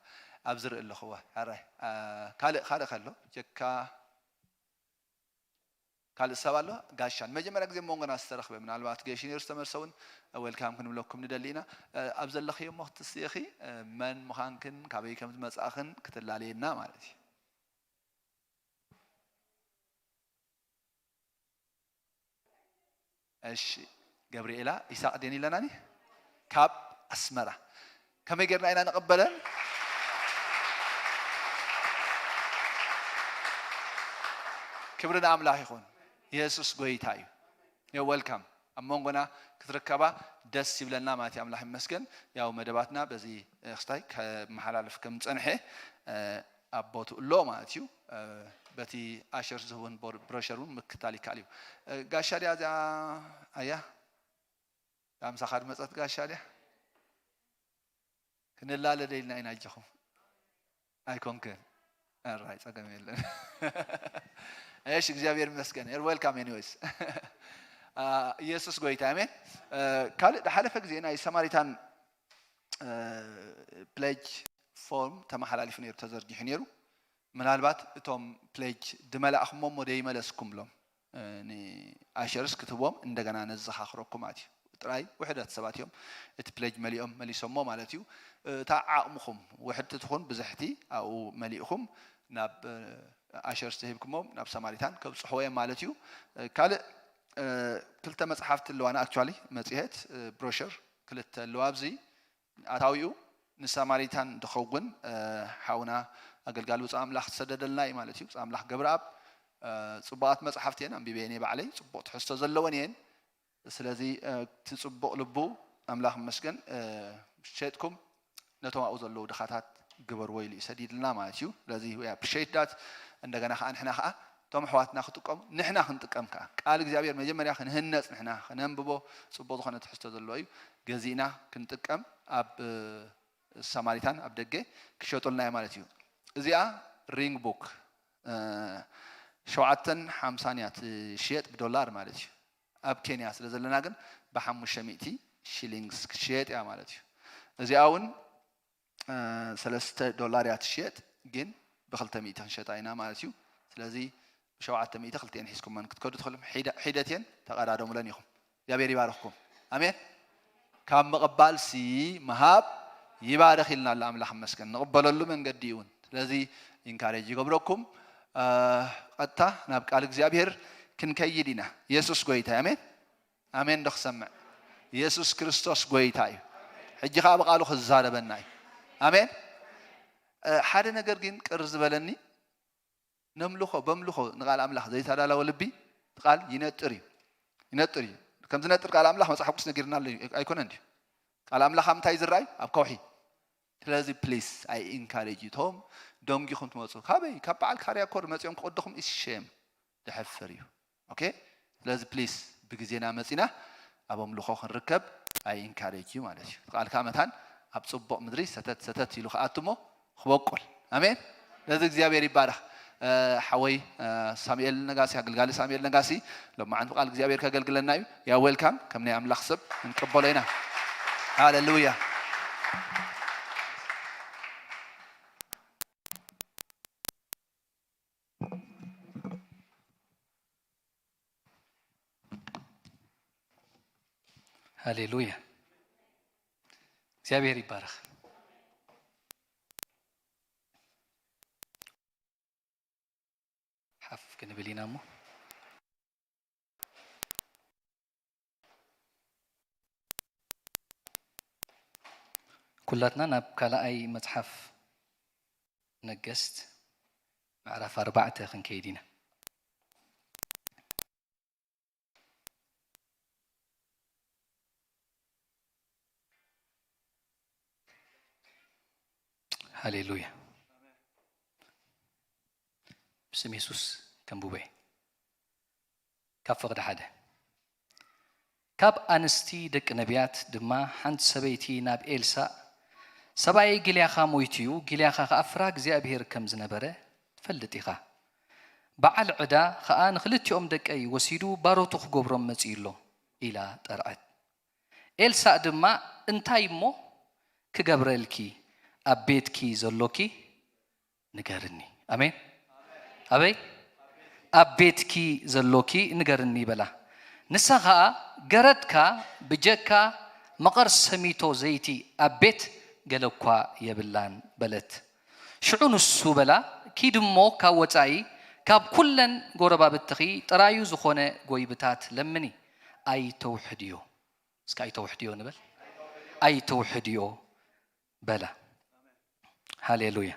ኣብ ዝርኢ ኣለኹ። ዋ፣ ሕራይ። አ፣ ካልእ፣ ካልእ ከሎ? ጀካ ካልእ ሰብ ኣሎ? ጋሻ። ንመጀመርያ ግዜ ኣብ መንጎና ዝተረኽበ፣ ምናልባት ገይሹ ነይሩ ዝተመልሰ እውን፣ ዌልካም ክንብለኩም ንደሊ ኢና። አ፣ ኣብ ዘለኽዮ እሞ ክትስእኺ፣ አ፣ መን ምዃንክን ካበይ ከም ዝመጻእኽን ክትላለየና ማለት እዩ። እሺ፣ ገብርኤላ ይስሐቅ ድየን ኢለናኒ? ካብ ኣስመራ። ከመይ ጌርና ኢና ንቕበለን? ክብሪ ንኣምላኽ ይኹን። የሱስ ጎይታ እዩ። You're welcome። ኣብ መንጎና ክትርከባ ደስ ይብለና ማለት እዩ። ኣምላኽ ይመስገን። ያው መደባትና በዚ፣ እ፣ ክስታይ ከመሓላልፍ ከም ዝጸንሐ፣ እ፣ ኣብ ቦትኡ ኣሎ ማለት እዩ። እ፣ በቲ ኣሸር ዝህቡን ቦር-፣ ብሮሸር እውን ምክታል ይከኣል እዩ። እ፣ ጋሻ ድያ እዚኣ? ኣያ? እዛ ምሳኻ ዝመጸት ጋሻ ድያ? ክንላለደ ኢልና ኢና ኣጆኹም። ኣይኮንክን። ኣራይ፣ ጸገም የለን። እሺ፣ እግዚኣብሔር ይመስገን። You're welcome anyways። አ፣ ኢየሱስ ጎይታ፣ ኣሜን። እ፣ ካልእ ዝሓለፈ ግዜ ናይ ሰማሪታን፣ እ፣ ፕሌጅ ፎርም ተመሓላሊፉ ነይሩ፣ ተዘርጊሑ ነይሩ። ምናልባት እቶም ፕሌጅ ድመላእኹሞ እሞ ደይመለስኩምሎም፣ እ፣ ንኣሸርስ ክትህቦም እንደገና ነዘኻኽረኩም ማለት እዩ። ጥራይ ውሕዳት ሰባት እዮም እቲ ፕሌጅ መሊኦም መሊሶሞ ማለት እዩ። እ፣ እታ ዓቕምኹም ውሕድቲ ትኹን ብዝሕቲ ኣብኡ መሊእኹም ናብ፣ እ፣ ኣሸርስ ተሂብኩሞም ናብ ሰማሪታን ከብጽሕዎ እዮም ማለት እዩ። እ፣ ካልእ፣ እ፣ ክልተ መጽሓፍቲ ኣለዋና፣ ኣክቹዋሊ መጽሔት፣ እ፣ ብሮሸር ክልተ ኣለዋ ኣብዚ። ኣታዊኡ ንሳማሪታን ዝኸውን፣ እ፣ ሓውና ኣገልጋሊ ብፁዕ ኣምላኽ ዝሰደደልና እዩ ማለት እዩ። ብፁዕ ኣምላኽ ገብረኣብ፣ እ፣ ጽቡቓት መጽሓፍቲ እየን፣ ኣንቢበ እየ ባዕለይ፣ ጽቡቕ ትሕዝቶ ዘለወን እየን። ስለዚ፣ እ፣ እቲ ጽቡቕ ልቡ ኣምላኽ ይመስገን፣ እ፣ ሸጥኩም ነቶም ኣብኡ ዘለዉ ድኻታት ግበርዎ ኢሉ እዩ ሰዲድልና ማለት እዩ። ስለዚ we appreciate that። እንደገና ከኣ ንሕና ከኣ እቶም ኣሕዋትና ክጥቀሙ፣ ንሕና ክንጥቀም ከኣ፣ ቃል እግዚኣብሔር መጀመርያ ክንህነጽ፣ ንሕና ክነንብቦ፣ ጽቡቕ ዝኾነ ትሕዝቶ ዘለዎ እዩ፣ ገዚእና ክንጥቀም፣ ኣብ፣ እ፣ ሳማሪታን ኣብ ደገ ክሸጡልና እዩ ማለት እዩ። እዚኣ ሪንግ ቡክ፣ እ፣ ሸውዓተን ሓምሳን እያ ትሽየጥ ብዶላር ማለት እዩ። ኣብ ኬንያ ስለ ዘለና ግን ብሓሙሽተ ሚእቲ ሺሊንግስ ክትሽየጥ እያ ማለት እዩ። እዚኣ እውን ሰለስተ ዶላር እያ ትሽየጥ፣ ግን ብክልተ ሚእቲ ክንሸጣ ኢና ማለት እዩ። ስለዚ ብሸውዓተ ሚእቲ ክልቲኤን ሒዝኩመን ክትከዱ ትኽእሉ። ሒደት እየን፣ ተቐዳደሙለን ኢኹም። እግዚኣብሔር ይባርኽኩም። ኣሜን። ካብ ምቕባል ሲ ምሃብ ይባርኽ ኢልና ኣሎ ኣምላኽ ይመስገን። ንቕበለሉ መንገዲ እውን። ስለዚ ኢንካሬጅ ይገብረኩም። ቀጥታ ናብ ቃል እግዚኣብሔር ክንከይድ ኢና። የሱስ ጎይታ። ኣሜን። ኣሜን ዶ ክሰምዕ? የሱስ ክርስቶስ ጎይታ እዩ። ሕጂ ኸዓ ብቓሉ ክዛረበና እዩ። ኣሜን። ሓደ ነገር ግን ቅር ዝበለኒ፣ ነምልኾ በምልኾ ንቓል ኣምላኽ ዘይተዳለወ ልቢ ቃል ይነጥር እዩ። ይነጥር እዩ። ከም ዝነጥር ቃል ኣምላኽ መጽሓፍ ቅዱስ ነጊርና ኣሎ። ኣይኮነን ድዩ? ቃል ኣምላኽ ኣብ ምንታይ ዝረኣይ? ኣብ ከውሒ። ስለዚ ፕሊስ ኣይ ኢንካሬጅ ዩ። ቶም ደንጊኹም ትመፁ ካበይ? ካብ በዓል ካርያ ኮር መፂኦም ክቕድኹም ኢስ ሼም። ደሕፍር እዩ። ኦኬ። ስለዚ ፕሊስ ብግዜና መፂና ኣብ ኣምልኾ ክንርከብ ኣይ ኢንካሬጅ ዩ ማለት እዩ። ቃል ከዓ መታን ኣብ ፅቡቕ ምድሪ ሰተት ሰተት ኢሉ ክኣቱ እሞ ክበቁል። ኣሜን። ነዚ እግዚኣብሔር ይባረኽ። ሓወይ ሳሙኤል ነጋሲ፣ ኣገልጋሊ ሳሙኤል ነጋሲ ሎማዓንቲ ብቃል እግዚኣብሔር ከገልግለና እዩ። ያ ዌልካም። ከም ናይ ኣምላኽ ሰብ እንቀበሎ ኢና። ሃሌሉያ። ሃሌሉያ። እግዚኣብሔር ይባረኽ። ሓፍ ክንብል ኢና እሞ ኩላትና ናብ ካልኣይ መጽሓፍ ነገስት ምዕራፍ ኣርባዕተ ክንከይድ ኢና። ሃሌሉያ። ብስም የሱስ ከንብቦ እየ። ካብ ፍቕዲ ሓደ። ካብ ኣንስቲ ደቂ ነቢያት ድማ ሓንቲ ሰበይቲ ናብ ኤልሳእ፣ "ሰብኣየይ ጊልያኻ ሞይቱ እዩ፣ ጊልያኻ ኸኣ ፍራ እግዚኣብሄር ከም ዝነበረ ትፈልጥ ኢኻ። በዓል ዕዳ ኸኣ ንኽልቲኦም ደቀይ ወሲዱ ባሮቱ ክገብሮም መጺኡ ኣሎ" ኢላ ጠርዐት። ኤልሳእ ድማ፣ "እንታይ እሞ ክገብረልኪ? ኣብ ቤትኪ ዘሎኪ ንገርኒ።" ኣሜን። ኣበይ? "ኣብ ቤትኪ ዘሎኪ ንገርኒ" በላ። ንሳ ኸኣ፣ "ገረድካ ብጀካ መቐር ሰሚቶ ዘይቲ ኣብ ቤት ገለ እኳ የብላን" በለት። ሽዑ ንሱ በላ፣ "ኪድ እሞ ካብ ወጻኢ ካብ ኩለን ጎረባብትኺ ጥራዩ ዝኾነ ጎይብታት ለምኒ፣ ኣይተውሕድዮ።" እስከ "ኣይተውሕድዮ" ንበል። "ኣይተውሕድዮ" በላ። ሃሌሉያ።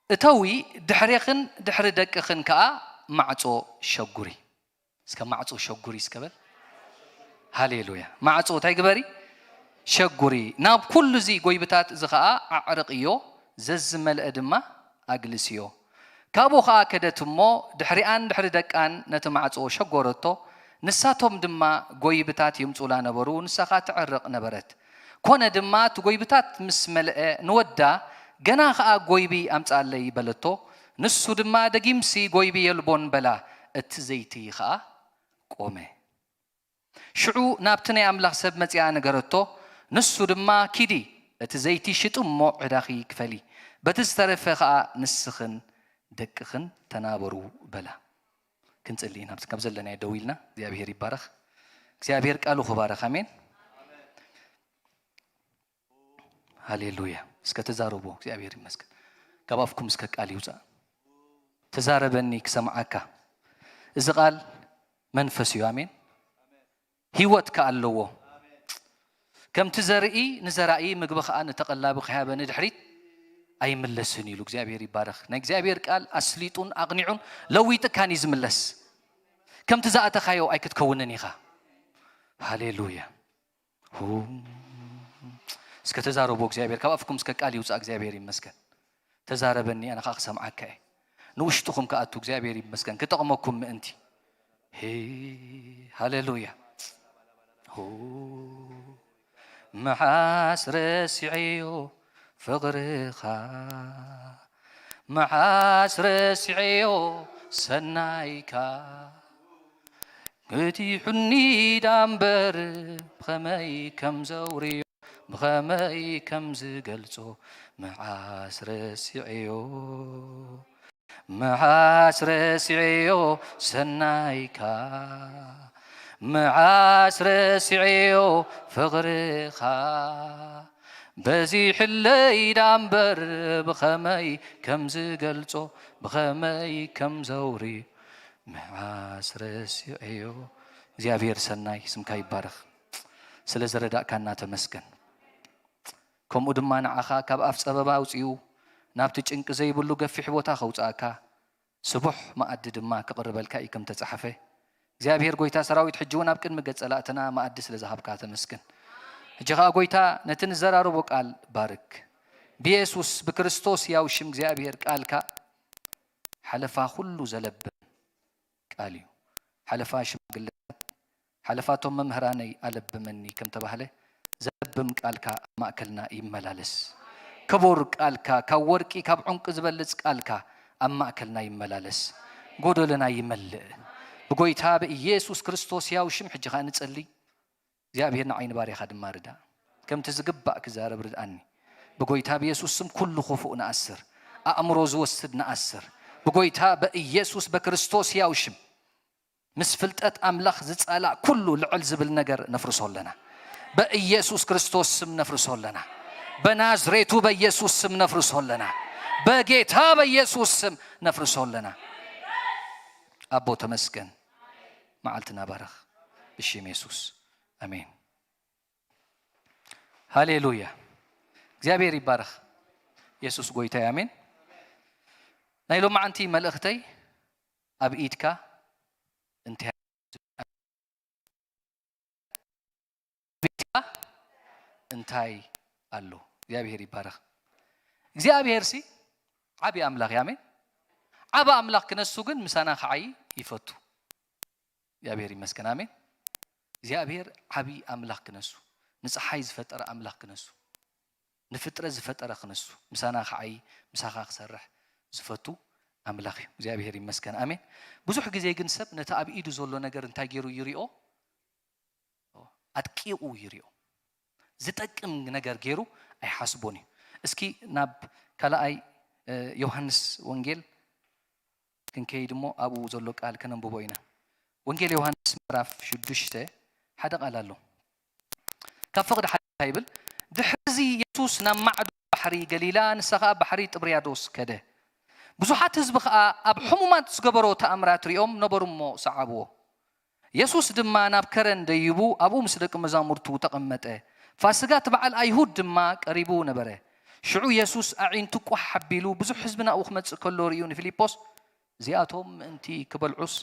"እተዊ፣ ድሕሬኽን ድሕሪ ደቅኽን ከኣ ማዕጾ ሸጉሪ።" እስከ "ማዕጾ ሸጉሪ" እስከ በል። ሃሌሉያ። ማዕጾ እንታይ ግበሪ? ሸጉሪ። "ናብ ኩሉ እዚ ጎይብታት እዚ ከኣ ኣዕርቕዮ፣ ዘዝመልአ ድማ ኣግልስዮ። ካብኡ ኸኣ ከደት እሞ ድሕሪኣን ድሕሪ ደቃን ነቲ ማዕጾ ሸጎረቶ። ንሳቶም ድማ ጎይብታት የምጹላ ነበሩ፣ ንሳ ኸኣ ትዕርቕ ነበረት። ኮነ ድማ እቲ ጎይብታት ምስ መልአ ንወዳ፣ ገና ኸኣ ጎይቢ ኣምጽኣለይ በለቶ። ንሱ ድማ ደጊምሲ ጎይቢ የልቦን በላ። እቲ ዘይቲ ኸኣ ቆመ። ሽዑ ናብቲ ናይ ኣምላኽ ሰብ መጺኣ ነገረቶ። ንሱ ድማ፣ "ኪዲ፣ እቲ ዘይቲ ሽጢ እሞ ዕዳኺ ክፈሊ፣ በቲ ዝተረፈ ኸኣ ንስኽን ደቅኽን ተናበሩ" በላ። ክንጽሊ ኢና። ካብ ዘለናዮ ደው ኢልና እግዚኣብሔር ይባረኽ። እግዚኣብሔር ቃሉ ክባረኽ። ኣሜን። ሃሌሉያ። እስከ ተዛረቡ። እግዚኣብሔር ይመስገን። ካብ ኣፍኩም እስከ ቃል ይውጻእ። ተዛረበኒ ክሰምዓካ። እዚ ቃል መንፈስ እዩ። ኣሜን። ህይወት ከኣ ኣለዎ። "ከምቲ ዘርኢ ንዘራኢ፣ ምግቢ ከኣ ንተቐላቢ ከይሃበ ንድሕሪት ኣይምለስን" ኢሉ። እግዚኣብሔር ይባረኽ። ናይ እግዚኣብሔር ቃል ኣስሊጡን ኣቕኒዑን ለዊጥካን እዩ ዝምለስ። ከምቲ ዝኣተኻዮ ኣይክትከውንን ኢኻ። ሃሌሉያ። ሁ። እስከ ተዛረቡ። እግዚኣብሔር ካብ ኣፍኩም እስከ ቃል ይውጻእ። እግዚኣብሔር ይመስገን። ተዛረበኒ፣ ኣነ ኸኣ ክሰምዓካ እየ። ንውሽጥኹም ክኣቱ እግዚኣብሔር ይመስገን፣ ክጠቕመኩም ምእንቲ። ሄ፣ ሃሌሉያ። ሆ፣ መዓስ ረሲዐዮ ፍቕርኻ፣ መዓስ ረሲዐዮ ሰናይካ፣ ገዲሑኒ ዳምበር ብኸመይ ከም ዘውርዮ፣ ብኸመይ ከም ዝገልጾ፣ መዓስ ረሲዐዮ፣ መዓስ ረሲዐዮ ሰናይካ፣ መዓስ ረሲዐዮ ፍቕርኻ፣ በዚሕለይ ዳምበር ብኸመይ ከም ዝገልጾ፣ ብኸመይ ከም ዘውርዮ፣ መዓስ ረሲዐዮ። እግዚኣብሔር ሰናይ፣ ስምካ ይባረኽ። ስለ ዝረዳእካና ተመስገን። ከምኡ ድማ ንዓኻ ካብ ኣፍ ጸበባ ኣውጺኡ ናብቲ ጭንቂ ዘይብሉ ገፊሕ ቦታ ከውጽኣካ፣ ስቡሕ መኣዲ ድማ ክቕርበልካ እዩ ከም ተጻሕፈ። እግዚኣብሔር ጎይታ ሰራዊት ሕጂ እውን ኣብ ቅድሚ ገጸ ላእትና መኣዲ ስለ ዝሃብካ ተመስገን። ሕጂ ኸኣ ጎይታ ነቲ ንዘራረቦ ቃል ባርክ። ብየሱስ ብክርስቶስ ያው ሽም እግዚኣብሔር ቃልካ ሓለፋ ኩሉ ዘለብም ቃል እዩ። ሓለፋ ሽማግለታት፣ ሓለፋቶም መምህራነይ ኣለብመኒ ከም ተባህለ፣ ዘለብም ቃልካ ኣብ ማእከልና ይመላለስ። ክቡር ቃልካ፣ ካብ ወርቂ ካብ ዕንቁ ዝበልጽ ቃልካ ኣብ ማእከልና ይመላለስ። ጎደሎና ይመልእ። ብጎይታ ብኢየሱስ ክርስቶስ ያው ሽም ሕጂ ኸኣ ንጸሊ። እግዚኣብሔር ንዓይ ንባርያኻ ድማ ርዳእ። ከምቲ ዝግባእ ክዛረብ ርድኣኒ። ብጎይታ ብየሱስ ስም ኩሉ ክፉእ ንኣስር። ኣእምሮ ዝወስድ ንኣስር። ብጎይታ በኢየሱስ በክርስቶስ ያው ሽም ምስ ፍልጠት ኣምላኽ ዝጻላእ ኩሉ ልዕል ዝብል ነገር ነፍርሶ ኣለና። በኢየሱስ ክርስቶስ ስም ነፍርሶ ኣለና። በናዝሬቱ በኢየሱስ ስም ነፍርሶ ኣለና። በጌታ በኢየሱስ ስም ነፍርሶ ኣለና። ኣቦ ተመስገን። መዓልትና ባረኽ። ብሽም የሱስ። ኣሜን። ሃሌሉያ። እግዚኣብሔር ይባረኽ። የሱስ ጎይታ እዩ። ኣሜን። ናይ ሎማዓንቲ መልእኽተይ ኣብ ኢድካ እንታይ፣ ኣብ ኢድካ እንታይ ኣሎ? እግዚኣብሔር ይባረኽ። እግዚኣብሔር ሲ ዓቢ ኣምላኽ እዩ። ኣሜን። ዓቢ ኣምላኽ ክነሱ ግን ምሳና ክዓይ ይፈቱ። እግዚኣብሔር ይመስገን። ኣሜን። እግዚኣብሔር ዓቢ ኣምላኽ ክነሱ፣ ንፀሓይ ዝፈጠረ ኣምላኽ ክነሱ፣ ንፍጥረት ዝፈጠረ ክነሱ፣ ምሳና ክዓይ፣ ምሳኻ ክሰርሕ ዝፈቱ ኣምላኽ እዩ። እግዚኣብሔር ይመስገን። ኣሜን። ብዙሕ ግዜ ግን ሰብ ነቲ ኣብ ኢዱ ዘሎ ነገር እንታይ ገይሩ ይሪኦ? ኣድቂቑ ይሪኦ። ዝጠቅም ነገር ገይሩ ኣይሓስቦን እዩ። እስኪ ናብ ካልኣይ፣ እ፣ ዮሃንስ ወንጌል ክንከይድ እሞ ኣብኡ ዘሎ ቃል ከነንብቦ ኢና። ወንጌል ዮሃንስ ምዕራፍ ሽዱሽተ ሓደ ቃል ኣሎ። ካብ ፍቕዲ ሓደ እንታይ ይብል? ድሕርዚ የሱስ ናብ ማዕዶ ባሕሪ ገሊላ፣ ንሳ ኸኣ ባሕሪ ጥብርያዶስ ከደ። ብዙሓት ህዝቢ ኸኣ ኣብ ሕሙማት ዝገበሮ ተኣምራት ሪኦም ነበሩ እሞ ሰዓብዎ። የሱስ ድማ ናብ ከረን ደይቡ ኣብኡ ምስ ደቂ መዛሙርቱ ተቐመጠ። ፋስጋ እቲ በዓል ኣይሁድ ድማ ቀሪቡ ነበረ። ሽዑ የሱስ ኣዒንቱ ቋሕ ኣቢሉ ብዙሕ ህዝቢ ናብኡ ክመጽእ ከሎ ርእዩ ንፊልጶስ፣ "እዚኣቶም ምእንቲ ክበልዑስ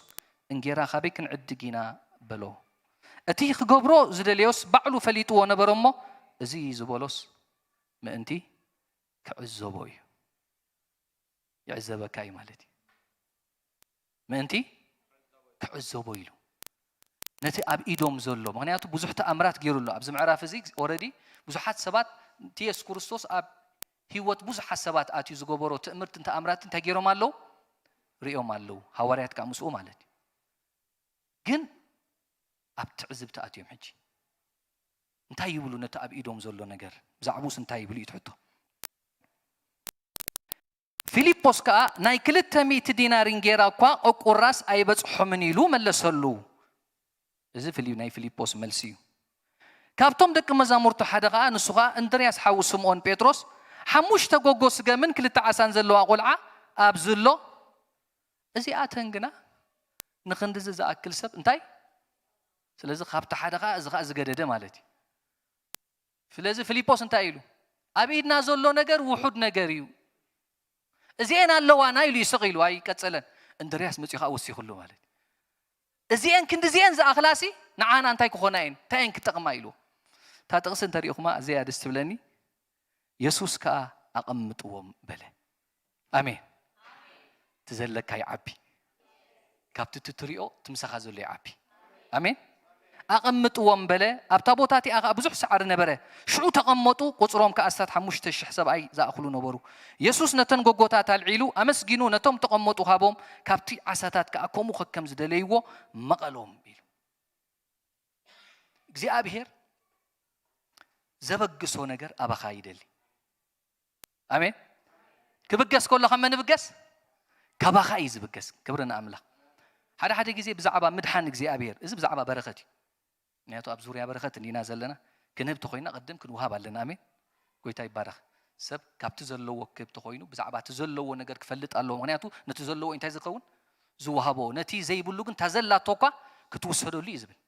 እንጌራ ካበይ ክንዕድግ ኢና?" በሎ። እቲ ክገብሮ ዝደለዮስ ባዕሉ ፈሊጥዎ ነበረ እሞ፣ እዚ ዝበሎስ ምእንቲ ክዕዘቦ እዩ። ይዕዘበካ እዩ ማለት እዩ። ምእንቲ ክዕዘቦ ኢሉ ነቲ ኣብ ኢዶም ዘሎ፣ ምኽንያቱ ብዙሕ ተኣምራት ገይሩ ኣሎ። ኣብዚ ምዕራፍ እዚ ኦረዲ ብዙሓት ሰባት፣ እቲ የሱስ ክርስቶስ ኣብ ህይወት ብዙሓት ሰባት ኣትዩ ዝገበሮ ትእምርትን ተኣምራትን እንታይ ገይሮም ኣለዉ? ሪኦም ኣለዉ። ሃዋርያት ከዓ ምስኡ ማለት እዩ። ግን ኣብ ትዕዝብቲ ኣትዮም። ሕጂ እንታይ ይብሉ? ነቲ ኣብ ኢዶም ዘሎ ነገር ብዛዕባኡስ እንታይ ይብሉ እዩ ትሕቶ። ፊልጶስ ከኣ፣ "ናይ ክልተ ሚእቲ ዲናር እንጌራ እኳ ቆቁራስ ኣይበጽሖምን" ኢሉ መለሰሉ። እዚ ፍሊ-፣ ናይ ፊልጶስ መልሲ እዩ። ካብቶም ደቂ መዛሙርቱ ሓደ ከኣ፣ ንሱ ከኣ እንድርያስ ሓዉ ስምኦን ጴጥሮስ፣ "ሓሙሽተ ጎጎ ስገምን ክልተ ዓሳን ዘለዋ ቆልዓ ኣብዚ ኣሎ፣ እዚኣተን ግና ንኽንድዚ ዝኣክል ሰብ እንታይ?" ስለዚ ካብቲ ሓደ ከኣ እዚ ከኣ ዝገደደ ማለት እዩ። ስለዚ ፊልጶስ እንታይ ኢሉ? "ኣብ ኢድና ዘሎ ነገር ውሑድ ነገር እዩ። እዚኤን ኣለዋና" ኢሉ ይስቕ ኢሉ ኣይቀጸለን። እንድርያስ መጺኡ ከኣ ወሲኹሉ ማለት እዩ። "እዚኤን ክንዲ እዚኤን ዝኣኽላሲ ንዓና እንታይ ክኾና እየን? እንታይ እየን ክጠቕማ?" ኢሉ። እታ ጥቕሲ እንተሪእኹማ ኣዘያ ደስ ትብለኒ። "የሱስ ከኣ ኣቐምጥዎም" በለ። ኣሜን። እቲ ዘለካ ይዓቢ። ካብቲ እቲ ትሪኦ እቲ ምሳኻ ዘሎ ይዓቢ። ኣሜን። ኣቐምጥዎም በለ። ኣብታ ቦታ እቲኣ ኸኣ ብዙሕ ሳዕሪ ነበረ። ሽዑ ተቐመጡ፣ ቁጽሮም ከኣ ኣስታት ሓሙሽተ ሽሕ ሰብኣይ ዝኣኽሉ ነበሩ። የሱስ ነተን ጎጎታት ኣልዒሉ ኣመስጊኑ ነቶም ተቐመጡ ሃቦም፣ ካብቲ ዓሳታት ከኣ ከምኡ ከከም ዝደለይዎ መቐሎም ኢሉ። እግዚኣብሔር ዘበግሶ ነገር ኣባኻ ይደሊ። ኣሜን። ክብገስ ከሎ ካብ መን ይብገስ? ካባኻ እዩ ዝብገስ። ክብሪ ንኣምላኽ። ሓደ ሓደ ግዜ ብዛዕባ ምድሓን እግዚኣብሔር፣ እዚ ብዛዕባ በረኸት እዩ። ምክንያቱ ኣብ ዙርያ በረኸት እንዲና ዘለና፣ ክንህብ ተኾይና ቅድም ክንውሃብ ኣለና። ኣሜን። ጎይታ ይባረኽ። ሰብ ካብቲ ዘለዎ ክህብ ተኾይኑ ብዛዕባ እቲ ዘለዎ ነገር ክፈልጥ ኣለዎ። ምክንያቱ ነቲ ዘለዎ እንታይ ዝኸውን? ዝወሃቦ። ነቲ ዘይብሉ ግን እታ ዘላቶ እኳ ክትውሰደሉ እዩ ዝብል።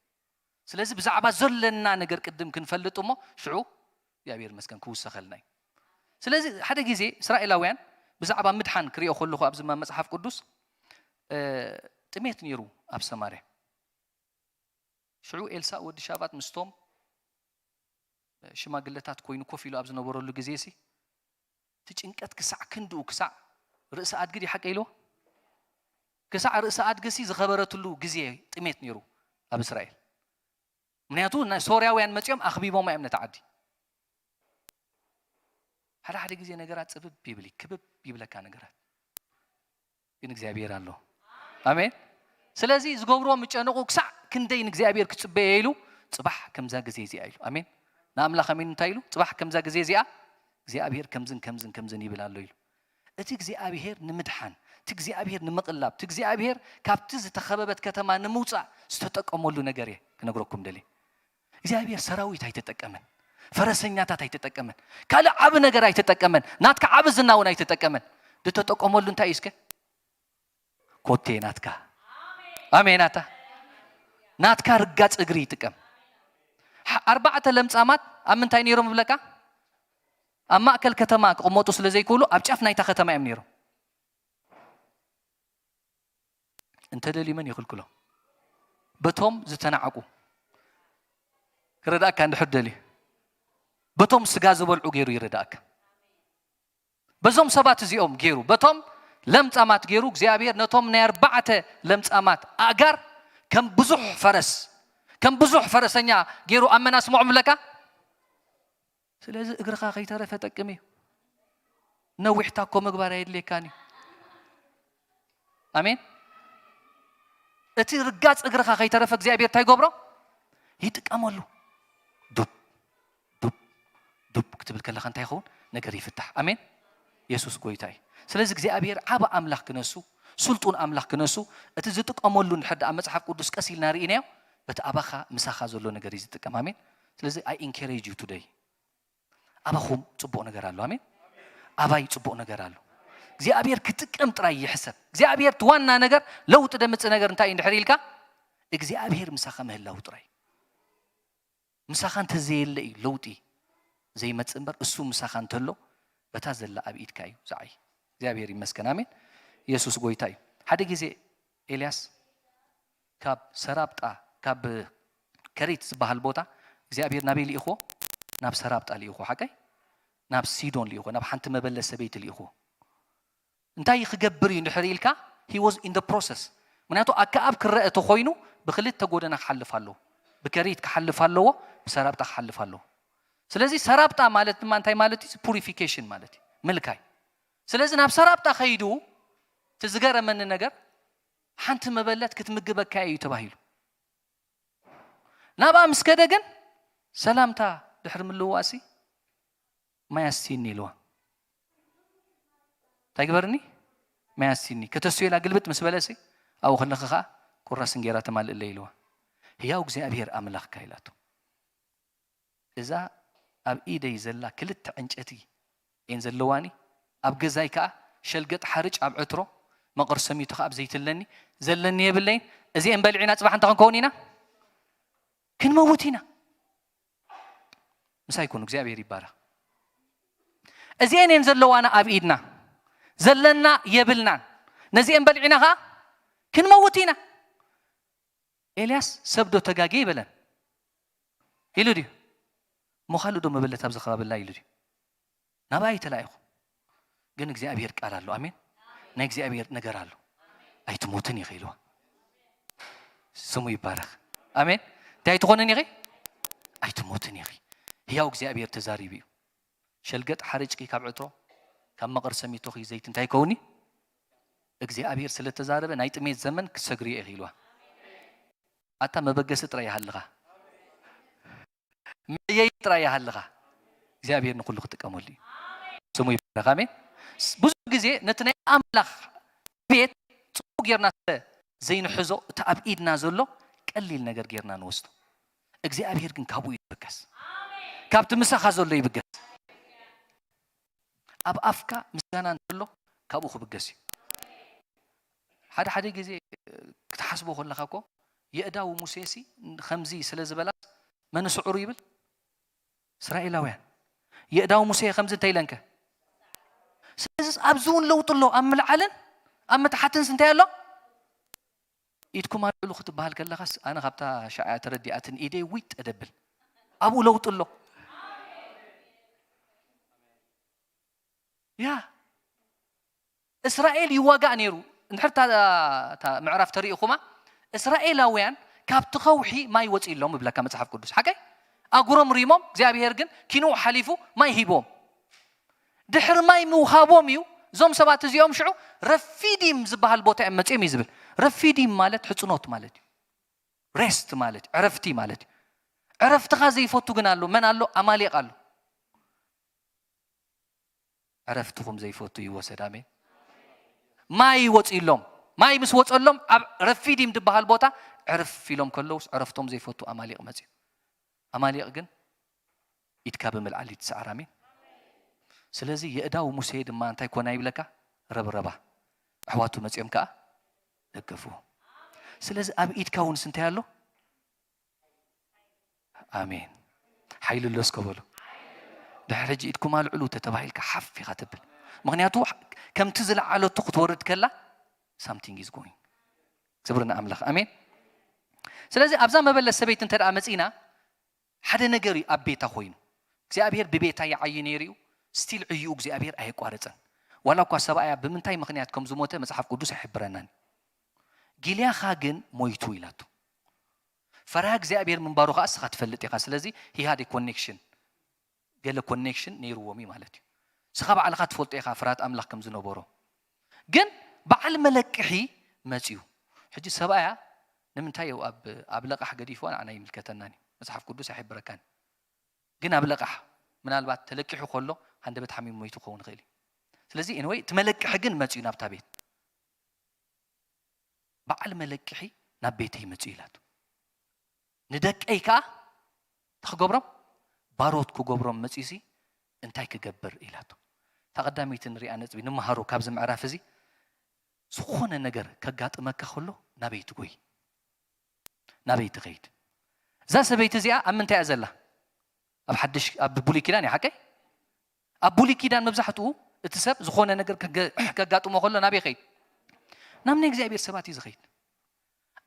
ስለዚ ብዛዕባ ዘለና ነገር ቅድም ክንፈልጥ እሞ ሽዑ እግዚኣብሔር ይመስገን ክውሰኸልና እዩ። ስለዚ ሓደ ግዜ እስራኤላውያን ብዛዕባ ምድሓን ክሪኦ ከለኹ ኣብዚ መጽሓፍ ቅዱስ፣ እ፣ ጥሜት ነይሩ ኣብ ሰማርያ። ሽዑ ኤልሳእ ወዲ ሻፋጥ ምስቶም ሽማግለታት ኮይኑ ኮፍ ኢሉ ኣብ ዝነበረሉ ግዜ ሲ፣ እቲ ጭንቀት ክሳዕ ክንድኡ፣ ክሳዕ ርእሲ ኣድጊ ድዩ ሓቀ ኢልዎ? ክሳዕ ርእሲ ኣድጊ ሲ ዝኸበረትሉ ግዜ ጥሜት ነይሩ ኣብ እስራኤል። ምክንያቱ ናይ ሶርያውያን መጺኦም ኣኽቢቦም እዮም ነቲ ዓዲ። ሓደ ሓደ ግዜ ነገራት ጽብብ ይብል፣ ክብብ ይብለካ ነገራት። ግን እግዚኣብሔር ኣሎ። ኣሜን። ስለዚ ዝገብርዎ ምጨንቑ ክሳዕ ክንደይ ንእግዚኣብሔር ክጽበየ ኢሉ፣ ጽባሕ ከምዛ ግዜ እዚኣ ኢሉ። ኣሜን። ንኣምላኽ ኣሜን እንታይ ኢሉ? ጽባሕ ከምዛ ግዜ እዚኣ እግዚኣብሔር ከምዝን ከምዝን ከምዝን ይብል ኣሎ ኢሉ። እቲ እግዚኣብሔር ንምድሓን፣ እቲ እግዚኣብሔር ንምቕላብ፣ እቲ እግዚኣብሔር ካብቲ ዝተኸበበት ከተማ ንምውጻእ ዝተጠቀመሉ ነገር እየ ክነግረኩም ደልየ። እግዚኣብሔር ሰራዊት ኣይተጠቀመን፣ ፈረሰኛታት ኣይተጠቀመን፣ ካልእ ዓቢ ነገር ኣይተጠቀመን፣ ናትካ ዓቢ ዝና እውን ኣይተጠቀመን። ዝተጠቀመሉ እንታይ እዩ እስከ? ኮቴ ናትካ። ኣሜን ኣታ። ናትካ ርጋጽ እግሪ ይጥቀም። ሓ-፣ ኣርባዕተ ለምጻማት ኣብ ምንታይ ነይሮም ይብለካ? ኣብ ማእከል ከተማ ክቕመጡ ስለ ዘይክእሉ ኣብ ጫፍ ናይታ ከተማ እዮም ነይሮም። እንተ ደልዩ መን ይኽልክሎ? በቶም ዝተናዕቁ ክረዳእካ እንድሕር ደልዩ፣ በቶም ስጋ ዝበልዑ ገይሩ ይረዳእካ። በዞም ሰባት እዚኦም ገይሩ፣ በቶም ለምጻማት ገይሩ እግዚኣብሔር ነቶም ናይ ኣርባዕተ ለምጻማት ኣእጋር ከም ብዙሕ ፈረስ፣ ከም ብዙሕ ፈረሰኛ ገይሩ ኣብ መን ኣስምዖም ይብለካ? ስለዚ እግርኻ ከይተረፈ ጠቅም እዩ። ነዊሕ ታኮ ምግባር ኣየድልየካን እዩ። ኣሜን። እቲ ርጋጽ እግርኻ ከይተረፈ እግዚኣብሔር እንታይ ይገብሮ? ይጥቀመሉ። ዱብ፣ ዱብ፣ ዱብ ክትብል ከለኻ እንታይ ይኸውን? ነገር ይፍታሕ። ኣሜን። የሱስ ጎይታ እዩ። ስለዚ እግዚኣብሔር ዓቢ ኣምላኽ ክነሱ፣ ስልጡን ኣምላኽ ክነሱ፣ እቲ ዝጥቀመሉ እንድሕር ደኣ መጽሓፍ ቅዱስ ቀስ ኢልና ርኢናዮ፣ በቲ ኣባኻ ምሳኻ ዘሎ ነገር እዩ ዝጥቀም። ኣሜን። ስለዚ I encourage you today። ኣባኹም ጽቡቕ ነገር ኣሎ። ኣሜን። ኣባይ ጽቡቕ ነገር ኣሎ። እግዚኣብሔር ክጥቀም ጥራይ ይሕሰብ። እግዚኣብሔር እቲ ዋና ነገር ለውጢ ደምጽእ ነገር እንታይ እዩ እንድሕር ኢልካ፣ እግዚኣብሔር ምሳኻ ምህላው ጥራይ። ምሳኻ እንተዘየለ እዩ ለውጢ ዘይመጽእ እምበር፣ እሱ ምሳኻ እንተሎ በታ ዘላ ኣብ ኢድካ እዩ ዝዓይ። እግዚኣብሔር ይመስገን። ኣሜን። የሱስ ጎይታ እዩ። ሓደ ግዜ ኤልያስ ካብ ሰራብጣ፣ ካብ ከሪት ዝበሃል ቦታ እግዚኣብሔር ናበይ ልኢኽዎ? ናብ ሰራብጣ ልኢኽዎ። ሓቀይ? ናብ ሲዶን ልኢኽዎ፣ ናብ ሓንቲ መበለት ሰበይቲ ልኢኽዎ። እንታይ ክገብር እዩ እንድሕር ኢልካ? He was in the process። ምክንያቱ ኣከኣብ ክረአ ተኾይኑ ብክልተ ጎደና ክሓልፍ ኣለዎ። ብከሪት ክሓልፍ ኣለዎ፣ ብሰራብጣ ክሓልፍ ኣለዎ። ስለዚ ሰራብጣ ማለት ድማ እንታይ ማለት እዩ? ፑሪፊኬሽን ማለት እዩ፣ ምልካይ። ስለዚ ናብ ሰራብጣ ከይዱ እቲ ዝገረመኒ ነገር ሓንቲ መበለት ክትምግበካ እዩ ተባሂሉ። ናብኣ ምስ ከደ ግን ሰላምታ ድሕሪ ምልውዋእሲ ማይ ኣስቲኒ ኢልዋ። እንታይ ግበርኒ? ማይ ኣስቲኒ። ከተስዮ ኢላ ግልብጥ ምስ በለሲ ኣብኡ ከለኺ ኸዓ ቁራስ እንጌራ ተማልእለይ ኢልዋ። ህያው እግዚኣብሔር ኣምላኽካ ኢላቶ። እዛ ኣብ ኢደይ ዘላ ክልተ ዕንጨቲ እየን ዘለዋኒ። ኣብ ገዛይ ከኣ ሸልገጥ ሓርጭ ኣብ ዕትሮ፣ መቐር ሰሚቱ ከኣ ኣብ ዘይትለኒ፣ ዘለኒ የብለይን። እዚኤን በሊዕና ጽባሕ እንታይ ክንከውን ኢና? ክንመውት ኢና። ምሳይ ኩኑ፣ እግዚኣብሔር ይባረኽ። እዚኤን እየን ዘለዋና ኣብ ኢድና፣ ዘለና የብልናን። ነዚኤን በሊዕና ከኣ ክንመውት ኢና። ኤልያስ ሰብ ዶ ተጋጌ ይበለን ኢሉ ድዩ? እሞ ካልእ ዶ መበለት ኣብዚ ከባቢ ኣላ ኢሉ ድዩ? ናብኣ ኣይተላኢኹ። ግን እግዚኣብሔር ቃል ኣሎ። ኣሜን። ናይ እግዚኣብሔር ነገር ኣሎ። ኣይትሞትን ኢኺ ኢልዋ። ስሙ ይባረኽ። ኣሜን። እንታይ ትኾንን ኢኺ? ኣይትሞትን ኢኺ። ህያው እግዚኣብሔር ተዛሪቡ እዩ። ሸልገጥ ሓርጭኪ ካብ ዕትሮ፣ ካብ መቐር ሰሚቶኺ ዘይቲ እንታይ ይከውኒ? እግዚኣብሔር ስለ ተዛረበ ናይ ጥሜት ዘመን ክትሰግርዮ ኢኺ ኢልዋ። ኣታ መበገሲ ጥራይ ይሃልኻ፣ መየይ ጥራይ ይሃልኻ። እግዚኣብሔር ንኹሉ ክጥቀመሉ እዩ። ስሙ ይባረኽ። ኣሜን። ብዙ ግዜ ነቲ ናይ ኣምላኽ ቤት ጽቡቅ ጌርና ስለ ዘይንሕዞ፣ እቲ ኣብ ኢድና ዘሎ ቀሊል ነገር ጌርና ንወስዶ። እግዚኣብሔር ግን ካብኡ ይብገስ። ካብቲ ምሳኻ ዘሎ ይብገስ። ኣብ ኣፍካ ምስጋና እንተሎ ካብኡ ክብገስ እዩ። ሓደ ሓደ ግዜ ክትሓስቦ ከለኻ እኮ የእዳው ሙሴሲ ከምዚ ስለ ዝበላ መን ስዕሩ ይብል? እስራኤላውያን። የእዳው ሙሴ ከምዚ እንታይ ኢለንከ? ስለዚ ኣብዚ እውን ለውጢ ኣሎ። ኣብ ምልዓልን ኣብ ምትሓትንስ እንታይ ኣሎ? ኢድኩም ኣልዕሉ ክትበሃል ከለኻስ ኣነ ካብታ ሻዕያ ተረዲኣትን ኢደይ ውይ ጠደብል። ኣብኡ ለውጢ ኣሎ። ያ እስራኤል ይዋጋእ ነይሩ። እንድሕር እታ ምዕራፍ ተሪኢኹማ እስራኤላውያን ካብቲ ከውሒ ማይ ወፂእሎም ይብለካ መፅሓፍ ቅዱስ ሓቀይ። ኣጉሮም ሪሞም እግዚኣብሔር ግን ኪንኡ ሓሊፉ ማይ ሂቦም። ድሕሪ ማይ ምውሃቦም እዩ እዞም ሰባት እዚኦም ሽዑ ረፊዲም ዝበሃል ቦታ እዮም መፅኦም እዩ ዝብል። ረፊዲም ማለት ሕፅኖት ማለት እዩ። ሬስት ማለት ዕረፍቲ ማለት እዩ። ዕረፍትኻ ዘይፈቱ ግን ኣሎ። መን ኣሎ? ኣማሌቅ ኣሎ። ዕረፍትኹም ዘይፈቱ ይወሰድ። ኣሜን። ማይ ወፂሎም። ማይ ምስ ወፀሎም ኣብ ረፊዲም ዝበሃል ቦታ ዕርፍ ኢሎም ከለውስ ዕረፍቶም ዘይፈቱ ኣማሌቅ መፅኡ። ኣማሌቅ ግን ኢድካ ብምልዓል እዩ ትስዓር። ኣሜን። ስለዚ የእዳው ሙሴ ድማ እንታይ ኮና ይብለካ? ረብረባ። ኣሕዋቱ መፂኦም ከዓ ደገፍዎ። ስለዚ ኣብ ኢድካ እውን እንታይ ኣሎ? ኣሜን። ሓይሊ ኣሎ እስከ በሉ። ድሕሪ ሕጂ ኢድኩም ኣልዕሉ ተተባሂልካ ሓፍ ኢኻ ትብል። ምክንያቱ ከምቲ ዝለዓለቱ ክትወርድ ከላ something is going። ክብሪ ንኣምላኽ። ኣሜን። ስለዚ ኣብዛ መበለት ሰበይቲ እንተ ደኣ መጺና ሓደ ነገር እዩ ኣብ ቤታ ኮይኑ እግዚኣብሔር ብቤታ ይዓይ ነይሩ እዩ። ስቲል ዕይኡ እግዚኣብሔር ኣየቋረጸን። ዋላ እኳ ሰብኣያ ብምንታይ ምክንያት ከም ዝሞተ መጽሓፍ ቅዱስ ኣይሕብረናን። ጊልያኻ ግን ሞይቱ ኢላቱ። ፈራ እግዚኣብሔር ምንባሩ ከዓ እስኻ ትፈልጥ ኢኻ። ስለዚ he had a connection፣ ገለ ኮኔክሽን ነይርዎም እዩ ማለት እዩ። እስኻ ባዕልኻ ትፈልጦ ኢኻ ፍርሃት ኣምላኽ ከም ዝነበሮ። ግን በዓል መለቅሒ መፅዩ። ሕጂ ሰብኣያ ንምንታይ እዩ ኣብ ኣብ ለቃሕ ገዲፍዋ? ንዓና ይምልከተናን እዩ። መፅሓፍ ቅዱስ ኣይሕብረካን። ግን ኣብ ለቃሕ ምናልባት ተለቂሑ ከሎ ሃንደበት ሓሚሙ ሞይቱ ክኸውን ይኽእል እዩ። ስለዚ ኤንወይ እቲ መለቅሒ ግን መፅዩ ናብታ ቤት። በዓል መለቅሒ ናብ ቤተይ መፅኡ ኢላቱ። ንደቀይ ከዓ እንታይ ክገብሮም? ባሮት ክገብሮም መፅዩሲ እንታይ ክገብር ኢላቱ። እታ ቀዳመይቲ ንሪኣ ነጥቢ ንምሃሮ ካብዚ ምዕራፍ እዚ ዝኾነ ነገር ከጋጥመካ ከሎ ናበይ ትጎይ? ናበይ ትኸይድ? እዛ ሰበይቲ እዚኣ ኣብ ምንታይ እያ ዘላ? ኣብ ሓድሽ ኣብ ብሉይ ኪዳን እያ ሓቀይ? ኣብ ብሉይ ኪዳን መብዛሕትኡ እቲ ሰብ ዝኾነ ነገር ከገ- ከጋጥሞ ከሎ ናበይ ይኸይድ? ናብ ናይ እግዚኣብሔር ሰባት እዩ ዝኸይድ።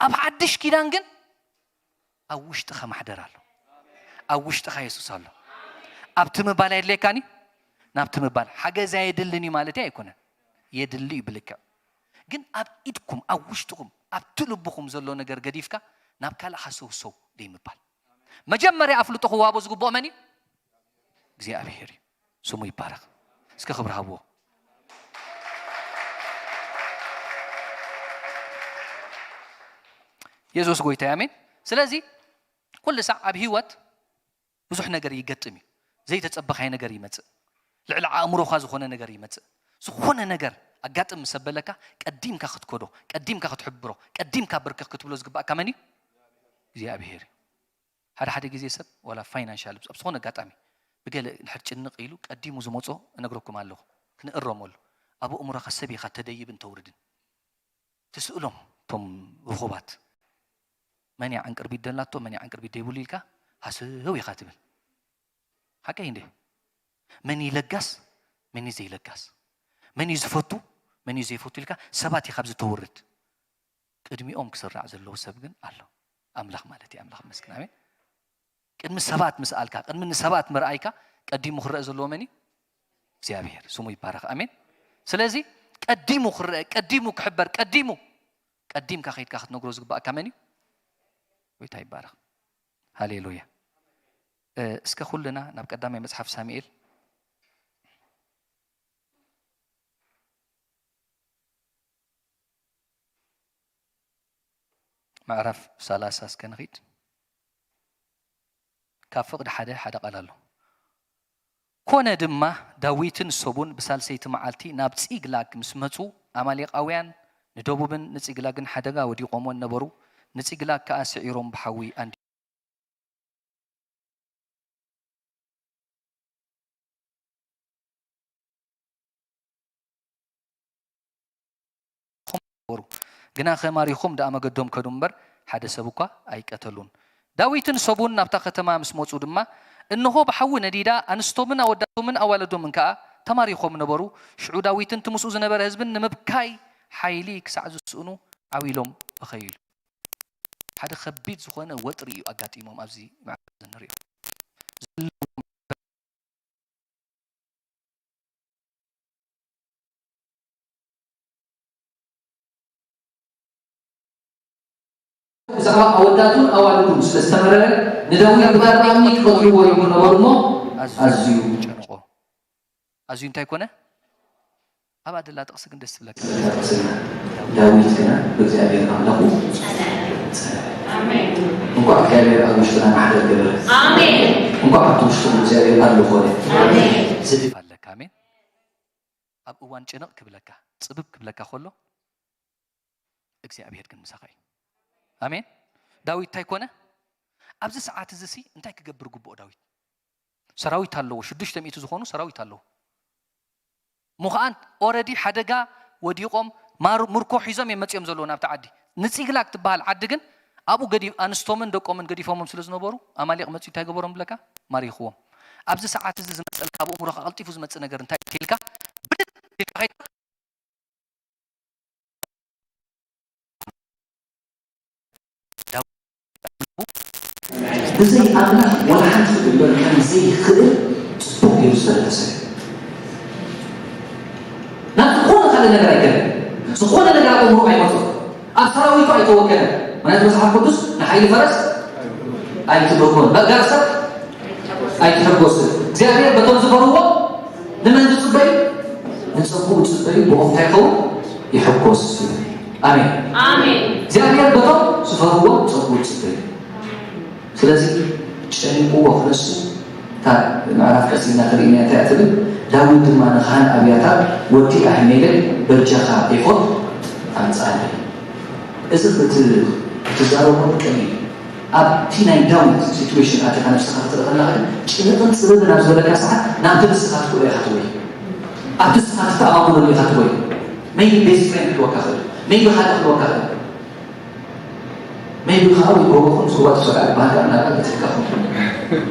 ኣብ ሓድሽ ኪዳን ግን ኣብ ውሽጥኻ ማሕደር ኣሎ። ኣብ ውሽጥኻ የሱስ ኣሎ። ኣብቲ ምባል ኣየድልየካን እዩ። ናብቲ ምባል ሓገዝ ኣየድልን እዩ ማለት ኣይኮነን። የድሊ እዩ ብልክዕ። ግን ኣብ ኢድኩም ኣብ ውሽጥኹም ኣብቲ ልብኹም ዘሎ ነገር ገዲፍካ ናብ ካልእ ሃሰውሰው ደይምባል። መጀመርያ ኣፍልጦ ክዋቦ ዝግብኦ መን እዩ? እግዚኣብሔር እዩ። ስሙ ይባረኽ። እስከ ክብሪ ሃብዎ። የሱስ ጎይታ ኣሜን። ስለዚ ኩሉ ሳዕ ኣብ ህይወት ብዙሕ ነገር ይገጥም እዩ። ዘይተጸበኻይ ነገር ይመጽእ። ልዕሊ ኣእምሮኻ ዝኾነ ነገር ይመጽእ። ዝኾነ ነገር ኣጋጥም ምስ ኣበለካ ቀዲምካ ክትከዶ፣ ቀዲምካ ክትሕብሮ፣ ቀዲምካ ብርክኽ ክትብሎ ዝግባእካ መን እዩ? እግዚኣብሔር እዩ። ሓደ ሓደ ግዜ ሰብ ዋላ ፋይናንሻል ኣብ ዝኾነ ኣጋጣሚ ብገለ እንድሕር ጭንቕ ኢሉ ቀዲሙ ዝመጾ እነግረኩም ኣለኹ። ክንእረመሉ። ኣብ ኣእምሮኻ ሰብ ኢኻ ተደይብን ተውርድን። ትስእሎም እቶም ርኹባት። መን እያ ዕንቅርቢት ደላቶ፣ መን እያ ዕንቅርቢት ደይብሉ ኢልካ ሃሰው ኢኻ ትብል። ሓቀይ እንዴ? መን እዩ ለጋስ፣ መን እዩ ዘይለጋስ፣ መን እዩ ዝፈቱ፣ መን እዩ ዘይፈቱ ኢልካ ሰባት ኢኻ ኣብዚ ተውርድ። ቅድሚኦም ክስራዕ ዘለዎ ሰብ ግን ኣሎ። ኣምላኽ ማለት እዩ። ኣምላኽ ይመስገን። ኣሜን። ቅድሚ ሰባት ምስኣልካ፣ ቅድሚ ንሰባት ምርኣይካ ቀዲሙ ክረአ ዘለዎ መን እዩ? እግዚኣብሔር ስሙ ይባረኽ። ኣሜን። ስለዚ ቀዲሙ ክረአ፣ ቀዲሙ ክሕበር፣ ቀዲሙ ቀዲምካ ከይድካ ክትነግሮ ዝግባእካ መን እዩ? ጎይታ ይባረኽ። ሃሌሉያ። እ፣ እስከ ኩልና ናብ ቀዳማይ መጽሓፍ ሳሙኤል ምዕራፍ ሰላሳ እስከ ንኺድ። ካብ ፍቕዲ ሓደ ሓደ ቃል ኣሎ። ኮነ ድማ ዳዊትን ሰቡን ብሳልሰይቲ መዓልቲ ናብ ጺግላግ ምስ መጹ፣ ኣማሌቃውያን ንደቡብን ንጺግላግን ሓደጋ ወዲቖምወን ነበሩ። ንጺግላግ ከኣ ስዒሮም ብሓዊ ኣንዲ ነበሩ። ግናኸ ማሪኾም ደኣ መገዶም ከዱ እምበር፣ ሓደ ሰብ እኳ ኣይቀተሉን። ዳዊትን ሰቡን ናብታ ከተማ ምስ መጹ ድማ፣ እንሆ ብሓዊ ነዲዳ፣ ኣንስቶምን ኣወዳቶምን ኣዋልዶምን ከኣ ተማሪኾም ነበሩ። ሽዑ ዳዊትን እቲ ምስኡ ዝነበረ ህዝብን ንምብካይ ሓይሊ ክሳዕ ዝስእኑ ዓው ኢሎም በኸዩ ኢሉ። ሓደ ከቢድ ዝኾነ ወጥሪ እዩ ኣጋጢሞም ኣብዚ ምዕራፍ እዚ ንሪኦ። ብዛዕባ ኣወዳቱን ኣዋልዱን ስለ ዝተመረረ፣ ንዳዊት ብኣርባዓ እምኒ ክቐትልዎ ይብሉ ነበሩ እሞ፣ ኣዝዩ ጨንቖ። ኣዝዩ እንታይ ኮነ? ኣብኣ ደላ ጥቕሲ ግን ደስ ትብለካ። ዳዊት ግና ብእግዚኣብሔር ኣምላኹ ጸንዐ። ኣሜን። እንኳዕ እግዚኣብሔር ኣብ ውሽጥና ማሕደር ገበረ። ኣሜን። እንኳዕ ኣብቲ ውሽጥና እግዚኣብሔር ኣሎ ኮነ። ኣሜን። ዝድፍ ኣለካ። ኣሜን። ኣብ እዋን ጭንቕ ክብለካ፣ ጽብብ ክብለካ ከሎ፣ እግዚኣብሔር ግን ምሳኻ እዩ። ኣሜን። ዳዊት እንታይ ኮነ? ኣብዚ ሰዓት እዚ ሲ እንታይ ክገብር ግብኦ ዳዊት? ሰራዊት ኣለዎ፣ ሽዱሽተ ሚእቲ ዝኾኑ ሰራዊት ኣለዎ። እሞ ኸኣ ኦረዲ ሓደጋ ወዲቖም፣ ማር-፣ ምርኮ ሒዞም እዮም መጺኦም ዘለዉ ናብቲ ዓዲ። ንጺግላግ ትበሃል ዓዲ ግን ኣብኡ ገዲ-፣ ኣንስቶምን ደቆምን ገዲፎሞም ስለ ዝነበሩ፣ ኣማሌቕ መጺኡ እንታይ ገበሮም ብለካ? ማሪኽዎም። ኣብዚ ሰዓት እዚ ዝመጸልካ፣ ኣብ ኣእምሮኻ ቀልጢፉ ዝመጽእ ነገር እንታይ እዩ ኢልካ? ብድድ ኢልካ ኸይድካ ብዘይ ኣምላኽ ዋላ ሓንቲ ክግበር ከም ዘይኽእል ጽቡቕ ገይሩ ዝተረድአ ሰብ እዩ። ናብ ዝኾነ ካልእ ነገር ኣይከደን። ዝኾነ ነገር ኣብ ኣእምሮ ኣይመጾን። ኣብ ሰራዊቱ ኣይተወከለን። ምኽንያቱ መጽሓፍ ቅዱስ ንሓይሊ ፈረስ ኣይትብርኮን፣ በጋር ሰብ ኣይትሕጎስን። እግዚኣብሔር በቶም ዝፈርዎ ንመን ዝጽበዩ? ንጸጉኡ ዝጽበዩ ብኦም እንታይ ይኸውን? ይሕጎስ። ኣሜን። ኣሜን። እግዚኣብሔር በቶም ዝፈርዎ ጸጉኡ ዝጽበዩ። ስለዚ ጨኒቅዎ ክነሱ፣ እታ ምዕራፍ ቀሲልና ተርእይና እንታይ እያ ትብል? ዳዊት ድማ ንኻህን ኣብያታር ወዲ ኣሂሜሌክ በጃኻ ኤፎድ ኣምጽኣለይ። እዚ ክት-፣ ክትዛረቦ ቀሊል እዩ። ኣብቲ ናይ ዳዊት ሲትዌሽን ኣቲኻ ነብስኻ ክትርኢ ከለኻ ግን ጭንቕን ጽብብን ኣብ ዝበለካ ሰዓት ናብቲ ንስኻ ትኽእሎ ኢኻ ትጎይ። ኣብቲ ንስኻ ትተኣማመነሉ ኢኻ ትጎይ። ሜይቢ ቤስት ፍሬንድ ክህልወካ ይኽእል። ሜይቢ ካልእ ክህልወካ ይኽእል። ሜይቢ ከዓ ወይ ጎቦኹም ስዋ ትሰርዓ ባህጋ እናበለ ትልቀኹም።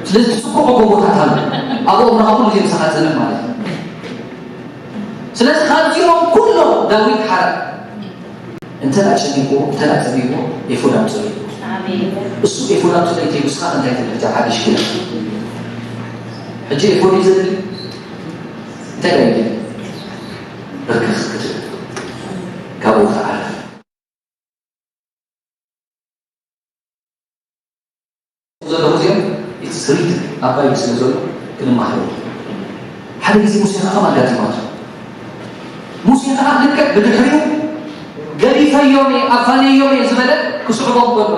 ስለዚ ትስኩዖ ጎቦታት ኣሎ። ኣብኦም ንኻ ኩሉ ግዜ ምሳኻ ትጸንሕ ማለት እዩ። ስለዚ ካብዚኦም ኩሎም ዳዊት ሓራ እንተ ደኣ ጨኒቕዎ፣ እንተ ደኣ ጸቢብዎ፣ ኤፎድ ኣምጽኡ። ኣሜን። እሱ ኤፎድ ኣምጽኡ እንተ ኢሉ፣ ንስኻ እንታይ ትብል? ሕጂ ሓድሽ ኪዳን። ሕጂ ኤፎድ እዩ ዘድሊ? እንታይ ደኣ ይደሊ? ብርክኽ ክትብል። ካብኡ ትዓርፍ። ዘለኹ እዚኦም፣ it's written፣ ኣብ ባይብል ስለ ዘሎ ክንመሃሮ። ሓደ ግዜ ሙሴ ኸዓ ከም ኣጋጢማቶ። ሙሴ ኸዓ ልክዕ ብድሕሪኡ ገዲፈዮም እየ፣ ኣፋንየዮም እየ ዝበለ ክስዕቦም ከሎ፣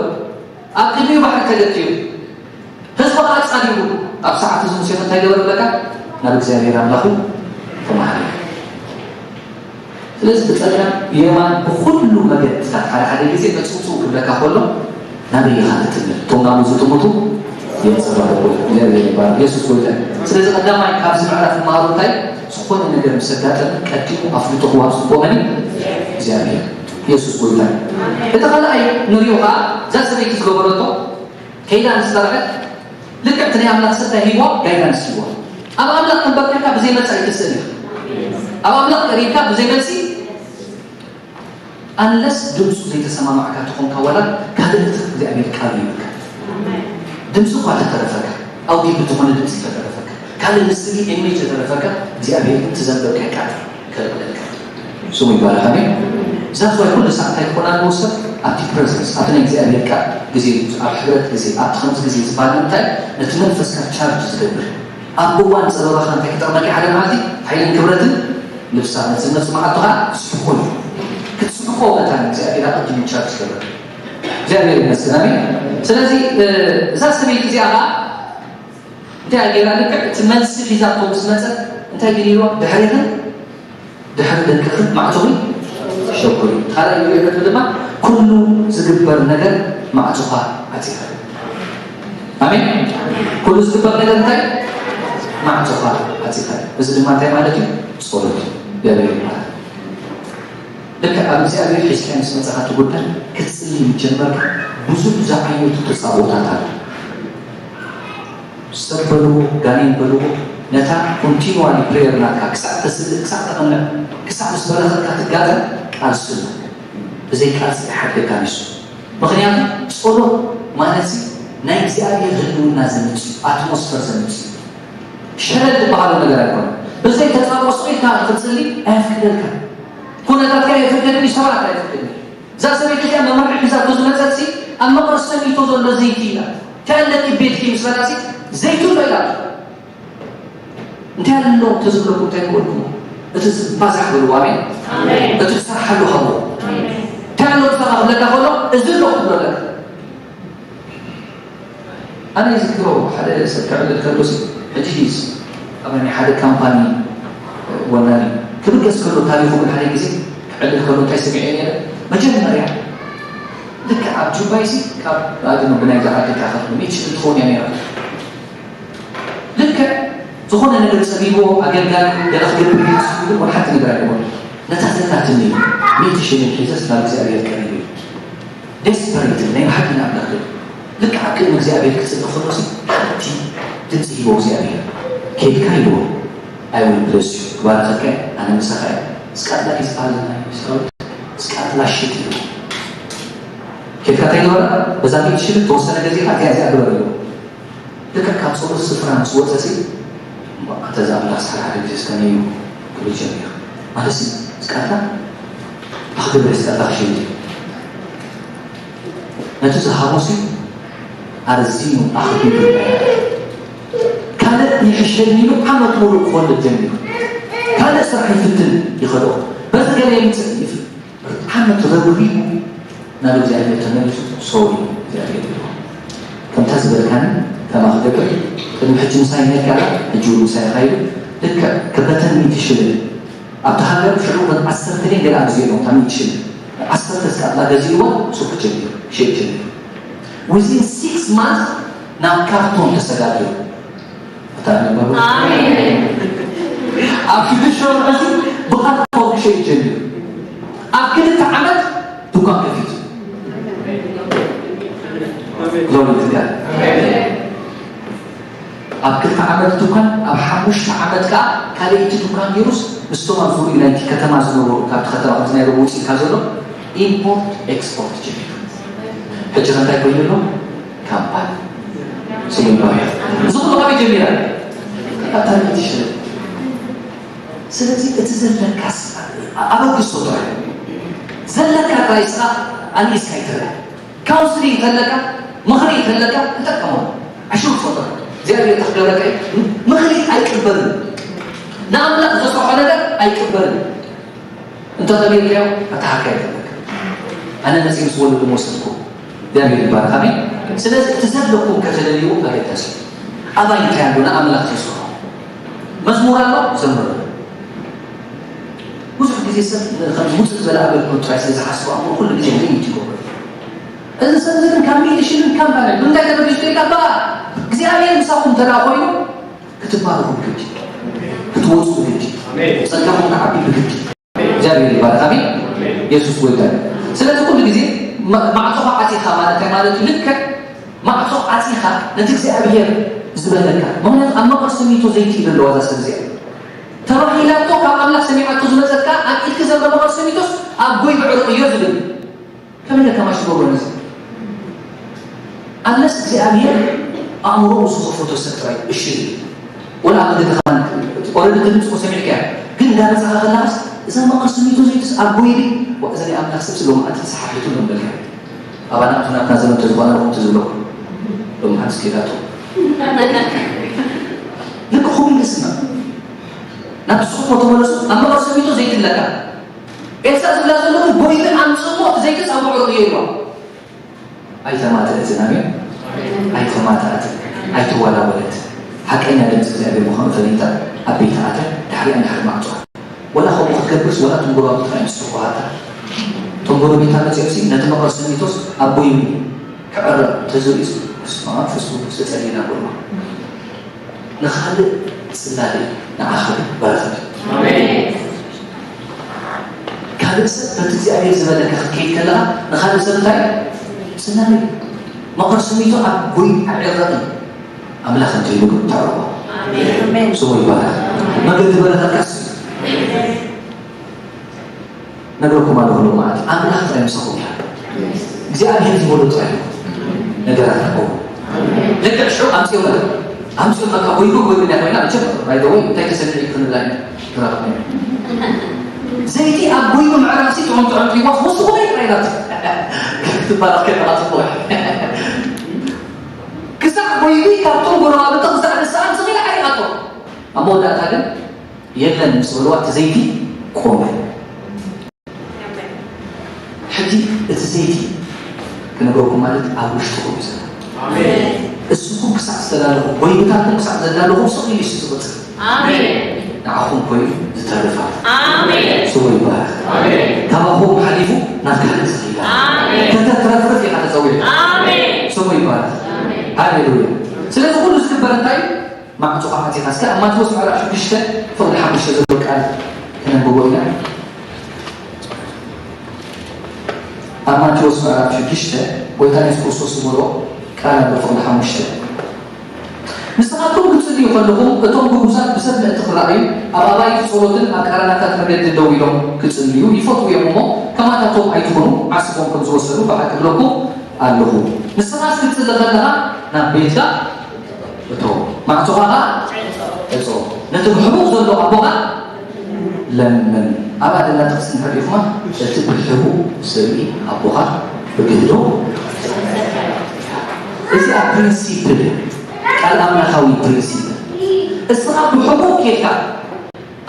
ኣብ ቅድሚኡ ባሕሪ ተገትዩ። ህዝቢ ኸዓ ጻዲቡ። ኣብ ሰዓት እዚ ሙሴ እንታይ ገበረ ብለካ? ናብ እግዚኣብሔር ኣምላኹ ተማህረ። ስለዚ ብጸጋም ብየማን ብኹሉ መገድታት ሓደ ሓደ ግዜ መጽውጽው ክብለካ ከሎ ናበይ ኢኻ ትጥምት? እቶም ናብኡ ዝጥምቱ የንጸባርቑ። እግዚኣብሔር ይባረክ። የሱስ ጎይታ እዩ። ስለዚ ቀዳማይ ካብዚ ምዕራፍ ንመሃሮ እንታይ? ዝኾነ ነገር ምስ ኣጋጠመ ቀዲሙ ኣፍልጦ ክወሃብ ዝግብኦ መን እዩ? እግዚኣብሔር። የሱስ ጎይታ እዩ። እቲ ካልኣይ ንሪኦ ኸዓ እዛ ሰበይቲ ዝገበረቶ ከይዳ ምስ ዘርዐት ልክዕ እቲ ናይ ኣምላኽ ሰብ እንታይ ሂብዋ? ጋይዳንስ ሂብዋ። ኣብ ኣምላኽ ተንበርኪኽካ ብዘይ መልሲ ኣይትስእን ኢኻ። ኣብ ኣምላኽ ቀሪብካ ብዘይ መልሲ፣ ኣንለስ ድምፁ ዘይተሰማማዕካ ተኾንካ፣ ዋላ ካልእ እቲ እግዚኣብሔር ቃል ይብልካ። ድምፂ እኳ ተተረፈካ፣ ኣውዲዮ ብዝኾነ ድምፂ ተተረፈካ፣ ካልእ ምስሊ ኢሜጅ ተተረፈካ፣ እግዚኣብሔር ግን እቲ ዘንበብካዮ ቃል ከልቕለልካ። ስሙ ይባረክ። ኣሜን። ዛት ዋይ ኩሉ ሰዓት እንታይ ክኾና ንወሰድ ኣብቲ ፕረዘንስ ኣብቲ ናይ እግዚኣብሔር ቃል ግዜ፣ ኣብ ሕብረት ግዜ፣ ኣብቲ ከምዚ ግዜ ዝበሃል እንታይ ነቲ መንፈስካ ቻርጅ ዝገብር፣ ኣብ እዋን ጸበባኻ እንታይ ክጠቕመካ ሓደ መዓልቲ ሓይልን ክብረትን ልብሳ ነቲ ዝመጽእ መዓልቱ ከዓ ክትስሕቆ እዩ። ክትስሕቆ መታን እግዚኣብሔር ኣቐዲሙ ቻርጅ ይገብር። እግዚኣብሔር ይመስገን። ኣሜን። ስለዚ እዛ ሰበይቲ እዚኣ ከዓ እንታይ ገይራ? ልክዕ እቲ መልሲ ሒዛቶ ምስ መጸት እንታይ ግን ኢልዋ? ድሕሪኽን ድሕሪ ደቅኽን ማዕጾኺ ሸኩሪ። ካልኣይ ይብለቱ ድማ ኩሉ ዝግበር ነገር ማዕጾኻ ዓጺኻ። ኣሜን። ኩሉ ዝግበር ነገር እንታይ? ማዕጾኻ ዓጺኻ። እዚ ድማ እንታይ ማለት እዩ? ጸሎት እዩ። እግዚኣብሔር ይባረክ። ልክዕ ኣብ እግዚኣብሔር ሒዝካ ምስ መጻኻ እቲ ጉዳይ ክትጽሊ ምስ ጀመርካ ብዙሕ ዝዓይነቱ ተጻቦታት ኣሎ። ሰብ በልዎ፣ ጋኔን በልዎ፣ ነታ ኮንቲኑዋሊ ፕሬየር ናትካ ክሳዕ ተስልእ፣ ክሳዕ ተቐንዕ፣ ክሳዕ ምስ በረኸትካ ትጋጠም ቃልሲ ኣሎ። ብዘይ ቃልሲ ኣይሓድገካን እዩ። ምኽንያቱ ጸሎት ማለት ናይ እግዚኣብሔር ህልውና ዘምጽእ እዩ፣ ኣትሞስፈር ዘምጽእ እዩ። ሸለል ዝበሃሎ ነገር ኣይኮነን። ብዘይ ተጻቦ ስቕ ኢልካ ክትጽሊ ኣየፍቅደልካን። ኩነታትካ የፍቅደኒ፣ ሰባት ኣየፍቅደኒ። እዛ ሰበይቲ እዚኣ መመርሒ ሒዛቶ ዝመጸትሲ ኣብ መቕረስ ሰሚቶ ዘሎ ዘይቲ ኢላ። እንታይ ኣለኪ ቤትኪ ምስ በላሲ ዘይቱ ኣሎ ኢላ። እንታይ ኣሎ ተዝብለኩም እንታይ ክበልኩም? እቲ ዝባዛሕ በልዎ። ኣሜን። ኣሜን። እቲ ትሰርሓሉ ሃቦ። ኣሜን። እንታይ ኣሎ ምሳኻ ክብለካ ከሎ እዚ ኣሎ ክብሎ ኣለካ። ኣነ ይዝክሮ ሓደ ሰብ ክዕልል ከሎ ሲ፣ ሕጂ ሂዝ ኣብ ናይ ሓደ ካምፓኒ ወናኒ ክብገስ ከሎ ታሪኹ ብል ሓደ ግዜ ክዕልል ከሎ እንታይ ሰሚዐ ነይረ? መጀመርያ ልክዕ ኣብ ጁባይ ሲ ካብ ኣድኖ ብናይ ዝዓዲ ካኸፍ ሚት ሽል ትኸውን እያ ነይራ። ልክዕ ዝኾነ ነገር ጸቢብዎ ኣገልጋሊ ገለ ክገብር ኢሉ ዝብል ወላ ሓንቲ ነገር ኣይገበሮን። ነታ ዘላትኒ ሚእቲ ሽልን ሒዘስ ናብ እግዚኣብሔር ቀሪበ እዩ። ዴስፐሬት ናይ ብሓቂ ንኣምላኽ ደልዩ። ልክዕ ኣብ ቅድሚ እግዚኣብሔር ክጽሊ ከሎሲ ሓንቲ ድምጺ ሂቦ እግዚኣብሔር፣ "ኬድካ?" ኢልዎ። "I will bless you፣ ክባርኸካ እየ፣ ኣነ ምሳኻ እየ። እስካትላ ኪስፋል ናይ ሰራዊት፣ እስካትላ ሽት" ኢልዎ። ኬድካ እንታይ ገበራ? በዛ ሚእቲ ሽልን ተወሰነ ገዜ እዚኣ እዚኣ ግበር ኢልዎ። ልክዕ ካብ ጸሎት ስፍራ ምስ ወጸሲ፣ "እሞ ኣንተ እዛ ኣምላኽ ስራሕ ሓደ ግዜ እስከ ነዩ" ክብል ጀሚሩ። ማለትሲ፣ እስካትላ ኣኽብር እስካትላ ክሽይድ እዩ። ነቲ ዝሃቦሲ ኣረዚኑ ኣኽቢሩ። ካልእ ይሕሸኒ ኢሉ ዓመት ሙሉእ ክኸልእ ጀሚሩ። ካልእ ስራሕ ይፍትን ይኸዶ። በዚ ገለ ይምጽእ ይፍትን። ዓመት ረብሪቡ ናብ እግዚኣብሔር ተመሊሱ፣ "ሶሪ እግዚኣብሔር" ኢልዎ። ከምታ ዝበልካኒ ከማ ክገብር፣ ቅድሚ ሕጂ ምሳይ ነርካ፣ ሕጂ እውን ምሳይ ኢኻ ኢሉ። ልክዕ ከበተን ሚእቲ ሽልን ኣብቲ ሃገር ሽዑ ከም ዓሰርተ ሚልዮን ገለ ኣብ ግዜ ኢሎም፣ እታ ሚእቲ ሽልን ዓሰርተ እስካትላ ገዚእዎ፣ ሱቅ ጀሚሩ፣ ሼድ ጀሚሩ። Within six months ናብ ካርቶን ተሰጋጊሩ። ኣታ ንበሩ። ኣሜን። ኣብ ሽዱሽተ ወርሒ ብኻልእ ክሸይድ ጀሚሩ። ኣብ ክልተ ዓመት ድኳን ከፊቱ። ሎሚ ትጋል። ኣብ ክልተ ዓመት ድኳን፣ ኣብ ሓሙሽተ ዓመት ከኣ ካልኣይቲ ድኳን ገይሩስ፣ ምስቶም ኣብ ዙርያ ናይቲ ከተማ ዝነበሩ፣ ካብቲ ከተማ፣ ካብቲ ናይ ሮም ውፅኢት ካብ ዘሎ፣ ኢምፖርት ኤክስፖርት ጀሚሩ። ሕጂ ከ እንታይ ኮይኑ ኣሎ? ካምፓኒ። ስሙ ይባረክ። እዚ ኩሉ ካበይ ጀሚራ? ካብ ታሪክ ትሽረ። ስለዚ እቲ ዘለካ ስ-፣ ኣበግሶ ጥራይ። ዘለካ ጥራይ ስኻ ኣንኢስካ ይትረፍ። ካውንስሊንግ እንተለካ፣ ምኽሪ እንተለካ፣ ተጠቀመሉ። ኣሽርፎ ጥራይ። እግዚኣብሔር እንታይ ክገብረካ እዩ? ምኽሪ ኣይቅበልን። ንኣምላኽ ዘስርሖ ነገር ኣይቅበልን። እንተ ቐቢልካዮ፣ ኣተሓካ ኣይተለካ። ኣነ መጺእ ምስ ወለዱ ወሰድኩ። እግዚኣብሔር ይባረክ። ኣሜን። ስለዚ እቲ ዘለኩም ከተለልዩ ኣገዳሲ እዩ። ኣባይ እንታይ ኣሎ ንኣምላኽ ዘስርሖ? መዝሙር ኣሎ፣ ዘምሩ። ብዙሕ ግዜ ሰብ ከም ውፅእ ዝበለ ኣገልግሎት ጥራይ ስለ ዝሓስቡ ኣእምሮ ኩሉ ግዜ ሪኢት ይገብሩ። እዚ ሰብ እዚ ግን ካብ ሚእቲ ሽልን ካብ ማለት ብምንታይ ተበጊሱ ኢልካ፣ እባ እግዚኣብሔር ምሳኹም እንተ ደኣ ኮይኑ ክትባረኹ ብግዲ፣ ክትወፁ ብግዲ፣ ኣሜን። ጸጋኹም ክዓቢ ብግዲ። እግዚኣብሔር ይባረክ። ኣሜን። የሱስ ጎይታ እዩ። ስለዚ ኩሉ ግዜ ማ-፣ ማዕጾኻ ዓጺኻ ማለት እንታይ ማለት እዩ? ልክዕ ማዕጾ ዓጺኻ ነቲ እግዚኣብሔር ዝበለካ። ምኽንያቱ ኣብ መቐር ስሚንቶ ዘይትኢሉ ኣለዋ እዛ ሰብ እዚኣ። ተባሂላቶ ካብ ኣምላኽ ሰሚዓቶ ዝመጸት ከኣ ኣብ ኢድኪ ዘሎ መቐር ስሚንቶስ ኣብ ጎይ ብዕሩቕ እዮ ዝብል። ከመይ ኢለ ከማሽ ትገብሮ ነዚ? ኣለስ እግዚኣብሔር ኣእምሮኡ ዝኸፈቶ ሰብ ጥራይ እሺ ዝብል። ወላ ኣብ መገዲ ከማን ኦረዲ ድምፅኡ ሰሚዕካያ፣ ግን እንዳመፃኻ ከላስ እዛ መቐር ስሚቶ ዘይትስ ኣብ ጎይዲ ወእዘን ኣምላኽ ሰብ ስለ መዓልቲ ዝሓፍቱ ነው በልካ ኣባና ኣብቲ ናትና ዘመን ተዝኾነ ኹም ትዝብሎ ሎም ሓንስ ኬዳቶ ልክኹም ይስማ ናብ ስኹም ተመለሱ ኣብ መቐር ስሚቶ ዘይትለካ ኤልሳ ዝብላ ዘለኹ ጎይዲ ኣምፅሞ እቲ ዘይትስ ኣብ ውዕሩ ይዋ ኣይተማተአትን ኣሜን ኣይተማተኣትን ኣይተወላወለት ሓቀኛ ድምፂ እግዚኣብሔር ምዃኑ ፈሊጣ ኣብ ቤት ኣተ ድሕሪኣ እንድሕር ማዕፆ ወላ ከምኡ ክትገብርስ ወላ እቶም ጎረባብትኻ እዮም ዝስሕቁሃታ እቶም ጎረቤታ መፂኦምሲ ነቲ መቐር ሰሚቶስ ኣቦይ ክዕረቕ ተዝርእስ በስመ ኣብ መንፈስ ቅዱስ ተፀሊና ጎርባ ንኻልእ ጽላለ ንዓኻ በረኸት ካልእ ሰብ በቲ እግዚኣብሔር ዝበለካ ክትከይድ ከለኻ ንኻልእ ሰብ እንታይ ጽላለ መቐር ስሚቱ ኣብ ጎይ ኣዕረቕን ኣምላኽ እንተይሉ ተዕረቑ ስሙ ይባላል መገዲ በረኸትካስ ነግረኩም ኣለኹ ሎም ማለት ኣምላኽ ጥራይ ምሳኹም እያ እግዚኣብሔር ዝበሎ ጥራይ ነገራት ኣቆሙ ልክዕ ሽዑ ኣምፅኦም ኣምፅኦም በቃ ጎይኑ ጎይኑ እያ ኮይና መቸም ባይደወይ እንታይ ተሰሚዑ ክንብላ ኢና ተራኽበ ዘይቲ ኣብ ጎይኑ ምዕራፍሲ ጥዑም ጥዑም ሪዋ ክወስኹ ናይ ጥራይ ናት ክትባረኽ ከለኻ ፅቡቕ ክሳዕ ጎይኑ ካብቶም ጎረባብቲ ክሳዕ ንስኣን ዝኽእል ሓሪቓቶ ኣብ መወዳእታ ግን የለን ምስ በልዋ እቲ ዘይቲ ቆመ። ሕጂ እቲ ዘይቲ ክነግረኩም ማለት ኣብ ውሽጥኹም እዩ ዘሎ። እስኹም ክሳዕ ዝተላለኹ ወይ ብታትኩም ክሳዕ ዘላለኹም ስቕ ኢሉ እዩ ዝቕጽል። ንዓኹም ኮይኑ ዝተርፋ ስሙ ይባረኽ። ካባኹም ሓሊፉ ናብ ካልእ ዝኸይዳ ከተትረፍርፍ ኢኻ ተጸዊዕካ ስሙ ይባረኽ። ሃሌሉያ። ስለዚ ኩሉ ዝግበር እንታይ እዩ? ማዕጾኻ ዓጺኻ እስከ ኣብ ማቴዎስ ምዕራፍ ሽዱሽተ ፍቕዲ ሓሙሽተ ዘሎ ቃል ክነንብቦ ኢና ኣብ ማቴዎስ ምዕራፍ ሽዱሽተ ጎይታ የሱስ ክርስቶስ ዝበሎ ቃል ኣሎ ፍቕዲ ሓሙሽተ ንስኻትኩም ክትጽልዩ ከለኹም እቶም ግቡዛት ብሰብ ምእንቲ ክረኣዩ ኣብ ኣባይቲ ጸሎትን ኣብ ቀራናታት መገድን ደው ኢሎም ክጽልዩ ይፈትዉ እዮም እሞ ከማታቶም ኣይትኹኑ ዓስቦም ከም ዝወሰዱ ብሓቂ እብለኩም ኣለኹ ንስኻስ ክትጽሊ ከለኻ ናብ ቤትካ እቶ ማዕጾኻ ኸዓ ዕጾ ነቲ ብሕቡእ ዘሎ ኣቦኻ ለምን ኣብኣ ደላ ጥቕሲ እንድሕር ዲኹማ እቲ ብሕቡእ ዝርኢ ኣቦኻ ብግህዶ እዚ ኣብ ፕሪንሲፕል ቃል ኣምላኻዊ ፕሪንሲፕል እስኻ ብሕቡእ ኬድካ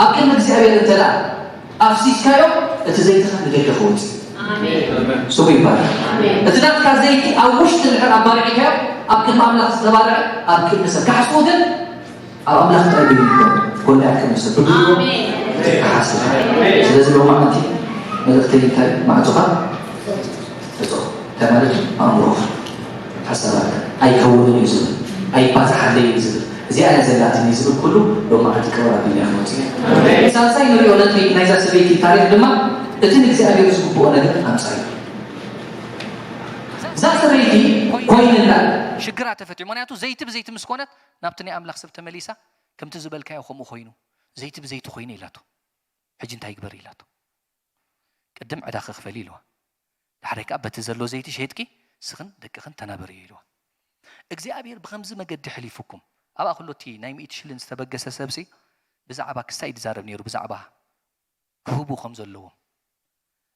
ኣብ ቅድሚ እግዚኣብሔር እንተ ደኣ ኣፍሲስካዮ እቲ ዘይትኻ ንደገ ክወጽእ ስሙ ይባላል እቲ ናትካ ዘይቲ ኣብ ውሽጢ እንድሕር ኣባሪዕካዮ ኣብ ቅድሚ ኣምላኽ ዝተባርዐ ኣብ ቅድሚ ሰብ ካሕስኡ ግን ኣብ ኣምላኽ ጥራይ ግን ይኮን ኮነ ኣብ ቅድሚ ሰብ ብግብሩ ትከሓስ ስለዚ ሎማዓንቲ መልእክተይ እንታይ ማዕቶኻ እጾ እንታይ ማለት ኣእምሮኻ ሓሳባት ኣይከውንን እዩ ዝብል ኣይባዝሓለይ እዩ ዝብል እዚኣ እያ ዘላትኒ ዝብል ኩሉ ሎማዓንቲ ክብር ኣቢልና ክንወፅእ ኢና ሳልሳይ ንሪኦ ነጥቢ ናይዛ ሰበይቲ ታሪክ ድማ እቲ ንእግዚኣብሔር ዝግብኦ ነገር ኣምፃዩ እዛ ሰበይቲ ኮይንላ ሽግራ ተፈትዩ ምክንያቱ ዘይቲ ብዘይቲ ምስ ኮነት ናብቲ ናይ ኣምላኽ ሰብ ተመሊሳ ከምቲ ዝበልካዮ ከምኡ ኮይኑ ዘይቲ ብዘይቲ ኮይኑ ኢላቶ ሕጂ እንታይ ይግበር ኢላቶ ቅድም ዕዳ ክኽፈል ኢልዋ ዳሕራይ ከዓ በቲ ዘሎ ዘይቲ ሸይጥኪ ስኽን ደቅኽን ተናበርዮ ኢልዋ እግዚኣብሔር ብኸምዚ መገዲ ሕሊፉኩም ኣብኣ ክሎ እቲ ናይ ሚእቲ ሽልን ዝተበገሰ ሰብሲ ብዛዕባ ክሳይ ድዛረብ ነይሩ ብዛዕባ ክህቡ ከም ዘለዎም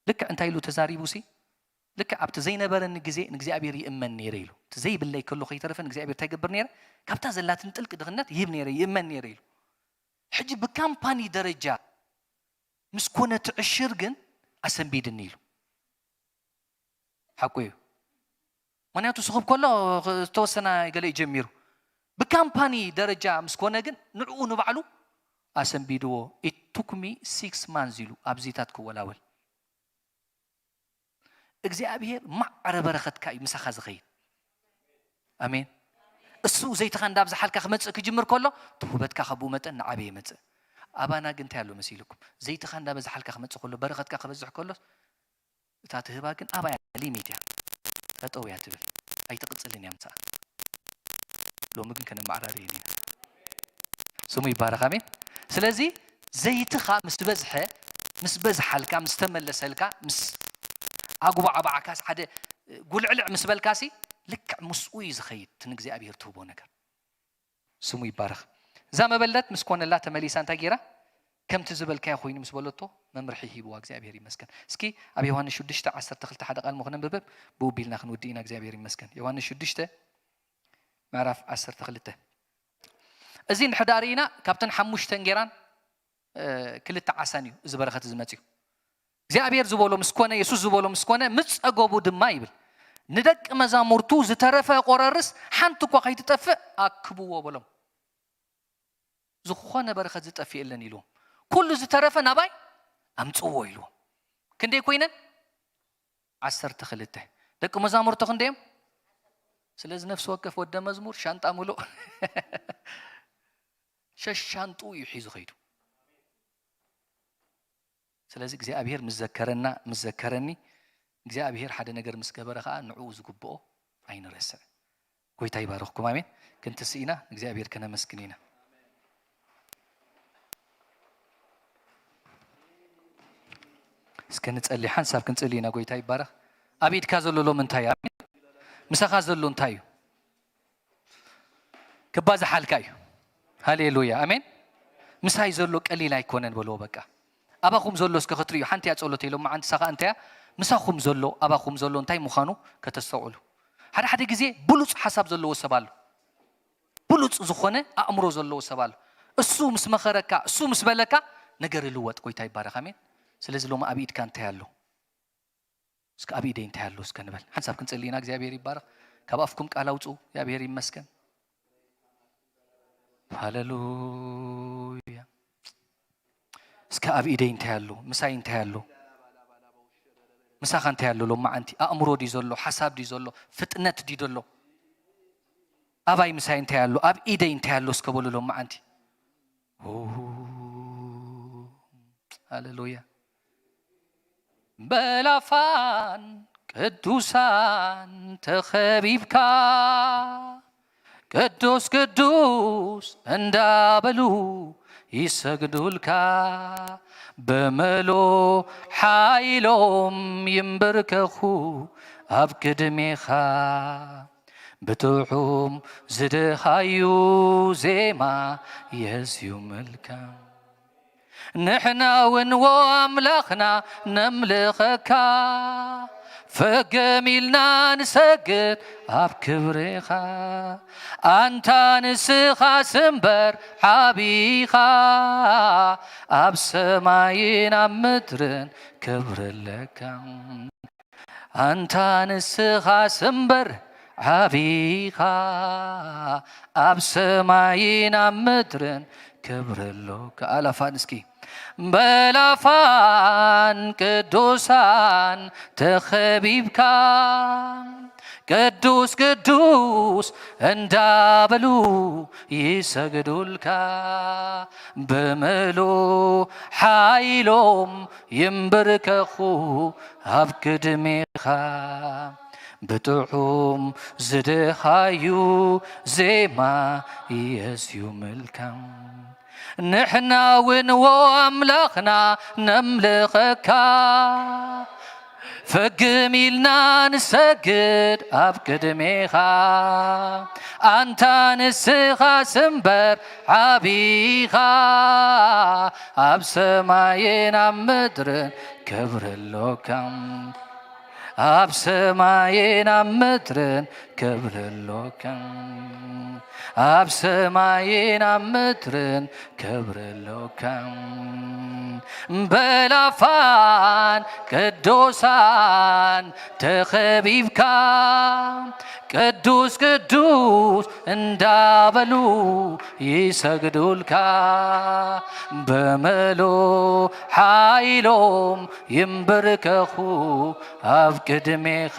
ልክዕ እንታይ ኢሉ ተዛሪቡ ሲ ልክዕ ኣብቲ ዘይነበረኒ ግዜ ንእግዚኣብሔር ይእመን ነይረ ኢሉ እቲ ዘይብለይ ከሎ ከይተረፈ ንእግዚኣብሔር እንታይ ገብር ነይረ ካብታ ዘላትን ጥልቂ ድኽነት ይህብ ነይረ ይእመን ነይረ ኢሉ ሕጂ ብካምፓኒ ደረጃ ምስ ኮነ እቲ ዕሽር ግን ኣሰንቢድኒ ኢሉ ሓቁ እዩ ምክንያቱ ስኽብ ከሎ ዝተወሰነ ገለ እዩ ጀሚሩ ብካምፓኒ ደረጃ ምስ ኮነ ግን ንዕኡ ንባዕሉ ኣሰንቢድዎ it took me six months ኢሉ ኣብዚታት ክወላወል እግዚኣብሔር ማዕረ በረኸትካ እዩ ምሳኻ ዝኸይድ ኣሜን እሱ ዘይትኻ እንዳብዝሓልካ ክመፅእ ክጅምር ከሎ ትውበትካ ካብኡ መጠን ንዓበየ መፅእ ኣባና ግን እንታይ ኣሎ መሲልኩም ዘይትኻ እንዳበዝሓልካ ክመፅእ ከሎ በረኸትካ ክበዝሕ ከሎ እታ ትህባ ግን ኣባያ ሊሚት እያ ጠጠው እያ ትብል ኣይትቕፅልን እያ ምሳኣ ሎሚ ግን ከነመዓራርየን ኢና ስሙ ይባረኽ ኣሜን ስለዚ ዘይትኻ ምስ በዝሐ ምስ በዝሓልካ ምስ ተመለሰልካ ምስ ኣጉባዕባዕካስ ሓደ ጉልዕልዕ ምስ በልካሲ ልክዕ ምስኡ እዩ ዝኸይድ እቲ ንእግዚኣብሔር ትህቦ ነገር ስሙ ይባረኽ እዛ መበለት ምስ ኮነላ ተመሊሳ እንታይ ገይራ ከምቲ ዝበልካዮ ኮይኑ ምስ በለቶ መምርሒ ሂብዋ እግዚኣብሔር ይመስገን። እስኪ ኣብ ዮሃንስ ሽዱሽተ ዓሰርተ ክልተ ሓደ ቃል ምኾነ ብብብ ብውቢልና ክንውዲ ኢና እግዚኣብሔር ይመስገን። ዮሃንስ ሽዱሽተ ምዕራፍ ዓሰርተ ክልተ። እዚ እንድሕር ዳኣ ርኢና ካብተን ሓሙሽተ እንጌራን ክልተ ዓሳን እዩ እዚ በረኸት እዚ መፅዩ። እግዚኣብሔር ዝበሎ ምስ ኮነ፣ የሱስ ዝበሎ ምስ ኮነ፣ ምስ ጸገቡ ድማ ይብል፣ ንደቂ መዛሙርቱ ዝተረፈ ቆረርስ ሓንቲ እኳ ከይትጠፍእ ኣክብዎ በሎም። ዝኾነ በረኸት ዝጠፍእ የለን ኢልዎም። ኩሉ ዝተረፈ ናባይ ኣምጽዎ ኢልዎም። ክንደይ ኮይነን? ዓሰርተ ክልተ። ደቂ መዛሙርቱ ክንደዮም? ስለዚ ነፍሲ ወከፍ ወደ መዝሙር ሻንጣ ምሉእ ሸሻንጡ እዩ ሒዙ ኸይዱ። ስለዚ እግዚኣብሔር ምስ ዘከረና፣ ምስ ዘከረኒ፣ እግዚኣብሔር ሓደ ነገር ምስ ገበረ ኸዓ ንዕኡ ዝግብኦ ኣይንረስዕ። ጎይታ ይባርኽኩም። ኣሜን። ክንትስእ ኢና፣ እግዚኣብሔር ከነመስግን ኢና። እስከ ንጸሊ፣ ሓንሳብ ክንጽሊ ኢና። ጎይታ ይባረኽ። ኣብ ኢድካ ዘሎ ሎም እንታይ እዩ? ኣሜን። ምሳኻ ዘሎ እንታይ እዩ? ክባዝሓልካ እዩ። ሃሌሉያ፣ ኣሜን። ምሳይ ዘሎ ቀሊል ኣይኮነን በልዎ። በቃ ኣባኹም ዘሎ እስከ ክትርእዩ፣ ሓንቲ እያ ጸሎት ኢሎም መዓንቲ ሳኻ እንተያ፣ ምሳኹም ዘሎ፣ ኣባኹም ዘሎ እንታይ ምዃኑ ከተስተውዕሉ። ሓደ ሓደ ግዜ ብሉጽ ሓሳብ ዘለዎ ሰብ ኣሎ። ብሉጽ ዝኾነ ኣእምሮ ዘለዎ ሰብ ኣሎ። እሱ ምስ መኸረካ፣ እሱ ምስ በለካ፣ ነገር ይልወጥ። ጎይታ ይባረኽ፣ ኣሜን። ስለዚ ሎሚ ኣብ ኢድካ እንታይ ኣሎ? እስከ ኣብ ኢደይ እንታይ ኣሎ እስከ ንበል። ሓንሳብ ክንጽሊ ኢና። እግዚኣብሔር ይባረኽ። ካብ ኣፍኩም ቃል ኣውጽኡ። እግዚኣብሔር ይመስገን። ሃሌሉያ። እስከ ኣብ ኢደይ እንታይ ኣሎ? ምሳይ እንታይ ኣሎ? ምሳኻ እንታይ ኣሎ? ሎም መዓንቲ ኣእምሮ ድዩ ዘሎ? ሓሳብ ድዩ ዘሎ? ፍጥነት ድዩ ዘሎ? ኣባይ ምሳይ እንታይ ኣሎ? ኣብ ኢደይ እንታይ ኣሎ እስከ በሉ ሎም መዓንቲ። ኦ፣ ሃሌሉያ። በላፋን ቅዱሳን ተኸቢብካ፣ ቅዱስ ቅዱስ እንዳበሉ ይሰግዱልካ። በመሎ ሓይሎም ይንበርከኹ ኣብ ቅድሜኻ። ብጥዑም ዝደሃዩ ዜማ የዝዩምልካ። ንሕና እውን ዎ ኣምላኽና ነምልኸካ፣ ፈገም ኢልና ንሰግድ ኣብ ክብርኻ። ኣንታ ንስኻስ እምበር ዓቢኻ፣ ኣብ ሰማይን ኣብ ምድርን ክብሪ ኣለካ። ኣንታ ንስኻስ እምበር ዓቢኻ፣ ኣብ ሰማይን ኣብ ምድርን ክብሪ ኣሎካ። ኣላፋን እስኪ። በላፋን ቅዱሳን ተኸቢብካ፣ ቅዱስ ቅዱስ እንዳበሉ ይሰግዱልካ። ብምሉእ ሓይሎም ይንበርከኹ ኣብ ቅድሜኻ። ብጥዑም ዝደሃዩ ዜማ የዝዩምልካ። ንሕና እውን ዎ ኣምላኽና ነምልኸካ፣ ፍግም ኢልና ንሰግድ ኣብ ቅድሜኻ። ኣንታ ንስኻስ እምበር ዓቢኻ፣ ኣብ ሰማይን ኣብ ምድርን ክብሪ ኣሎካ። ኣብ ሰማይን ኣብ ምድርን ክብሪ ኣሎካ። ኣብ ሰማይን ኣብ ምድርን ክብሪ ኣሎካ። በላፋን ቅዱሳን ተኸቢብካ፣ ቅዱስ ቅዱስ እንዳበሉ ይሰግዱልካ። ብምሉእ ሓይሎም ይንበርከኹ ኣብ ቅድሜኻ።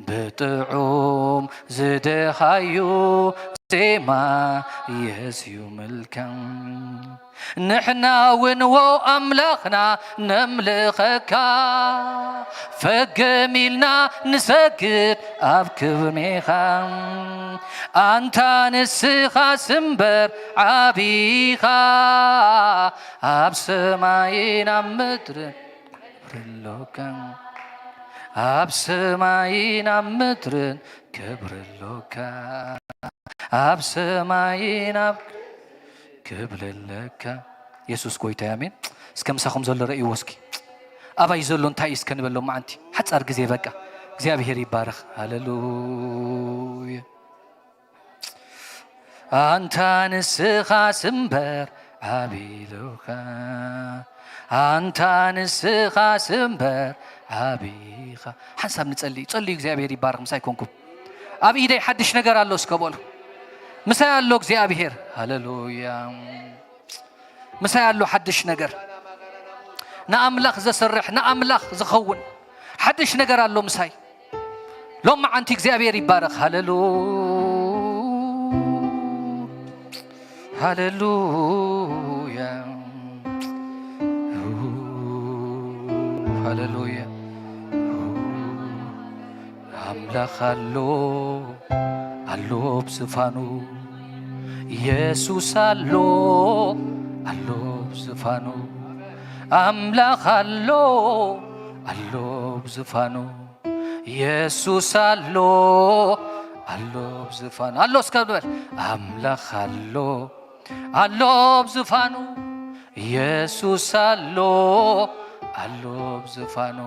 ብጥዑም ዝደሃዩ ዜማ የዝዩምልካ። ንሕና እውን ዎ ኣምላኽና ነምልኸካ፣ ፈገም ኢልና ንሰግድ ኣብ ቅድሜኻ። ኣንታ ንስኻስ እምበር ዓቢኻ፣ ኣብ ሰማይን ኣብ ምድርን ክብሪ ኣሎካ። ኣብ ሰማይን ኣብ ምድርን ክብሪ ኣሎካ። ኣብ ሰማይን ኣብ ክብሪ ኣለካ። የሱስ ጎይታ ኣሜን። እስከ ምሳኹም ዘሎ ረእይዎ እስኪ። ኣባይ ዘሎ እንታይ እዩ እስከ ንበሎም መዓንቲ ሓጻር ግዜ በቃ። እግዚኣብሔር ይባረኽ። ሃሌሉያ። ኣንታ ንስኻ ስምበር ዓቢሉኻ፣ ኣንታ ንስኻ ስምበር ዓቢኻ። ሓንሳብ ንጸሊ ጸልዩ። እግዚኣብሔር ይባረኽ። ምሳይ ኮንኩም ኣብ ኢደይ ሓድሽ ነገር ኣሎ እስከ በሉ። ምሳይ ኣሎ እግዚኣብሔር። ሃሌሉያ። ምሳይ ኣሎ ሓድሽ ነገር፣ ንኣምላኽ ዘስርሕ፣ ንኣምላኽ ዝኸውን ሓድሽ ነገር ኣሎ ምሳይ። ሎም መዓንቲ እግዚኣብሔር ይባረኽ። ሃሌሉ ሃሌሉያ። ሃሌሉያ። ኣምላኽ ኣሎ፣ ኣሎ ኣብ ዝፋኑ። የሱስ ኣሎ፣ ኣሎ ኣብ ዝፋኑ። ኣምላኽ ኣሎ፣ ኣሎ ኣብ ዝፋኑ። የሱስ ኣሎ፣ ኣሎ ኣብ ዝፋኑ። ኣሎ እስከ በል። ኣምላኽ ኣሎ፣ ኣሎ ኣብ ዝፋኑ። የሱስ ኣሎ፣ ኣሎ ኣብ ዝፋኑ።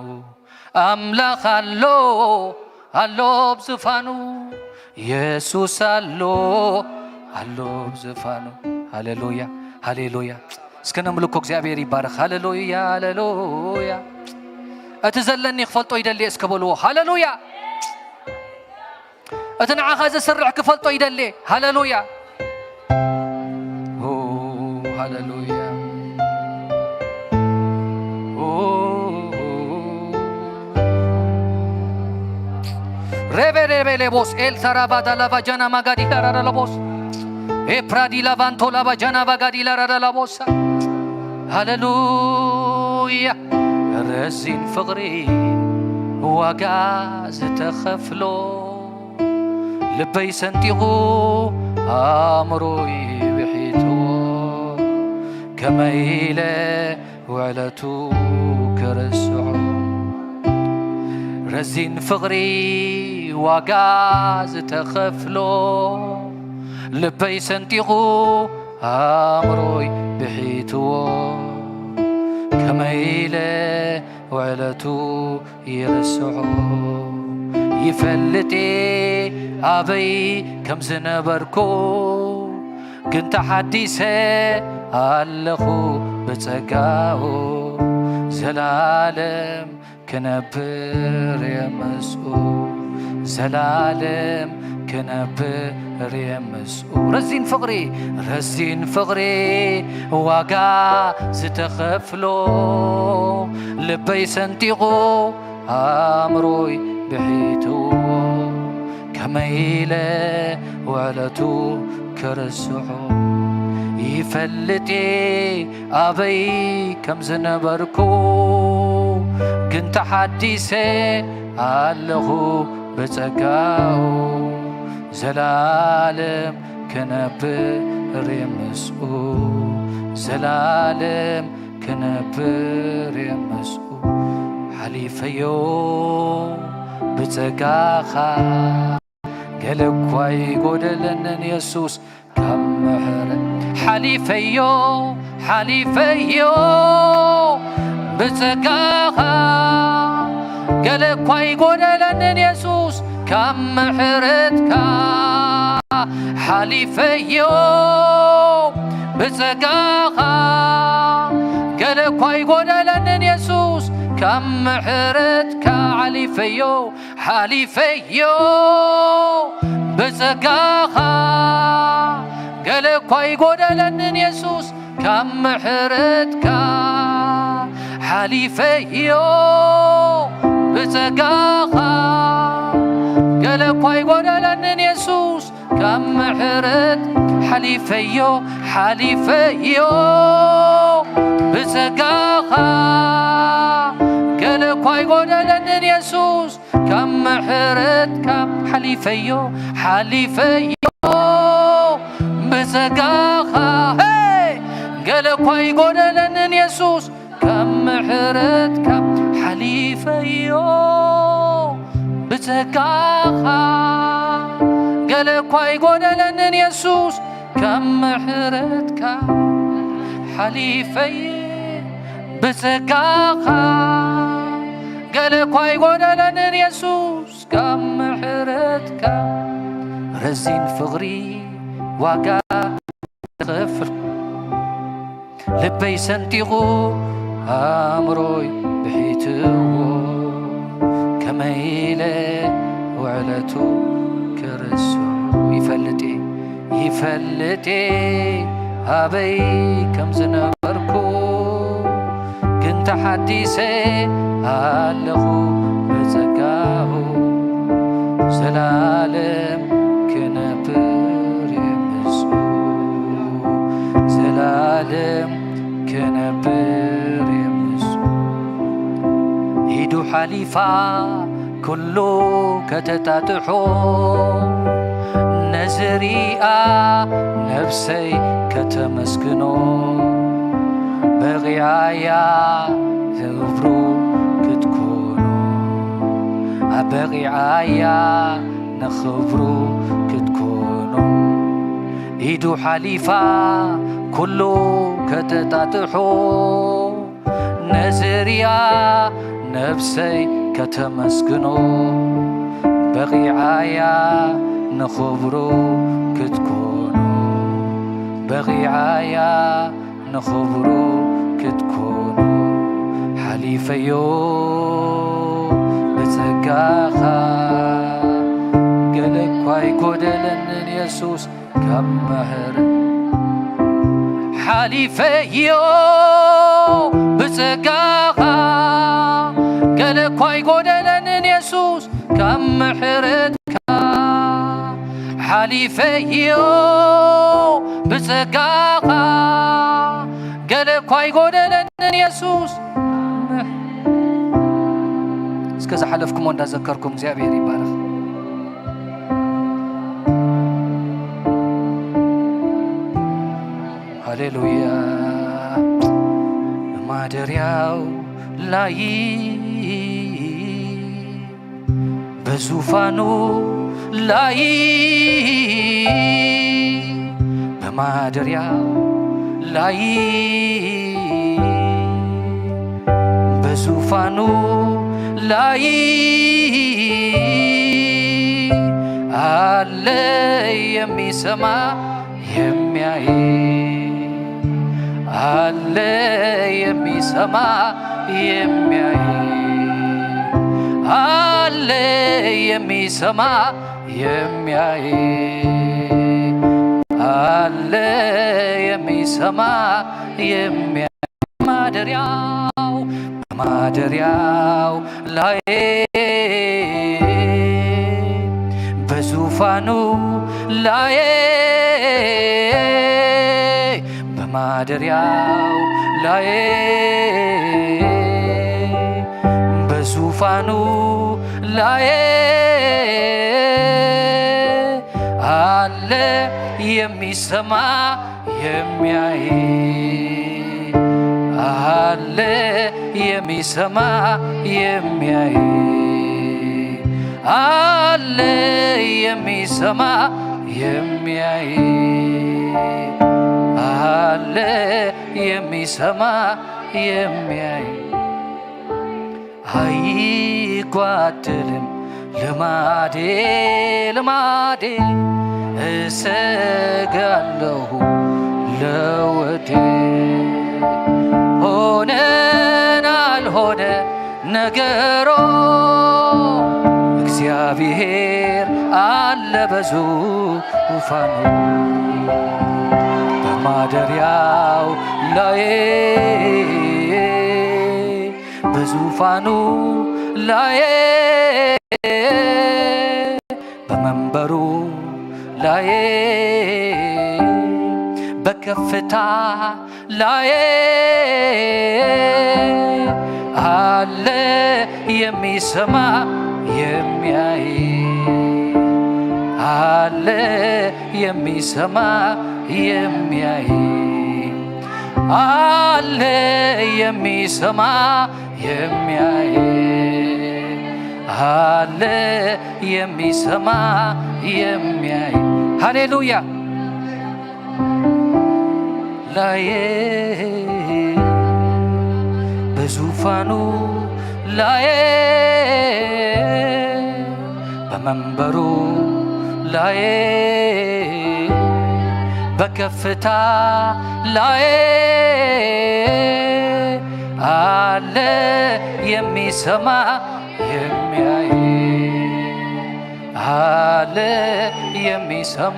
ኣምላኽ ኣሎ፣ ኣሎ ኣብ ዝፋኑ። የሱስ ኣሎ፣ ኣሎ ኣብ ዝፋኑ። ሃሌሉያ፣ ሃሌሉያ። እስከ ነምልኮ። እግዚኣብሔር ይባረኽ። ሃሌሉያ፣ ሃሌሉያ። እቲ ዘለኒ ክፈልጦ ይደሊ እስከ በልዎ። ሃሌሉያ። እቲ ንዓኻ ዘስርሕ ክፈልጦ ይደሊ። ሃሌሉያ። ኦ፣ ሃሌሉያ። ኦ፣ ሬቤ ሬቤ ሌቦስ ኤልታራባ ዳላባ ጃና ማጋዲ ዳራዳ ለቦስ ኤፕራዲ ላቫንቶ ላባ ጃና ባጋዲ ላራዳ ላቦሳ። ሃሌሉያ። ረዚን ፍቕሪ ዋጋ ዝተኸፍሎ፣ ልበይ ሰንጢቑ ኣእምሮይ ብሒትዎ፣ ከመይ ኢለ ውዕለቱ ክርስዖ። ረዚን ፍቕሪ ዋጋ ዝተኸፍሎ፣ ልበይ ሰንጢቑ ኣእምሮይ ብሒትዎ፣ ከመይ ኢለ ውዕለቱ ይርስዖ። ይፈልጥ ኣበይ ከም ዝነበርኩ፣ ግን ተሓዲሰ ኣለኹ ብጸጋኡ። ዘላለም ክነብር እየ ምስኡ፣ ዘላለም ክነብር እየ ምስኡ። ረዚን ፍቕሪ፣ ረዚን ፍቕሪ ዋጋ ዝተኸፍሎ፣ ልበይ ሰንጢቑ ኣእምሮይ ብሒትዎ፣ ከመይ ኢለ ውዕለቱ ክርስዖ። ይፈልጥ እየ ኣበይ ከም ዝነበርኩ፣ ግን ተሓዲሰ ኣለኹ ብጸጋኡ። ዘላለም ክነብር እየ ምስኡ፣ ዘላለም ክነብር እየ ምስኡ። ሓሊፈዮ ብጸጋኻ፣ ገለ እኳ ኣይጎደለንን የሱስ ካብ ምሕረት። ሓሊፈዮ፣ ሓሊፈዮ ብጸጋኻ፣ ገለ እኳ ኣይጎደለንን የሱስ ካብ ምሕረትካ። ሓሊፈዮ ብጸጋኻ፣ ገለ እኳ ኣይጎደለንን የሱስ ካብ ምሕረትካ። ሓሊፈዮ፣ ሓሊፈዮ ብጸጋኻ፣ ገለ እኳ ኣይጎደለንን የሱስ ካብ ምሕረትካ። ሓሊፈዮ ብጸጋኻ፣ ገለ እኳ ኣይጎደለንን የሱስ ካብ ምሕረት። ሓሊፈዮ፣ ሓሊፈዮ ብጸጋኻ፣ ገለ እኳ ኣይጎደለንን የሱስ ካብ ምሕረትካ። ሓሊፈዮ፣ ሓሊፈዮ ብጸጋኻ። ሄይ! ገለ እኳ ኣይጎደለንን የሱስ ካብ ምሕረትካ። ሓሊፈዮ ብጸጋኻ፣ ገለ እኳ ኣይጎደለንን የሱስ ካብ ምሕረትካ። ሓሊፈይ ብጸጋኻ፣ ገለ እኳ ኣይጎደለንን የሱስ ካብ ምሕረትካ። ረዚን ፍቕሪ ዋጋ ዝኸፍል፣ ልበይ ሰንጢቑ ኣእምሮይ ብሒትዎ፣ ከመይ ኢለ ውዕለቱ ክርስዑ። ይፈልጥ እየ፣ ይፈልጥ እየ ኣበይ ከም ዝነበርኩ፣ ግን ተሓዲሰ ኣለኹ ብጸጋኡ። ዘላለም ክነብር እየ ምስኡ፣ ዘላለም ክነብር እየ ምስኡ። ኢዱ ሓሊፋ ኩሉ ከተጣጥሖ፣ ነዚ ሪኣ ነፍሰይ ከተመስግኖ፣ በቒዓያ ክብሩ ክትኮኖ፣ በቒዓያ ንኽብሩ ክትኮኖ። ኢዱ ሓሊፋ ኩሉ ከተጣጥሖ፣ ነዚ ሪኣ ነፍሰይ ከተመስግኖ፣ በቒዓያ ንኽብሩ ክትኮኖ፣ በቒዓያ ንኽብሩ ክትኮኖ። ሓሊፈዮ ብጸጋኻ፣ ገለ እኳ ኣይጎደለንን የሱስ ካብ ምሕረት። ሓሊፈዮ ብጸጋኻ፣ ገለ እኳ ኣይጎደለንን የሱስ ካብ ምሕረትካ። ሓሊፈዮ ብጸጋኻ፣ ገለ እኳ ኣይጎደለንን የሱስ። እስከ ዝሓለፍኩሞ እንዳዘከርኩም እግዚኣብሔር ይባረኽ። ሃሌሉያ። በማደሪያው ላይ በዙፋኑ ላይ በማደሪያው ላይ በዙፋኑ ላይ አለ የሚሰማ የሚያይ፣ አለ የሚሰማ የሚያይ፣ አለ የሚሰማ የሚያይ፣ አለ የሚሰማ የሚያይ። በማደሪያው በማደሪያው ላይ በዙፋኑ ላይ በማደሪያው ላይ በዙፋኑ ላይ አለ የሚሰማ የሚያይ፣ አለ የሚሰማ የሚያይ፣ አለ የሚሰማ የሚያይ፣ አለ የሚሰማ የሚያይ። አይጓደልም ልማዴ፣ ልማዴ እሰጋለሁ ለወዴ። ሆነን አልሆነ ነገሮ፣ እግዚአብሔር አለ በዙፋኑ። በማደሪያው ላይ በዙፋኑ ላይ በመንበሩ ላይ በከፍታ ላይ አለ የሚሰማ የሚያይ፣ አለ የሚሰማ የሚያይ፣ አለ የሚሰማ የሚያይ፣ አለ የሚሰማ የሚያይ። ሃሌሉያ። ላይ በዙፋኑ ላይ በመንበሩ ላይ በከፍታ ላይ አለ የሚሰማ የሚያይ አለ የሚሰማ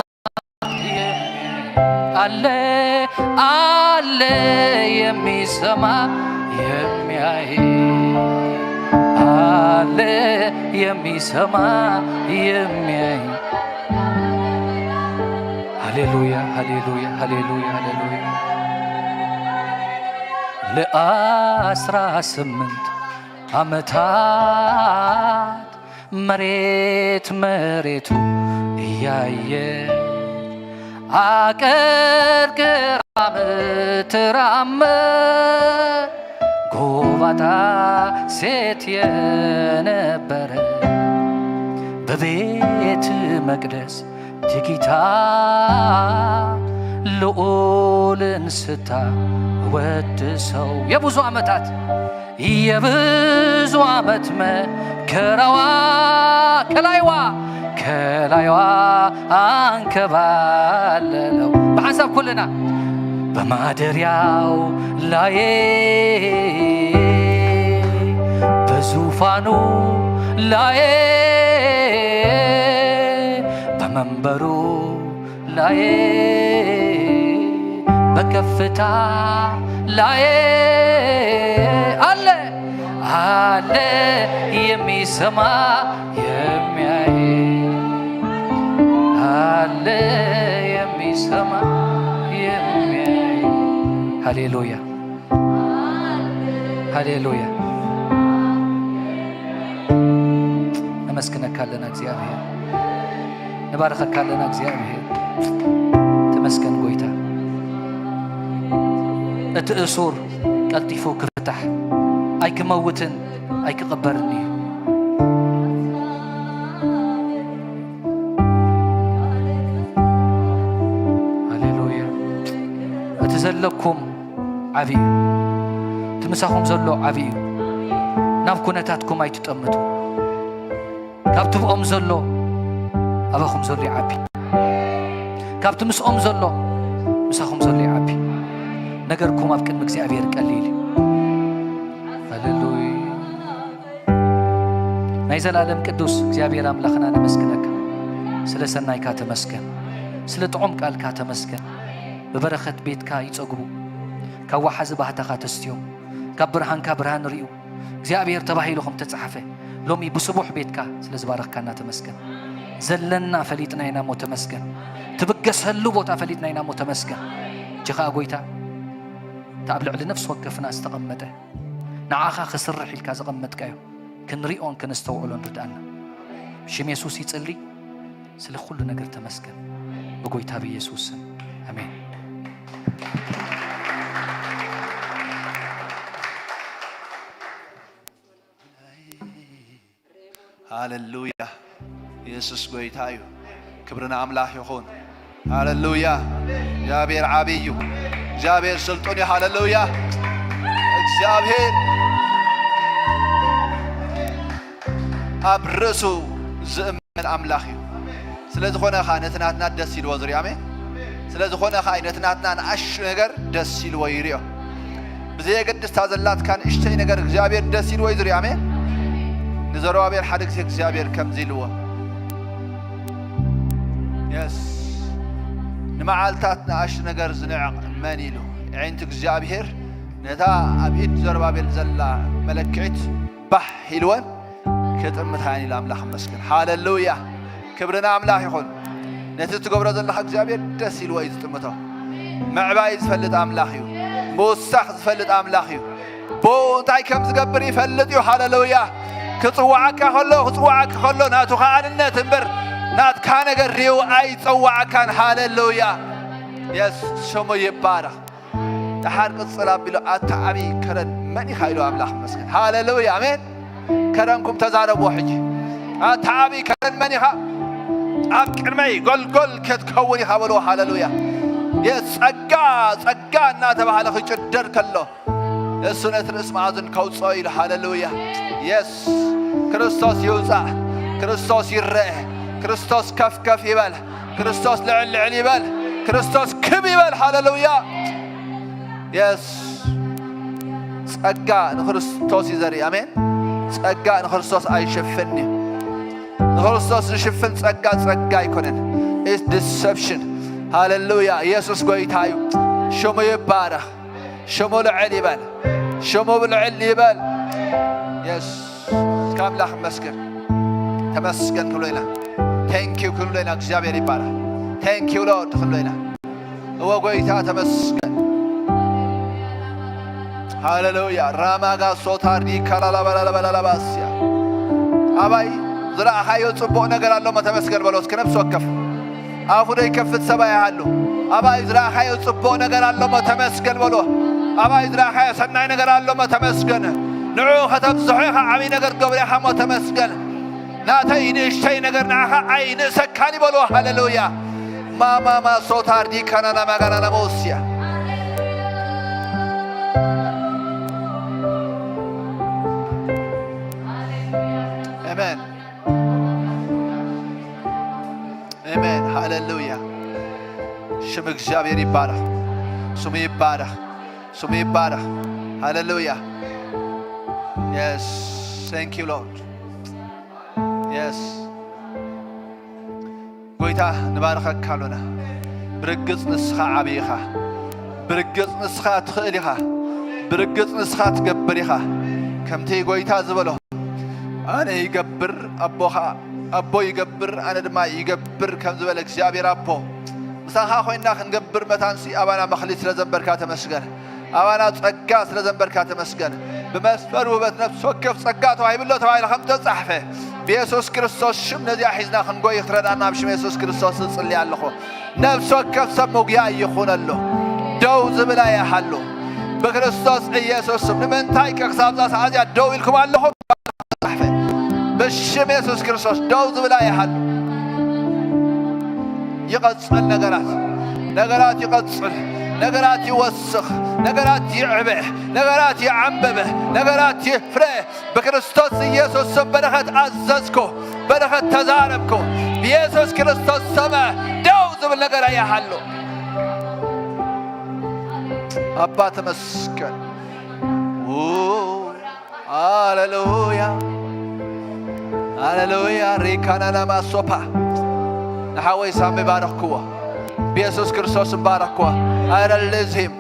አለ አለ የሚሰማ የሚያይ አለ የሚሰማ የሚያይ። ሃሌሉያ ሃሌሉያ ሃሌሉያ ሃሌሉያ። ለአስራ ስምንት ዓመታት መሬት መሬቱ እያየ አቀርቅራ ምትራመድ ጎባጣ ሴት የነበረ በቤት መቅደስ ጌታ ልዑልን ስታወድሰው የብዙ ዓመታት የብዙ ዓመት መከራዋ ከላይዋ ከላይዋ አንከባለለው። ብሓንሳብ ኩልና በማደሪያው ላይ በዙፋኑ ላይ በመንበሩ ላይ በከፍታ ላይ አለ አለ የሚሰማ የሚያይ አለ የሚሰማ የሚያይ። ሃሌሉያ ሃሌሉያ። ነመስግነካለና እግዚኣብሔር፣ ንባርኸካለና እግዚኣብሔር። ተመስገን ጎይታ። እቲ እሱር ቀልጢፉ ክፍታሕ፣ ኣይክመውትን ኣይክቕበርን እዩ። ሃሌሉያ። እቲ ዘለኩም ዓቢ እዩ። እቲ ምሳኹም ዘሎ ዓቢ እዩ። ናብ ኩነታትኩም ኣይትጠምቱ። ካብ ትብኦም ዘሎ ኣባኹም ዘሎ ይዓቢ። ካብቲ ምስኦም ዘሎ ምሳኹም ዘሎ ይዓቢ። ነገርኩም ኣብ ቅድሚ እግዚኣብሔር ቀሊል እዩ። ሃሌሉያ። ናይ ዘላለም ቅዱስ እግዚኣብሔር ኣምላኽና ነመስግነካ። ስለ ሰናይካ ተመስገን። ስለ ጥዑም ቃልካ ተመስገን። ብበረኸት ቤትካ ይጸግቡ። ካብ ወሓዚ ባህታኻ ተስትዮም። ካብ ብርሃንካ ብርሃን ርእዩ። እግዚኣብሔር ተባሂሉ ከም ተጻሕፈ ሎሚ ብስቡሕ ቤትካ ስለ ዝባረኽካና ተመስገን። ዘለና ፈሊጥና ኢና እሞ ተመስገን። ትብገሰሉ ቦታ ፈሊጥና ኢና እሞ ተመስገን። እጂ ኸኣ ጎይታ፣ እታ ኣብ ልዕሊ ነፍሲ ወከፍና ዝተቐመጠ ንዓኻ ክስርሕ ኢልካ ዘቐመጥካዮ ክንሪኦን ክነስተውዕሎን ርድኣና። ብሽም የሱስ ይጽሊ። ስለ ኩሉ ነገር ተመስገን። ብጎይታ ብየሱስ ስም። ኣሜን። ሃሌሉያ። የሱስ ጎይታ እዩ። ክብሪ ንኣምላኽ ይኹን። ሃሌሉያ። እግዚኣብሔር ዓብዪ እዩ። እግዚኣብሔር ስልጡን እዩ። ሃሌሉያ። እግዚኣብሔር ኣብ ርእሱ ዝእመን ኣምላኽ እዩ። ስለ ዝኾነ ኸኣ ነቲ ናትና ደስ ኢልዎ ዝርኢ። ኣሜን። ስለ ዝኾነ ኸኣ ነቲ ናትና ንኣሽቱ ነገር ደስ ኢልዎ ይርእዮ። ብዘየገድስ እታ ዘላትካ ንእሽተይ ነገር እግዚኣብሔር ደስ ኢልዎ እዩ ዝርኢ። ኣሜን። ንዘሩባቤል ሓደ ግዜ እግዚኣብሔር ከምዚ ኢልዎ፣ የስ፣ ንመዓልታት ንኣሽቱ ነገር ዝንዕቕ መን ኢሉ? ኣዒንቲ እግዚኣብሔር ነታ ኣብ ኢድ ዘሩባቤል ዘላ መለክዒት ባህ ኢልወን ክጥምታ እየን ኢሉ ኣምላኽ ይመስገን። ሃሌሉያ። ክብሪ ንኣምላኽ ይኹን። ነቲ ትገብሮ ዘለኻ እግዚኣብሔር ደስ ኢልዎ እዩ ዝጥምቶ። ምዕባይ ዝፈልጥ ኣምላኽ እዩ። ምውሳኽ ዝፈልጥ ኣምላኽ እዩ። ብኡ እንታይ ከም ዝገብር ይፈልጥ እዩ። ሃሌሉያ። ክጽውዓካ ከሎ፣ ክጽውዓካ ከሎ ናቱ ከኣልነት እምበር ናትካ ነገር ሪኡ ኣይጸዋዓካን። ሃሌሉያ። የስ፣ ስሙ ይባረኽ። ደሓር ቅጽል ኣቢሉ፣ ኣታ ዓቢ ከረን መን ኢኻ ኢሉ ኣምላኽ ይመስገን። ሃሌሉያ፣ ኣሜን። ከረንኩም ተዛረብዎ ሕጂ። ኣታ ዓቢ ከረን መን ኢኻ? ኣብ ቅድመይ ጎልጎል ክትከውን ኢኻ በልዎ። ሃሌሉያ። የስ፣ ጸጋ፣ ጸጋ እናተባህለ ክጭደር ከሎ፣ እሱ ነቲ ርእሲ መኣዝን ከውጽኦ ኢሉ። ሃሌሉያ። የስ፣ ክርስቶስ ይውጻእ፣ ክርስቶስ ይረአ፣ ክርስቶስ ከፍ ከፍ ይበል፣ ክርስቶስ ልዕል ልዕል ይበል፣ ክርስቶስ ክብ ይበል። ሃሌሉያ። የስ፣ ጸጋ ንክርስቶስ እዩ ዘርኢ። ኣሜን። ጸጋ ንክርስቶስ ኣይሽፍን እዩ። ንክርስቶስ ዝሽፍን ጸጋ፣ ጸጋ ኣይኮነን። It's deception። ሃሌሉያ። ኢየሱስ ጎይታ እዩ። ሽሙ ይባረኽ። ሽሙ ልዕል ይበል። ሽሙ ልዕል ይበል። የስ፣ እስከ ኣምላኽ ይመስገን። ተመስገን ክንብሎ ኢና። Thank you ክንብሎ ኢና። እግዚኣብሔር ይባረኽ። Thank you Lord ክንብሎ ኢና። እወ ጎይታ ተመስገን። ሃሌሉያ። ራማጋ ሶታሪ ካላላባላባላባስያ። ኣባይ ዝረኣኻዮ ጽቡቕ ነገር ኣሎ፣ መተመስገን በሎ እስኪ ነፍሲ ወከፍ። ኣፉ ዘይከፍት ሰብኣይ ይሃሉ። ኣባይ ዝረኣኻዮ ጽቡቕ ነገር ኣሎ፣ መተመስገን በሎ። ኣባይ ዝረኣኻዮ ሰናይ ነገር ኣሎ፣ መተመስገን። ንዕኡ ከተብዝሖ ኢኻ፣ ዓብዪ ነገር ትገብር ኢኻ፣ መተመስገን። ናተይ ንእሽተይ ነገር ንዓኻ ኣይንእሰካን ይበልዎ። ሃሌሉያ። ማማማ ሶታር ዲካናና ማጋናና መውስያ። ኣሜን። ኣሜን። ሃሌሉያ። ሽም እግዚኣብሔር ይባረኽ። ስሙ ይባረኽ። ስሙ ይባረኽ። ሃሌሉያ። Yes. Thank you Lord. Yes. ጎይታ ንባርኸካ ኣሎና። ብርግጽ ንስኻ ዓቢ ኢኻ። ብርግጽ ንስኻ ትኽእል ኢኻ። ብርግጽ ንስኻ ትገብር ኢኻ። ከምቲ ጎይታ ዝበሎ ኣነ ይገብር ኣቦኻ ኣቦ ይገብር ኣነ ድማ ይገብር ከም ዝበለ እግዚኣብሔር ኣቦ ምሳኻ ኮይንና ክንገብር መታንሲ ኣባና መኽሊት ስለ ዘንበርካ ተመስገን። ኣባና ጸጋ ስለ ዘንበርካ ተመስገን። ብመስፈር ውህበት ነፍሲ ወከፍ ጸጋ ተዋሂብሎ ተባሂሉ ከም ዝተጻሕፈ ብየሱስ ክርስቶስ ሽም ነዚኣ ሒዝና ክንጎይ ክትረዳና ኣብ ሽም የሱስ ክርስቶስ እጽሊ ኣለኹ። ነፍሲ ወከፍ ሰብ ምጉያይ ይኹነሉ። ደው ዝብል ኣይሃሉ። ብክርስቶስ ኢየሱስ ስም። ንምንታይ ከ ክሳብ እዛ ሰዓት እዚኣ ደው ኢልኩም ኣለኹም? ብሽም የሱስ ክርስቶስ ደው ዝብል ኣይሃሉ። ይቐጽል ነገራት። ነገራት ይቐጽል። ነገራት ይወስኽ። ነገራት ይዕበ። ነገራት ይዓንብብ። ነገራት ይፍረ። ብክርስቶስ ኢየሱስ ስም በረኸት ኣዘዝኩ። በረኸት ተዛረብኩ። ብየሱስ ክርስቶስ ስም ደው ዝብል ነገር ኣይሃሉ። ኣባ ተመስገን። ው፣ ሃሌሉያ፣ ሃሌሉያ። ሪካናና ማሶፓ ንሓወይ ሳሚ ባረኽክዎ። ብየሱስ ክርስቶስ ባረኽክዎ። ኣይረልዝሂም።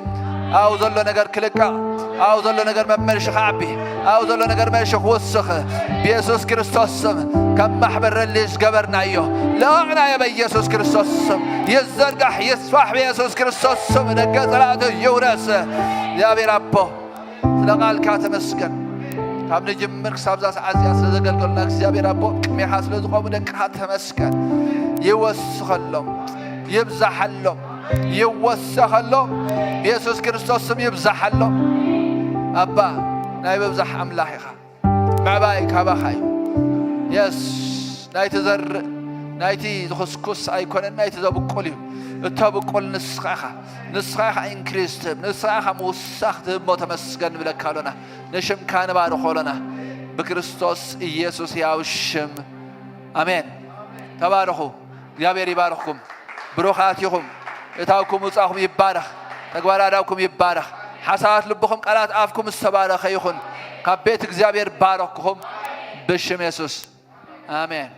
ኣብኡ ዘሎ ነገር ክልቀቕ፣ ኣብኡ ዘሎ ነገር መመልሺ ክዓቢ፣ ኣብኡ ዘሎ ነገር መልሺ ክውስኽ ብየሱስ ክርስቶስ ስም ከም ማሕበር ረሊዝ ገበርናዮ፣ ለቐቕናዮ በኢየሱስ ክርስቶስ ስም። ይዘርጋሕ፣ ይስፋሕ ብየሱስ ክርስቶስ ስም። ደገ ጸላእቱ ይውረስ። እግዚኣብሔር ኣቦ ስለ ቃልካ ተመስገን። ካብ ንጅምር ክሳብ እዛ ሰዓት እዚኣ ስለ ዘገልገሉና እግዚኣብሔር ኣቦ ቅድሜኻ ስለ ዝቆሙ ደቅኻ ተመስገን። ይወስኸሎም፣ ይብዛሓሎም፣ ይወሰኸሎም። ብየሱስ ክርስቶስ ስም ይብዛሓሎም። ኣባ ናይ ምብዛሕ ኣምላኽ ኢኻ። ምዕባይ ካባኻ እዩ። የስ ናይቲ ዘርእ ናይቲ ዝኹስኩስ ኣይኮነን፣ ናይቲ ዘብቁል እዩ። እተብቁል ንስኻ ኢኻ። ንስኻ ኢኻ ኢንክሪስ ትህብ፣ ንስኻ ኢኻ ምውሳኽ ትህብ እሞ ተመስገን ንብለካ ኣሎና። ንሽምካ ንባርኾ ኣሎና ብክርስቶስ ኢየሱስ ሕያው ሽም ኣሜን። ተባረኹ። እግዚኣብሔር ይባርኽኩም። ብሩኻት ኢኹም። እታውኩም ውጻእኹም ይባረኽ። ተግባር ኣዳውኩም ይባረኽ። ሓሳባት ልብኹም ቃላት ኣፍኩም ዝተባረኸ ይኹን። ካብ ቤት እግዚኣብሔር ባረኽኩም ብሽም የሱስ ኣሜን።